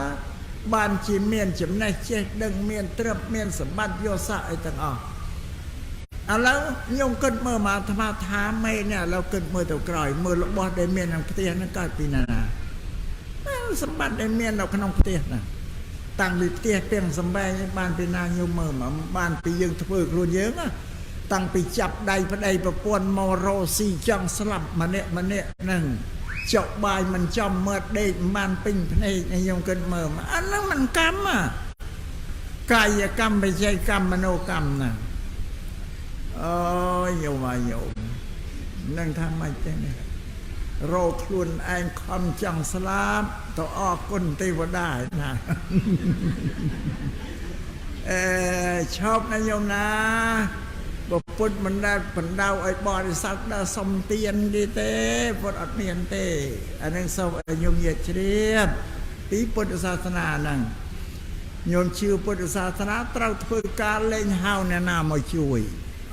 បានជាមានចំណេះចេះដឹងមានទ្រព្យមានសម្បត្តិយកស័ក្តិអីទាំងអស់ឥឡូវខ្ញុំគិតមើលមកអាត្មាថាមេនេះឥឡូវគិតមើលទៅក្រោយមើលរបស់ដែលមានក្នុងផ្ទះហ្នឹងកើតពីណាណាសម្បត្តិដែលមាននៅក្នុងផ្ទះហ្នឹងតាំងពីផ្ទះទាំងសម្បែងបានពីណាខ្ញុំមើលមកបានពីយើងធ្វើខ្លួនយើងតាំងពីចាប់ដៃប្តីប្រពន្ធមករោស៊ីចង់ស្លាប់ម្នាក់ម្នាក់ហ្នឹងចុកបាយមិនចំមើលដេកមិនបានពេញភ្នែកខ្ញុំគិតមើលមកអាហ្នឹងមិនកម្មកាយកម្មវិច័យកម្មមโนកម្មហ្នឹងអូយញោមញោមនឹងថាម៉េចទេនេះ រកខ្លួនឯងខំចង់ស្លាប់ទៅអរគុណទេវតាឯណាអេឈប់ណាញោមណាបើពុទ្ធមិនដែលបណ្ដៅឲ្យបរិស័ទដល់សុំទានគេទេពុទ្ធអត់មានទេអានឹងសូមឲ្យញោមញាតិជ្រាបពីពុទ្ធសាសនាហ្នឹងញោមជឿពុទ្ធសាសនាត្រូវធ្វើការលេងហៅអ្នកណាមកជួយ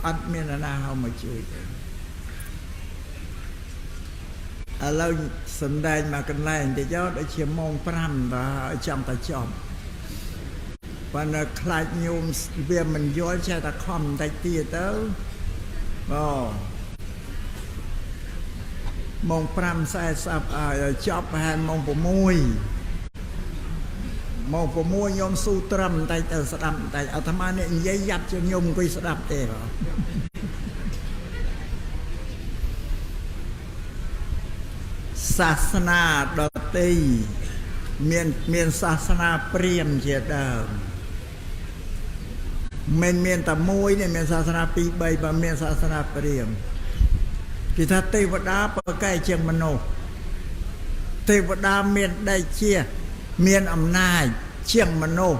អត់មានអ្នកណាហៅមកជួយទេឥឡូវសំដែងមកកន្លែងតិចដូចជាម៉ោង5ដល់ចង់តែចប់ប៉ុន្តែខ្លាចញោមវាមិនយល់ចេះតែខំបន្តិចទៀតទៅអូម៉ោង5:40ឲ្យចប់ប្រហែលម៉ោង6ម៉ោង6ញោមស៊ូត្រឹមបន្តិចទៅស្ដាប់បន្តិចអាត្មានេះនិយាយយ៉ាប់ជាងញោមអង្គុយស្ដាប់ទេបងសាសនាដទៃមានសាសនាព្រាហ្មណ៍ជាដើមមិនមានតែមួយទេមានសាសនា2 3បើមានសាសនាព្រាហ្មណ៍គេថាទេវតាប្រកែកជាងមនុស្សទេវតាមានដេជាមានអំណាចជាងមនុស្ស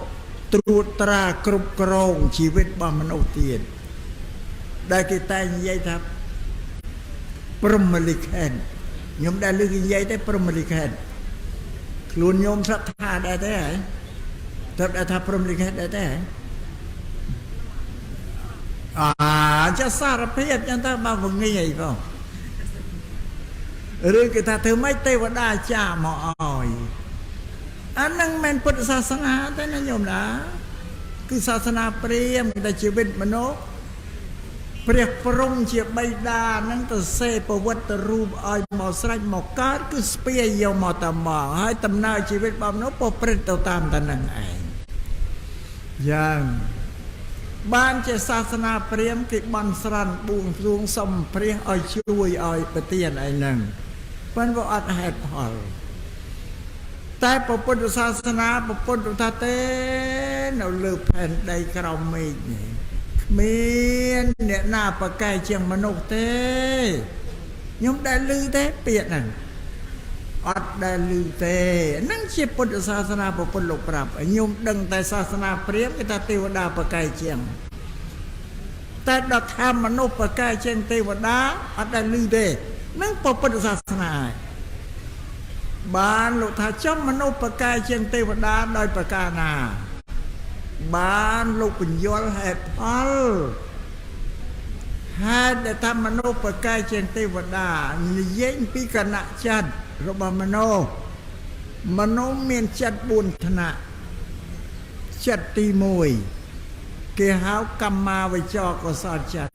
ត្រួតត្រាគ្រប់គ្រងជីវិតរបស់មនុស្សទៀតដែលគេតែងនិយាយថាព្រហ្មលិខិតខ្ញុំដែលលើកនិយាយទេព្រហ្មលិខិតខ្លួនញោមស្រាប់ថាដែរទេហ៎ស្រាប់ថាព្រហ្មលិខិតដែរទេអាចាសារភាពចឹងទៅមកវងាយផងឬគេថាធ្វើម៉េចទេវតាចាមកឲ្យអាហ្នឹងមិនពុទ្ធសាសនាទេណាញោមណាគឺសាសនាព្រាហ្មណ៍ដែលជីវិតមនុស្សព្រះព្រំជាបិតាហ្នឹងទៅសេប្រវត្តិរូបឲ្យមកស្រេចមកកើតគឺស្ពាយយកមកតែមកហើយដំណើរជីវិតរបស់មនុស្សប្រព្រឹត្តទៅតាមតែនឹងឯងយ៉ាងបានជាសាសនាព្រាហ្មណ៍គេបន់ស្រន់បួងសួងសុំព្រះឲ្យជួយឲ្យប្រទានឯហ្នឹងប៉ុន្តែអត់ហេតុផលតែពុទ្ធសាសនាពុទ្ធថាទេនៅលើផែនដីក្រោមមេឃនេះគ្មានអ្នកណាប្រកែកជាងមនុស្សទេខ្ញុំដែលឮទេពាក្យហ្នឹងអត់ដែលឮទេហ្នឹងជាពុទ្ធសាសនាពុទ្ធលោកប្រាប់ខ្ញុំដឹងតែសាសនាព្រាហ្មណ៍គេថាទេវតាប្រកែកជាងតែដល់ថាមនុស្សប្រកែកជាងទេវតាអត់ដែលឮទេហ្នឹងពុទ្ធសាសនាឯងបានលោកថាចំមនុស្សប្រកែកជាងទេវតាដោយប្រការណាបានលោកបញ្យល់ហេតុផលហេតុដែលថាមនុស្សប្រកែកជាងទេវតានិយាយពីគណៈចិត្តរបស់មនុស្សមនុស្សមានចិត្ត4ថ្នាក់ចិត្តទី1គេហៅកម្មាវិចរកុសលចិត្ត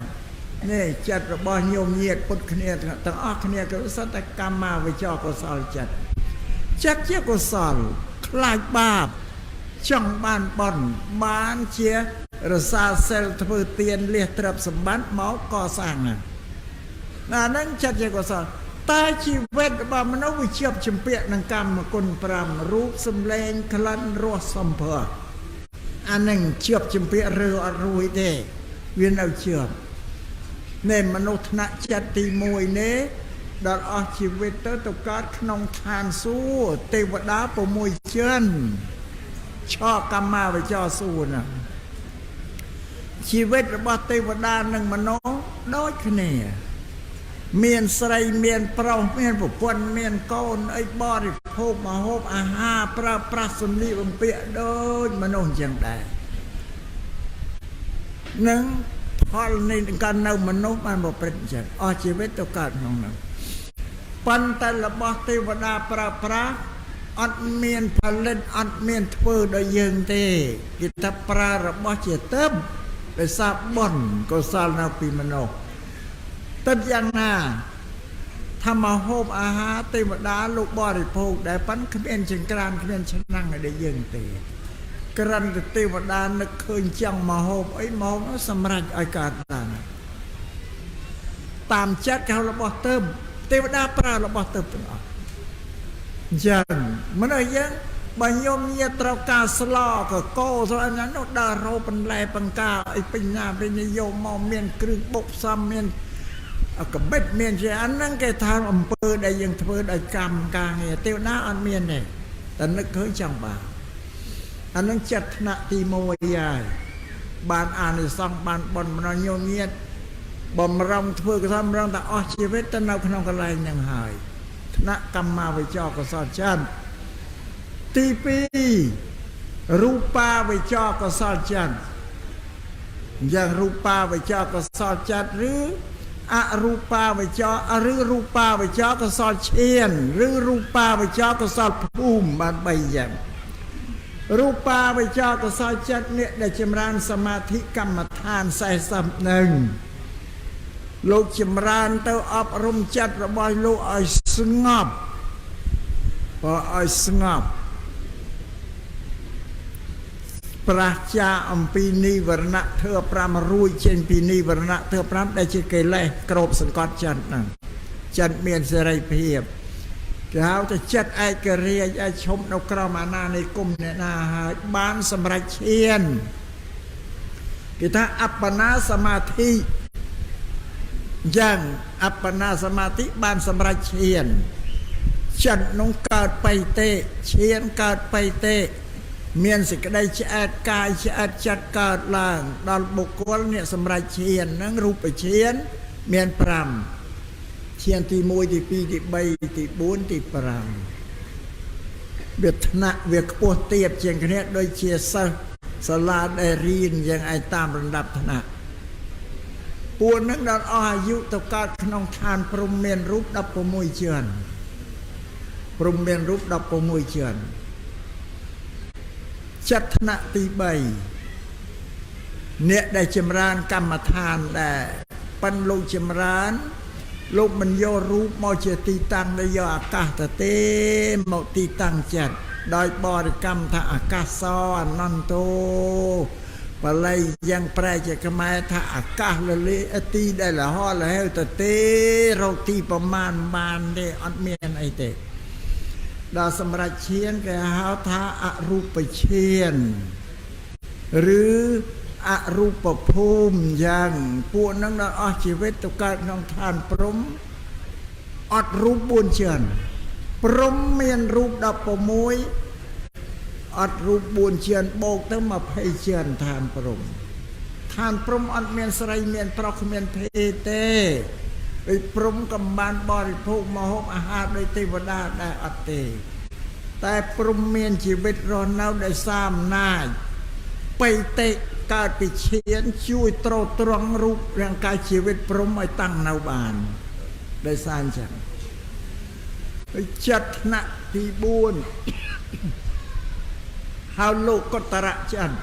នេះចិត្តរបស់ញោមញាតិពុទ្ធគ្នាទាំងអស់គ្នាគឺសុទ្ធតែកម្មាវិចរកុសលចិត្តចិត្តជាកុសលខ្លាចបាបចង់បានបុណ្យបានជារសាសិលធ្វើទានលះទ្រព្យសម្បត្តិមកកសាងណាហ្នឹងចិត្តជាកុសលតែជីវិតរបស់មនុស្សវាជាប់ជំពាក់នឹងកម្មគុណ5រូបសម្លេងក្លិនរសសម្ផស្សអាហ្នឹងជាប់ជំពាក់ឬអត់រួចទេវានៅជាប់នេះមនុស្សថ្នាក់ចិត្តទី1នេះដល់អស់ជីវិតទៅទៅកើតក្នុងឋានសួគ៌ទេវតា6ជនឆកកម្មាវិចរសួគ៌ណាជីវិតរបស់ទេវតានិងមនុស្សដូចគ្នាមានស្រីមានប្រុសមានប្រពន្ធមានកូនអីបរិភោគមហូបអាហារប្រើប្រាស់សម្លៀកបំពាក់ដូចមនុស្សអញ្ចឹងដែរនឹងផលនៃការនៅមនុស្សបានប្រព្រឹត្តអញ្ចឹងអស់ជីវិតទៅកើតក្នុងនោះប៉ុន្តែរបស់ទេវតាប្រើប្រាស់អត់មានផលិតអត់មានធ្វើដោយយើងទេគេថាប្រើរបស់ជាទៅដោយសារបុណ្យកុសលនៅពីមនុស្សទឹកយ៉ាងណាថាមកហូបអាហារទេវតាលោកបរិភោគដែរប៉ុន្តែគ្មានចង្ក្រានគ្មានឆ្នាំងឲ្យយើងទេក្រិនទៅទេវតានឹកឃើញចង់មកហូបអីមកសម្រេចឲ្យកើតបានតាមចិត្តគេរបស់ទៅទេវតាប្រើរបស់ទៅទាំងអស់អញ្ចឹងមនុស្សយើងបើញោមញាត្រូវការស្លកកោស្អីណានោះដើររោបន្លែបង្ការអីពេញណាពេញយកមកមានគ្រឿងបុកផ្សំមាន កបិតមានជាអាហ្នឹងគេថាអំពើដែលយើងធ្វើដោយកម្មការងារទេវតាអត់មានទេតែនឹកឃើញចង់បានអាហ្នឹងចិត្តថ្នាក់ទី1ហើយបានអានិសង្សបានបុណ្យម្ដងញោមញាតបំរុងធ្វើកុសលបំរុងតែអស់ជីវិតទៅនៅក្នុងកន្លែងហ្នឹងហើយថ្នាក់កម្មាវិចរកុសលចិត្តទី2រូបាវិចរកុសលចិត្តយ៉ាងរូបាវិចរកុសលចិត្តឬអរូបាវិចរឬរូបាវិចរកុសលឈានឬរូបាវិចរកុសលភូមិបាន3យ៉ាងរូបាវិចរកុសលចិត្តអ្នកដែលចម្រើនសមាធិកម្មដ្ឋាន40នឹងលោកចម្រើនទៅអប់រំចិត្តរបស់លោកឲ្យស្ងប់បើឲ្យស្ងប់ប្រាសចាអំពីនិវរណៈធម៌5រួចចេញពីនិវរណៈធម៌5ដែលជាកិលេសគ្របសង្កត់ចិត្តហ្នឹងចិត្តមានសេរីភាពគេហៅថាចិត្តឯករាជ្យឲ្យឈុំនៅក្រោមអាណានិគមអ្នកណាហើយបានសម្រេចឈានគេថាអបណាសមាធិយ៉ាងអបណាសមាធិបានសម្រេចឈានចិត្តនោះកើតបៃតេឈានកើតបៃតេមានសេចក្តីឆ្អែតកាយឆ្អែតចិត្តកើតឡើងដល់បុគ្គលអ្នកសម្រេចឈានហ្នឹងរូបឈានមាន5ឈានទី1ទី2ទី3ទី4ទី5វាថ្នាក់វាខ្ពស់ទាបជាងគ្នាដូចជាសិស្សសាលាដែលរៀនយ៉ាងឯតាមលំដាប់ថ្នាក់ពួកនឹងដល់អស់អាយុទៅកើតក្នុងឋានព្រហ្មមានរូប16ជាន់ព្រហ្មមានរូប16ជាន់ចិត្តថ្នាក់ទី3អ្នកដែលចម្រើនកម្មដ្ឋានដែរប៉ិនលោកចម្រើនលោកមិនយករូបមកជាទីតាំងដែលយកអាកាសទៅទេមកទីតាំងចិត្តដោយបរិកម្មថាអាកាសអនន្តោបាលីយ៉ាងប្រែជាខ្មែរថាអាកាសលលាទីដែលលហលហេវទៅទេរកទីប្រមាណបានទេអត់មានអីទេដល់សម្រាប់ឈានគេហៅថាអរូបឈានឬអរូបភូមិយ៉ាងពួកនឹងដល់អស់ជីវិតទៅកើតក្នុងឋានព្រហ្មអត់រូប4ជាន់ព្រហ្មមានរូប16អត់រូប4ជាន់បូកទៅ20ជាន់ឋានព្រហ្មឋានព្រហ្មអត់មានស្រីមានប្រុសគ្មានភេទទេដូចព្រហ្មកំបានបរិភោគម្ហូបអាហារដោយទេវតាដែរអត់ទេតែព្រហ្មមានជីវិតរស់នៅដោយសារអំណាចបៃតេកើតពីឈានជួយទ្រទ្រង់រូបរាងកាយជីវិតព្រហ្មឲ្យតាំងនៅបានដោយសារអញ្ចឹងហើយចិត្តថ្នាក់ទី4ហៅលោកុត្តរចិត្ត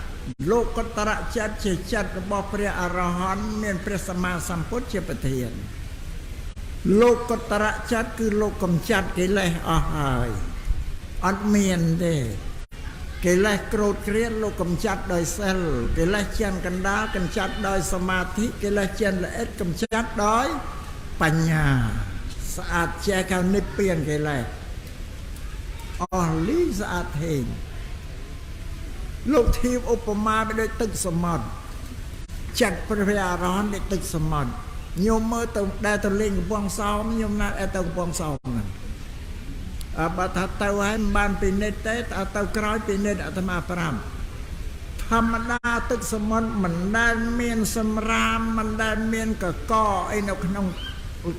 លោកុត្តរចិត្តជាចិត្តរបស់ព្រះអរហន្តមានព្រះសម្មាសម្ពុទ្ធជាប្រធានលោកុត្តរចិត្តគឺលោកកំចាត់កិលេសអស់ហើយអត់មានទេកិលេសក្រោធគ្រាតលោកកំចាត់ដោយសិលកិលេសចិនកណ្ដាលកំចាត់ដោយសមាធិកិលេសចិនល្អិតកំចាត់ដោយបញ្ញាស្អាតចេះកៅនិព្វានកិលេសអស់លីស្អាតហេងលោកធៀបឧបមាไปដោយទឹកសមុទ្រចិត្តព្រះអរហន្តដូចទឹកសមុទ្រញោមមើលទៅដែលទៅលេងកំពង់សោមញោមណាត់ទៅកំពង់សោមហ្នឹងអើបើថាទៅហើយមិនបានពិនិត្យទេទៅក្រោយពិនិត្យអាត្មាប្រាប់ធម្មតាទឹកសមុទ្រមិនដែលមានសម្រាមមិនដែលមានកកអីនៅក្នុង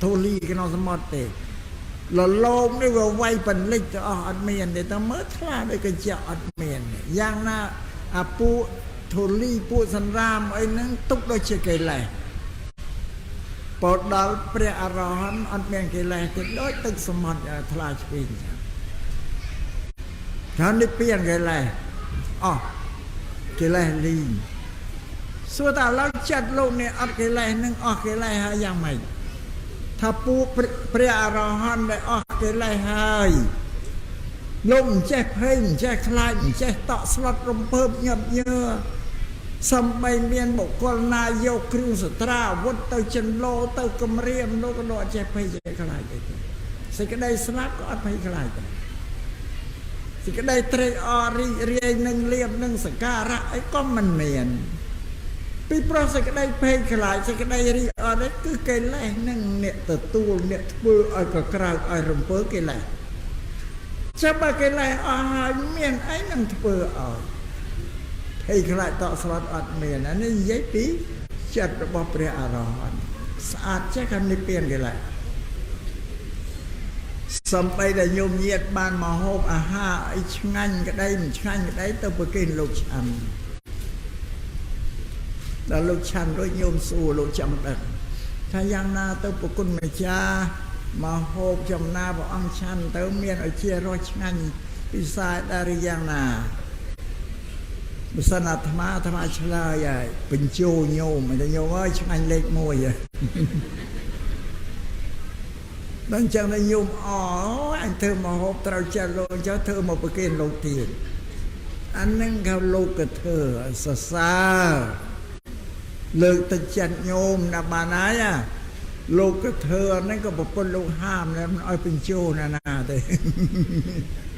ធូលីក្នុងសមុទ្រទេលលោមនេះវាវាយពលិចទៅអស់អត់មានទេតែមើលថ្លាដូចកញ្ចក់អត់មានយ៉ាងណាអាពួកធូលីពួកសម្រាមអីហ្នឹងទុកដូចជាកិលេសបើដល់ព្រះអរហន្តអត់មានកិលេសទេដូចទឹកសមុទ្រថ្លាឆ្វេងចឹងថានិព្វានកិលេសអស់កិលេសលីងសួរតើឥឡូវចិត្តលោកនេះអត់កិលេសនឹងអស់កិលេសហើយយ៉ាងម៉េចថាពួកព្រះអរហន្តដែលអស់កិលេសហើយលោកមិនចេះភ័យមិនចេះខ្លាចមិនចេះតក់ស្លុតរំភើបញាប់ញើសំបីមានបុគ្គលណាយកគ្រឿងសត្រាអាវុធទៅចិនលោទៅគំរាមលោកក៏អត់ចេះភ័យចេះខ្លាចទេសេចក្តីស្លាប់ក៏អត់ភ័យខ្លាចដែរសេចក្តីត្រេកអររីករាយនឹងលៀបនឹងសក្ការៈអីក៏មិនមាន ពីព្រោះសេចក្តីភ័យខ្លាចសេចក្តីរីអត់នេះគឺកិលេសនឹងអ្នកទទួលអ្នកធ្វើឲ្យកក្រើកឲ្យរំពើកិលេសចាំបើកិលេសអស់ហើយមានអីនឹងធ្វើឲ្យភ័យខ្លាចតក់ស្លុតអត់មានអានេះនិយាយពីចិត្តរបស់ព្រះអរហន្តស្អាតចេះក៏និព្វានកិលេសសំបីតែញោមញាតបានមកហូបអាហារអីឆ្ងាញ់ក្តីមិនឆ្ងាញ់ក្តីទៅប្រគេនលោកឆាន់ដល់លោកឆាន់រួចញោមសួរលោកចង់ដឹងថាយ៉ាងណាទៅប្រគុណម្ចាស់មកហូបចំណាព្រះអង្គឆាន់ទៅមានឲ្យជារសឆ្ងាញ់ពិសាដែរឬយ៉ាងណាបើសិនអាត្មាអាត្មាឆ្លើយហើយបញ្ជោញោមតែញោមអើយឆ្ងាញ់លេខ1ហើយដល់អញ្ចឹងដល់ញោមអអញធ្វើមកហូបត្រូវចិត្តលោកអញ្ចឹងធ្វើមកប្រគេនលោកទៀតអានឹងគេលោកក៏ធ្វើសរសើរលើកទឹកចិត្តញោមណាបានហើយលោកក៏ធ្វើអានឹងក៏ប្រពន្ធលោកហាមមិនឲ្យបញ្ជោណាណាទេ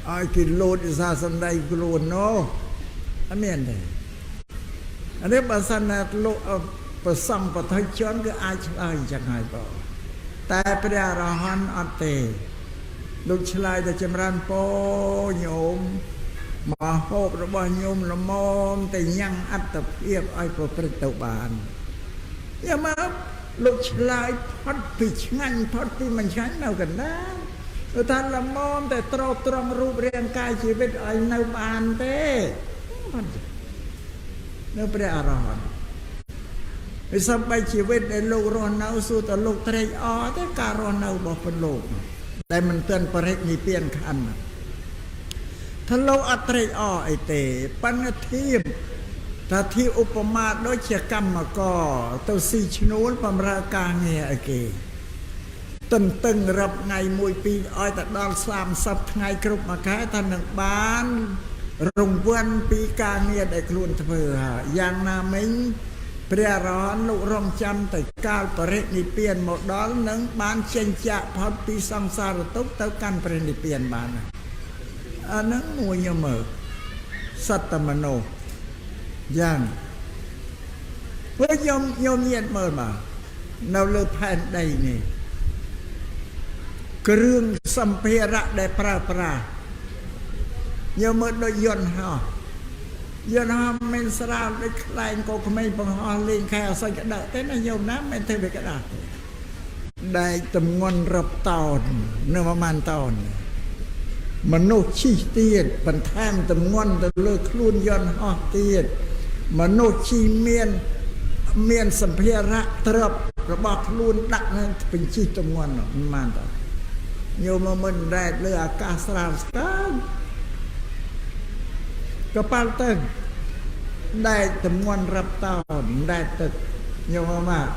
ឲ្យគេលោតសាសំដីខ្លួននោះអត់មានទេអានេះបើសិនណាលោកប្រសង់បទជនគឺអាចឆ្លើយអញ្ចឹងហើយបងតែព្រះអរហន្តអត់ទេលោកឆ្លើយតែចម្រើនពោញោមមកហូបរបស់ញោមល្មមតែញ៉ាំងអត្តភាពឲ្យប្រព្រឹត្តទៅបានយ៉ាងមកលោកឆ្លើយផុតពីឆ្ងាញ់ផុតពីមិនឆ្ងាញ់នៅកណ្ដាលព្រោះថាល្មមតែត្រត្រង់រូបរាងកាយជីវិតឲ្យនៅបានទេនៅព្រះអរហន្តវាសំបីជីវិតដែលលោករស់នៅសួរតលោកត្រេកអរទេការរស់នៅរបស់ពលលោកដែលមិនទាន់បរិនិព្វានខណ្ឌថាលោកអត់ត្រេកអរអីទេប៉ុន្តែធៀបថាធៀបឧបមាដូចជាកម្មករទៅស៊ីឈ្នួលបំរើការងារឲ្យគេទន្ទឹងរាប់ថ្ងៃមួយពីរឲ្យតែដល់30ថ្ងៃគ្រប់មួយខែថានឹងបានរង្វាន់ពីការងារដែលខ្លួនធ្វើហើយយ៉ាងណាមិញព្រះអរហន្តលោករងចាំតែកាលបរិនិព្វានមកដល់នឹងបានចេញចាកផុតពីសង្សារទុក្ខទៅកាន់ព្រះនិព្វានបានអាហ្នឹងមួយញមើលសត្វតមនោយ៉ាងព្រោះញោមញាតមើលមកនៅលើផែនដីនេះគ្រឿងសម្ភារៈដែលប្រើប្រាស់ញោមមើលដូចយន្តហោះយន្តហោះមិនស្រាលដូចខ្លែងក៏ក្មេងបង្ហោះលេងខែអសុចក្តៅទេណាញោមណាមិនធ្វើវាក្តៅដែកតម្ងន់រាប់តោននៅប្រហែលតោនមនុស្សជិះទៀតបន្ថែមតម្ងន់ទៅលើខ្លួនយន្តហោះទៀតមនុស្សជិះមានសម្ភារៈទ្រព្យរបស់ខ្លួនដាក់នឹងបញ្ជិះតម្ងន់ប្រហែលតោនញោមមិនរ៉ែតលើអាកាសស្រាលស្កើងកប៉ាល់ទឹកដែកតម្ងន់រាប់តោនដែកទឹកញោមមក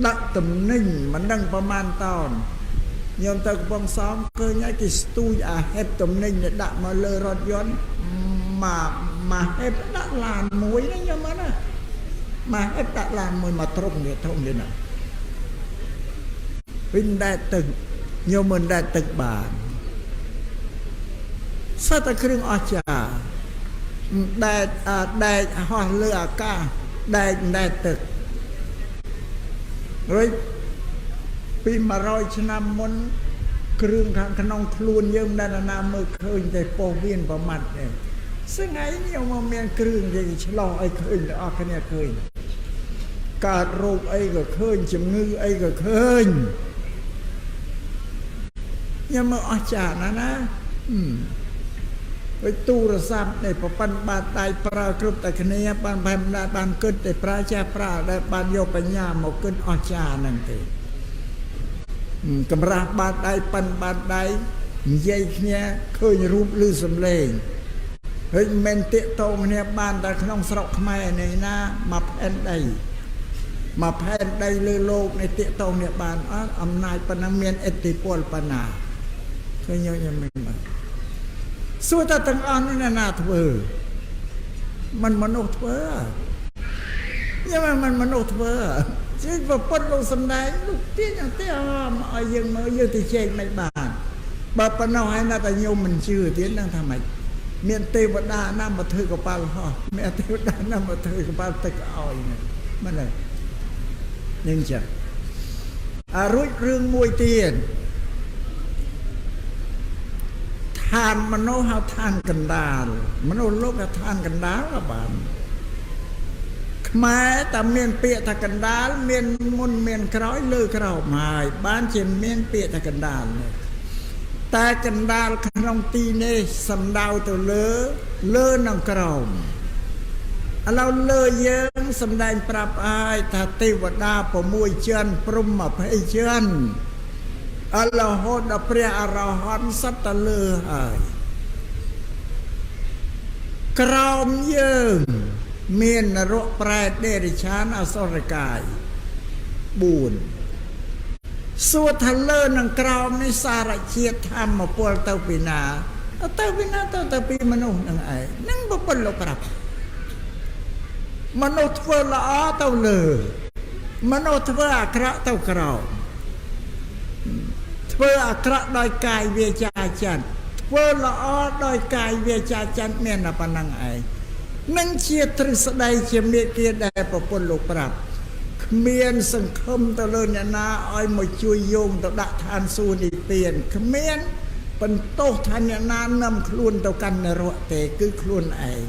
ដាក់តំណិញមិនដឹងប្រមាណតោនញោមទៅកំពង់សោមឃើញហើយគេស្ទូចអាហេបតំណិញដែលដាក់មកលើរថយន្តមកហេបដាក់ឡានមួយណាញោមណាមកហេបដាក់ឡានមួយមកត្រង់នេះធំនេះណាវិញដែកទឹកញោមមិនដែកទឹកបានសត្វតែគ្រឿងអស្ចារ្យដែកដែកហោះលើអាកាសដែកដែកទឹករួចពី100ឆ្នាំមុនគ្រឿងខាងក្នុងខ្លួនយើងមិនដែលណាមើលឃើញតែពោះវៀនប្រមាត់ទេស្ងៃនេះមកមានគ្រឿងគេឆ្លោះឲ្យឃើញទាំងអស់គ្នាឃើញកើតរោគអីក៏ឃើញជំងឺអីក៏ឃើញញ៉ាំមើលអស្ចារ្យណាស់ណាដូចទូរស័ព្ទនេះប្រព័ន្ធបាតដៃប្រើគ្រប់តែគ្នាបានបែបណាបានគិតតែប្រើចេះប្រើដែលបានយកបញ្ញាមកគិតអស្ចារ្យហ្នឹងទេកម្រាស់បាតដៃប៉ិនបាតដៃនិយាយគ្នាឃើញរូបឬសំឡេងហើយមិនតាកតងគ្នាបានតែក្នុងស្រុកខ្មែរនេះណាមកផែនដីមកផែនដីលើលោកនេះតាកតងគ្នាបានអត់អំណាចប៉ុណ្ណឹងមានឥទ្ធិពលប៉ុណ្ណាឃើញញោមមិនបាទសួរតែទាំងអស់នេះណាធ្វើមិនមនុស្សធ្វើញ៉ាំមិនមនុស្សធ្វើជាប្រពន្ធលោកសំដែងលោកទាញទេឲ្យយើងមើលយើងទៅជែកមិនបានបើប៉ុណ្ណោះហើយណាតែញោមមិនជឿទៀតនឹងថាម៉េចមានទេវតាណាមកធ្វើកប៉ាល់ហោះមានទេវតាណាមកធ្វើកប៉ាល់ទឹកឲ្យ មែនទេនឹងចឹងអារួចរឿងមួយទៀតឋានមនុស្សហៅឋានកណ្ដាលមនុស្សលោកហៅឋានកណ្ដាលក៏បានខ្មែរតែមានពាក្យថាកណ្ដាលមានមុនមានក្រោយលើក្រោមហើយបានជាមានពាក្យថាកណ្ដាលនេះតែកណ្ដាលក្នុងទីនេះសំដៅទៅលើលើនិងក្រោមឥឡូវលើយើងសំដែងប្រាប់ឲ្យថាទេវតា6ជាន់ព្រហ្ម20ជាន់អរហូតដល់ព្រះអរហន្តសត្វតលើហើយក្រោមយើងមាននរកប្រែតដេរិឆានអសុរកាយ4សួរថាលើនិងក្រោមនេះសារជាតិធម្មពលទៅពីណាទៅពីណាទៅពីមនុស្សនឹងឯងនឹងប្រពន្ធលោកប្រាប់មនុស្សធ្វើល្អទៅលើមនុស្សធ្វើអាក្រក់ទៅក្រោមធ្វើអាក្រក់ដោយកាយវាចាចិត្តធ្វើល្អដោយកាយវាចាចិត្តមានតែប៉ុណ្្នឹងឯងនឹងជាទ្រឹស្ដីជាមេគាដែលប្រពន្ធលោកប្រាប់គ្មានសង្ឃឹមទៅលើអ្នកណាឲ្យមកជួយយោងទៅដាក់ឋានសួគ៌និព្វានគ្មានបន្ទោសថាអ្នកណានាំខ្លួនទៅកាន់នរកទេគឺខ្លួនឯង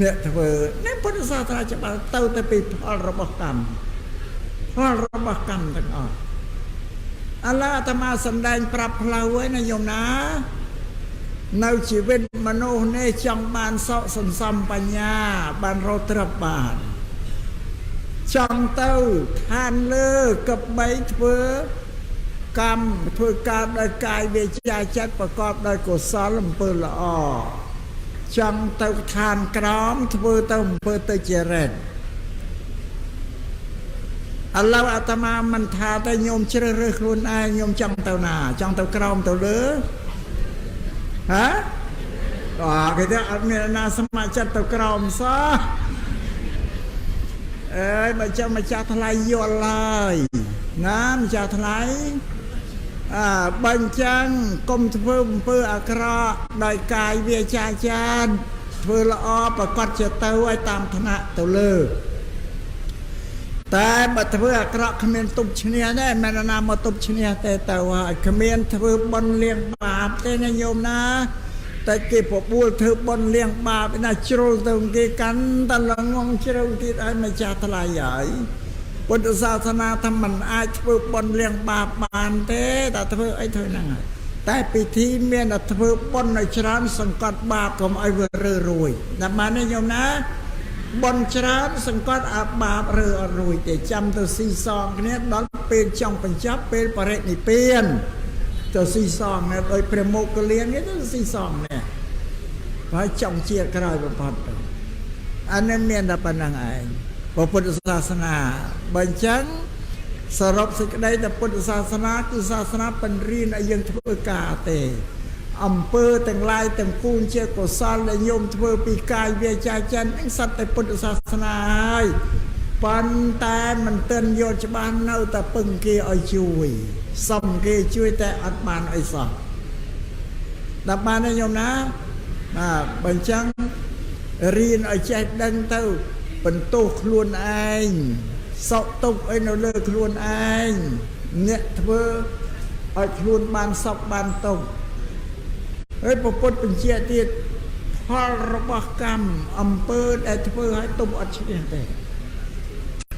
អ្នកធ្វើនេះពុទ្ធសាសនាច្បាស់ទៅតែពីផលរបស់កម្មផលរបស់កម្មទាំងអស់ឥឡូវអាត្មាសម្ដែងប្រាប់ផ្លូវហើយណាញោមណានៅជីវិតមនុស្សនេះចង់បានសុខសន្សំបញ្ញាបានរកទ្រព្យបានចង់ទៅឋានលើកបីធ្វើកម្មធ្វើការដោយកាយវាចាចិត្តប្រកបដោយកុសលអំពើល្អចង់ទៅឋានក្រោមធ្វើទៅអំពើទៅជារិទ្ធឥឡូវអាត្មាមិនថាតែញោមជ្រើសរើសខ្លួនឯងញោមចង់ទៅណាចង់ទៅក្រោមទៅលើហ៎អគេថាអត់មានណាស្ម័គ្រចិត្តទៅក្រោមសោះអើយបើចាំម្ចាស់ថ្លៃយល់ហើយណាម្ចាស់ថ្លៃអើបើអញ្ចឹងកុំធ្វើអំពើអាក្រក់ដោយកាយវាចាចានធ្វើល្អប្រកាសជាទៅឲ្យតាមឋានៈទៅលើតែបើធ្វើអាក្រក់គ្មានទប់ឈ្នះទេមិនណាមកទប់ឈ្នះទេទៅហើយគ្មានធ្វើបុណ្យលៀងបាបទេណាញោមណាតែគេបបួលធ្វើបុណ្យលៀងបាបណាជ្រុលទៅគេកាន់តែល្ងងជ្រៅទៀតឲ្យម្ចាស់ថ្លៃហើយពុទ្ធសាសនាថាមិនអាចធ្វើបុណ្យលៀងបាបបានទេតែធ្វើអីធ្វើហ្នឹងហើយតែពិធីមានតែធ្វើបុណ្យឲ្យច្រើនសង្កត់បាបកុំឲ្យវារើរួយតែបានទេញោមណាបុណ្យច្រើនសង្កត់អាបាបរើអត់រួចទេចាំទៅស៊ីសងគ្នាដល់ពេលចង់បញ្ចប់ពេលបរិនិព្វានទៅស៊ីសងនេះដោយព្រះមោគលាននេះទៅស៊ីសងនេះហើយចង់ជាតិក្រោយបំផុតទៅអានេះមានតែប៉ុណ្្នឹងឯងពុទ្ធសាសនាបើអញ្ចឹងសរុបសេចក្តីតែពុទ្ធសាសនាគឺសាសនាបង្រៀនឲ្យយើងធ្វើការទេអំពើទាំងឡាយទាំងពួងជាកុសលដែលញោមធ្វើពីកាយវាចាចិត្តហ្នឹងសត្វតែពុទ្ធសាសនាហើយប៉ុន្តែមិនទាន់យល់ច្បាស់នៅតែពឹងគេឲ្យជួយសុំគេជួយតែអត់បានអីសោះដល់បានទេញោមណាបាទបើអញ្ចឹងរៀនឲ្យចេះដឹងទៅបន្ទោសខ្លួនឯងសក់ទុកអីនៅលើខ្លួនឯងអ្នកធ្វើឲ្យខ្លួនបានសក់បានទុកហើយពុទ្ធបញ្ជាក់ទៀតផលរបស់កម្មអំពើដែលធ្វើឲ្យទុំអត់ឈ្នះទេ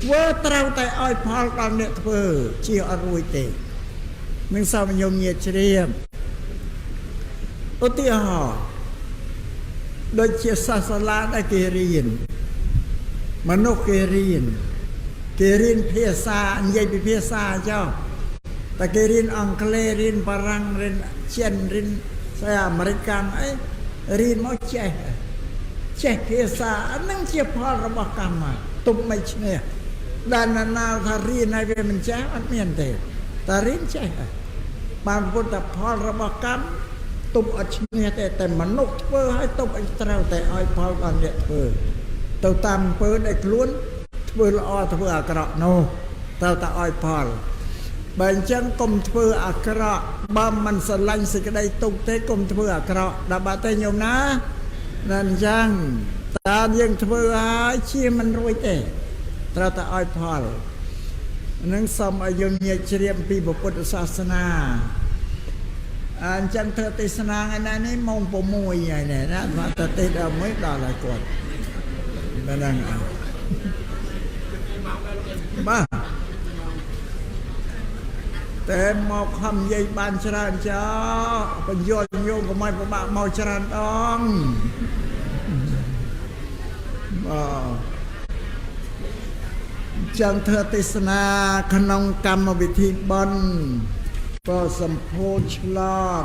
ធ្វើត្រូវតែឲ្យផលដល់អ្នកធ្វើជាអត់រួចទេនឹងសូមញោមញាតជ្រាបឧទាហរណ៍ដូចជាសាស្ត្រសាលាដែលគេរៀនមនុស្សគេរៀនភាសានិយាយពីភាសាចុះតែគេរៀនអង់គ្លេសរៀនបារាំងរៀនចិនរៀនស្អីអាមេរិកកាំងអីរៀនមកចេះភាសាអានឹងជាផលរបស់កម្មទុំមិនឈ្នះដែលណាថារៀនហើយវាមិនចេះអត់មានទេតែរៀនចេះបានពុទ្ធផលរបស់កម្មទុំអត់ឈ្នះទេតែមនុស្សធ្វើឲ្យទុំអីត្រូវតែឲ្យផលដល់អ្នកធ្វើទៅតាមអំពើដែលខ្លួនធ្វើល្អធ្វើអាក្រក់នោះត្រូវតែឲ្យផលបើអញ្ចឹងកុំធ្វើអាក្រក់បើមិនស្រឡាញ់សេចក្តីទុកទេកុំធ្វើអាក្រក់ដល់បាត់ទេញោមណាណាអញ្ចឹងតើយើងធ្វើហើយជាមិនរួចទេ ត្រូវតែឲ្យផលនឹងសូមឲ្យយើងញាតិជ្រាបពីពុទ្ធសាសនាអញ្ចឹងធ្វើទេសនាថ្ងៃណានេះម៉ោង6ហើយនេះណាអាត្មាទៅទេសដល់មួយដល់ហើយគាត់ហ្នឹងបាទតែមកខំនិយាយបានច្រើនចោបញ្យល់ញោមកុំឲ្យពិបាកមកច្រើនដងបាទចឹងធ្វើទេសនាក្នុងកម្មវិធីបុណ្យក៏សម្ពោធឆ្លង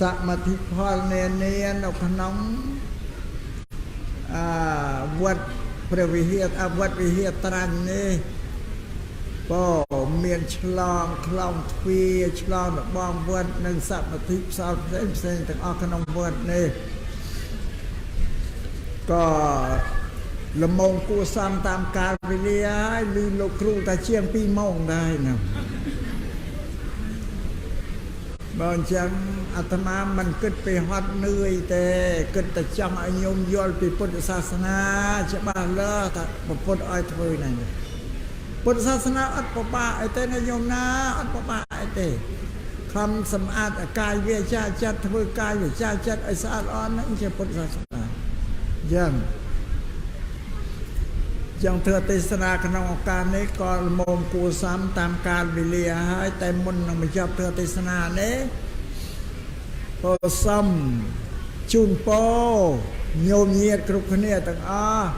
សមិទ្ធផលនានានៅក្នុងវត្តព្រះវិហារវត្តវិហារត្រាញ់នេះក៏មានឆ្លងខ្លងទ្វារឆ្លងរបងវត្តនិងសមិទ្ធផ្សោតផ្សេងផ្សេងទាំងអស់ក្នុងវត្តនេះក៏លមងគួសមតាមកាលវេលាហើយឮលោកគ្រូតែជាង2ម៉ោងដែរណាបើអញ្ចឹងអាត្មាមិនគិតពីហត់នឿយទេគិតតែចង់ឲ្យញោមយល់ពីពុទ្ធសាសនាច្បាស់លាស់ថាពុទ្ធឲ្យធ្វើហ្នឹងពុទ្ធសាសនាអត់ពិបាកអីទេណាញោមណាអត់ពិបាកអីទេខំសម្អាតកាយវាចាចិត្តធ្វើកាយវាចាចិត្តឲ្យស្អាតល្អហ្នឹងជាពុទ្ធសាសនាយ៉ាងចឹងធ្វើទេសនាក្នុងឱកាសនេះក៏ល្មមគួសមតាមកាលវេលាហើយតែមុននឹងបញ្ចប់ធ្វើទេសនានេះក៏សូមជូនពរញោមញាតិគ្រប់គ្នាទាំងអស់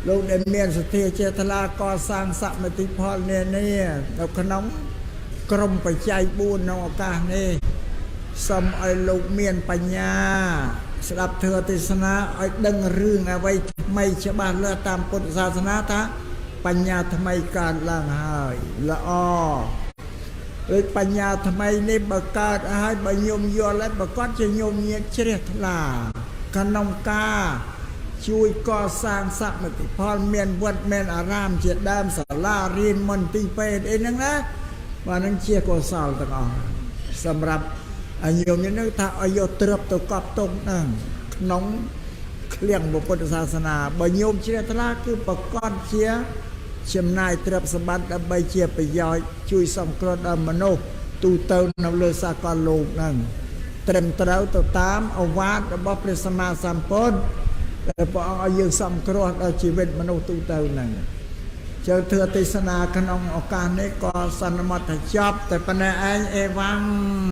លោកដែលមានសទ្ធាចេតនាកសាងសមិទ្ធផលនានានៅក្នុងក្រុមបច្ច័យ4ក្នុងឱកាសនេះសូមឲ្យលោកមានបញ្ញាស្ដាប់ធម៌ទេសនាឲ្យដឹងរឿងអ្វីថ្មីច្បាស់លាស់តាមពុទ្ធសាសនាថាបញ្ញាថ្មីកើតឡើងហើយល្អដូចបញ្ញាថ្មីនេះបើកើតហើយបើញោមយល់ហើយបើគាត់ជាញោមញាតិជ្រះថ្លាក្នុងការជួយកសាងសមិទ្ធផលមានវត្តមានអារាមជាដើមសាលារៀនមន្ទីរពេទ្យអីហ្នឹងណាបាទហ្នឹងជាកុសលទាំងអស់សម្រាប់ញោមនេះថាឲ្យយកទ្រព្យទៅកប់ទុកហ្នឹងក្នុងឃ្លាំងពុទ្ធសាសនាបើញោមជ្រះថ្លាគឺប្រកាសជាចំណាយទ្រព្យសម្បត្តិដើម្បីជាប្រយោជន៍ជួយសង្គ្រោះដល់មនុស្សទូទៅនៅលើសកលលោកហ្នឹងត្រឹមត្រូវទៅតាមឱវាទរបស់ព្រះសម្មាសម្ពុទ្ធដែលព្រះអង្គឲ្យយើងសង្គ្រោះដល់ជីវិតមនុស្សទូទៅហ្នឹងចូលធ្វើទេសនាក្នុងឱកាសនេះក៏សន្មតថាចប់តែប៉ុណ្ណេះឯងអេវ៉ាំង។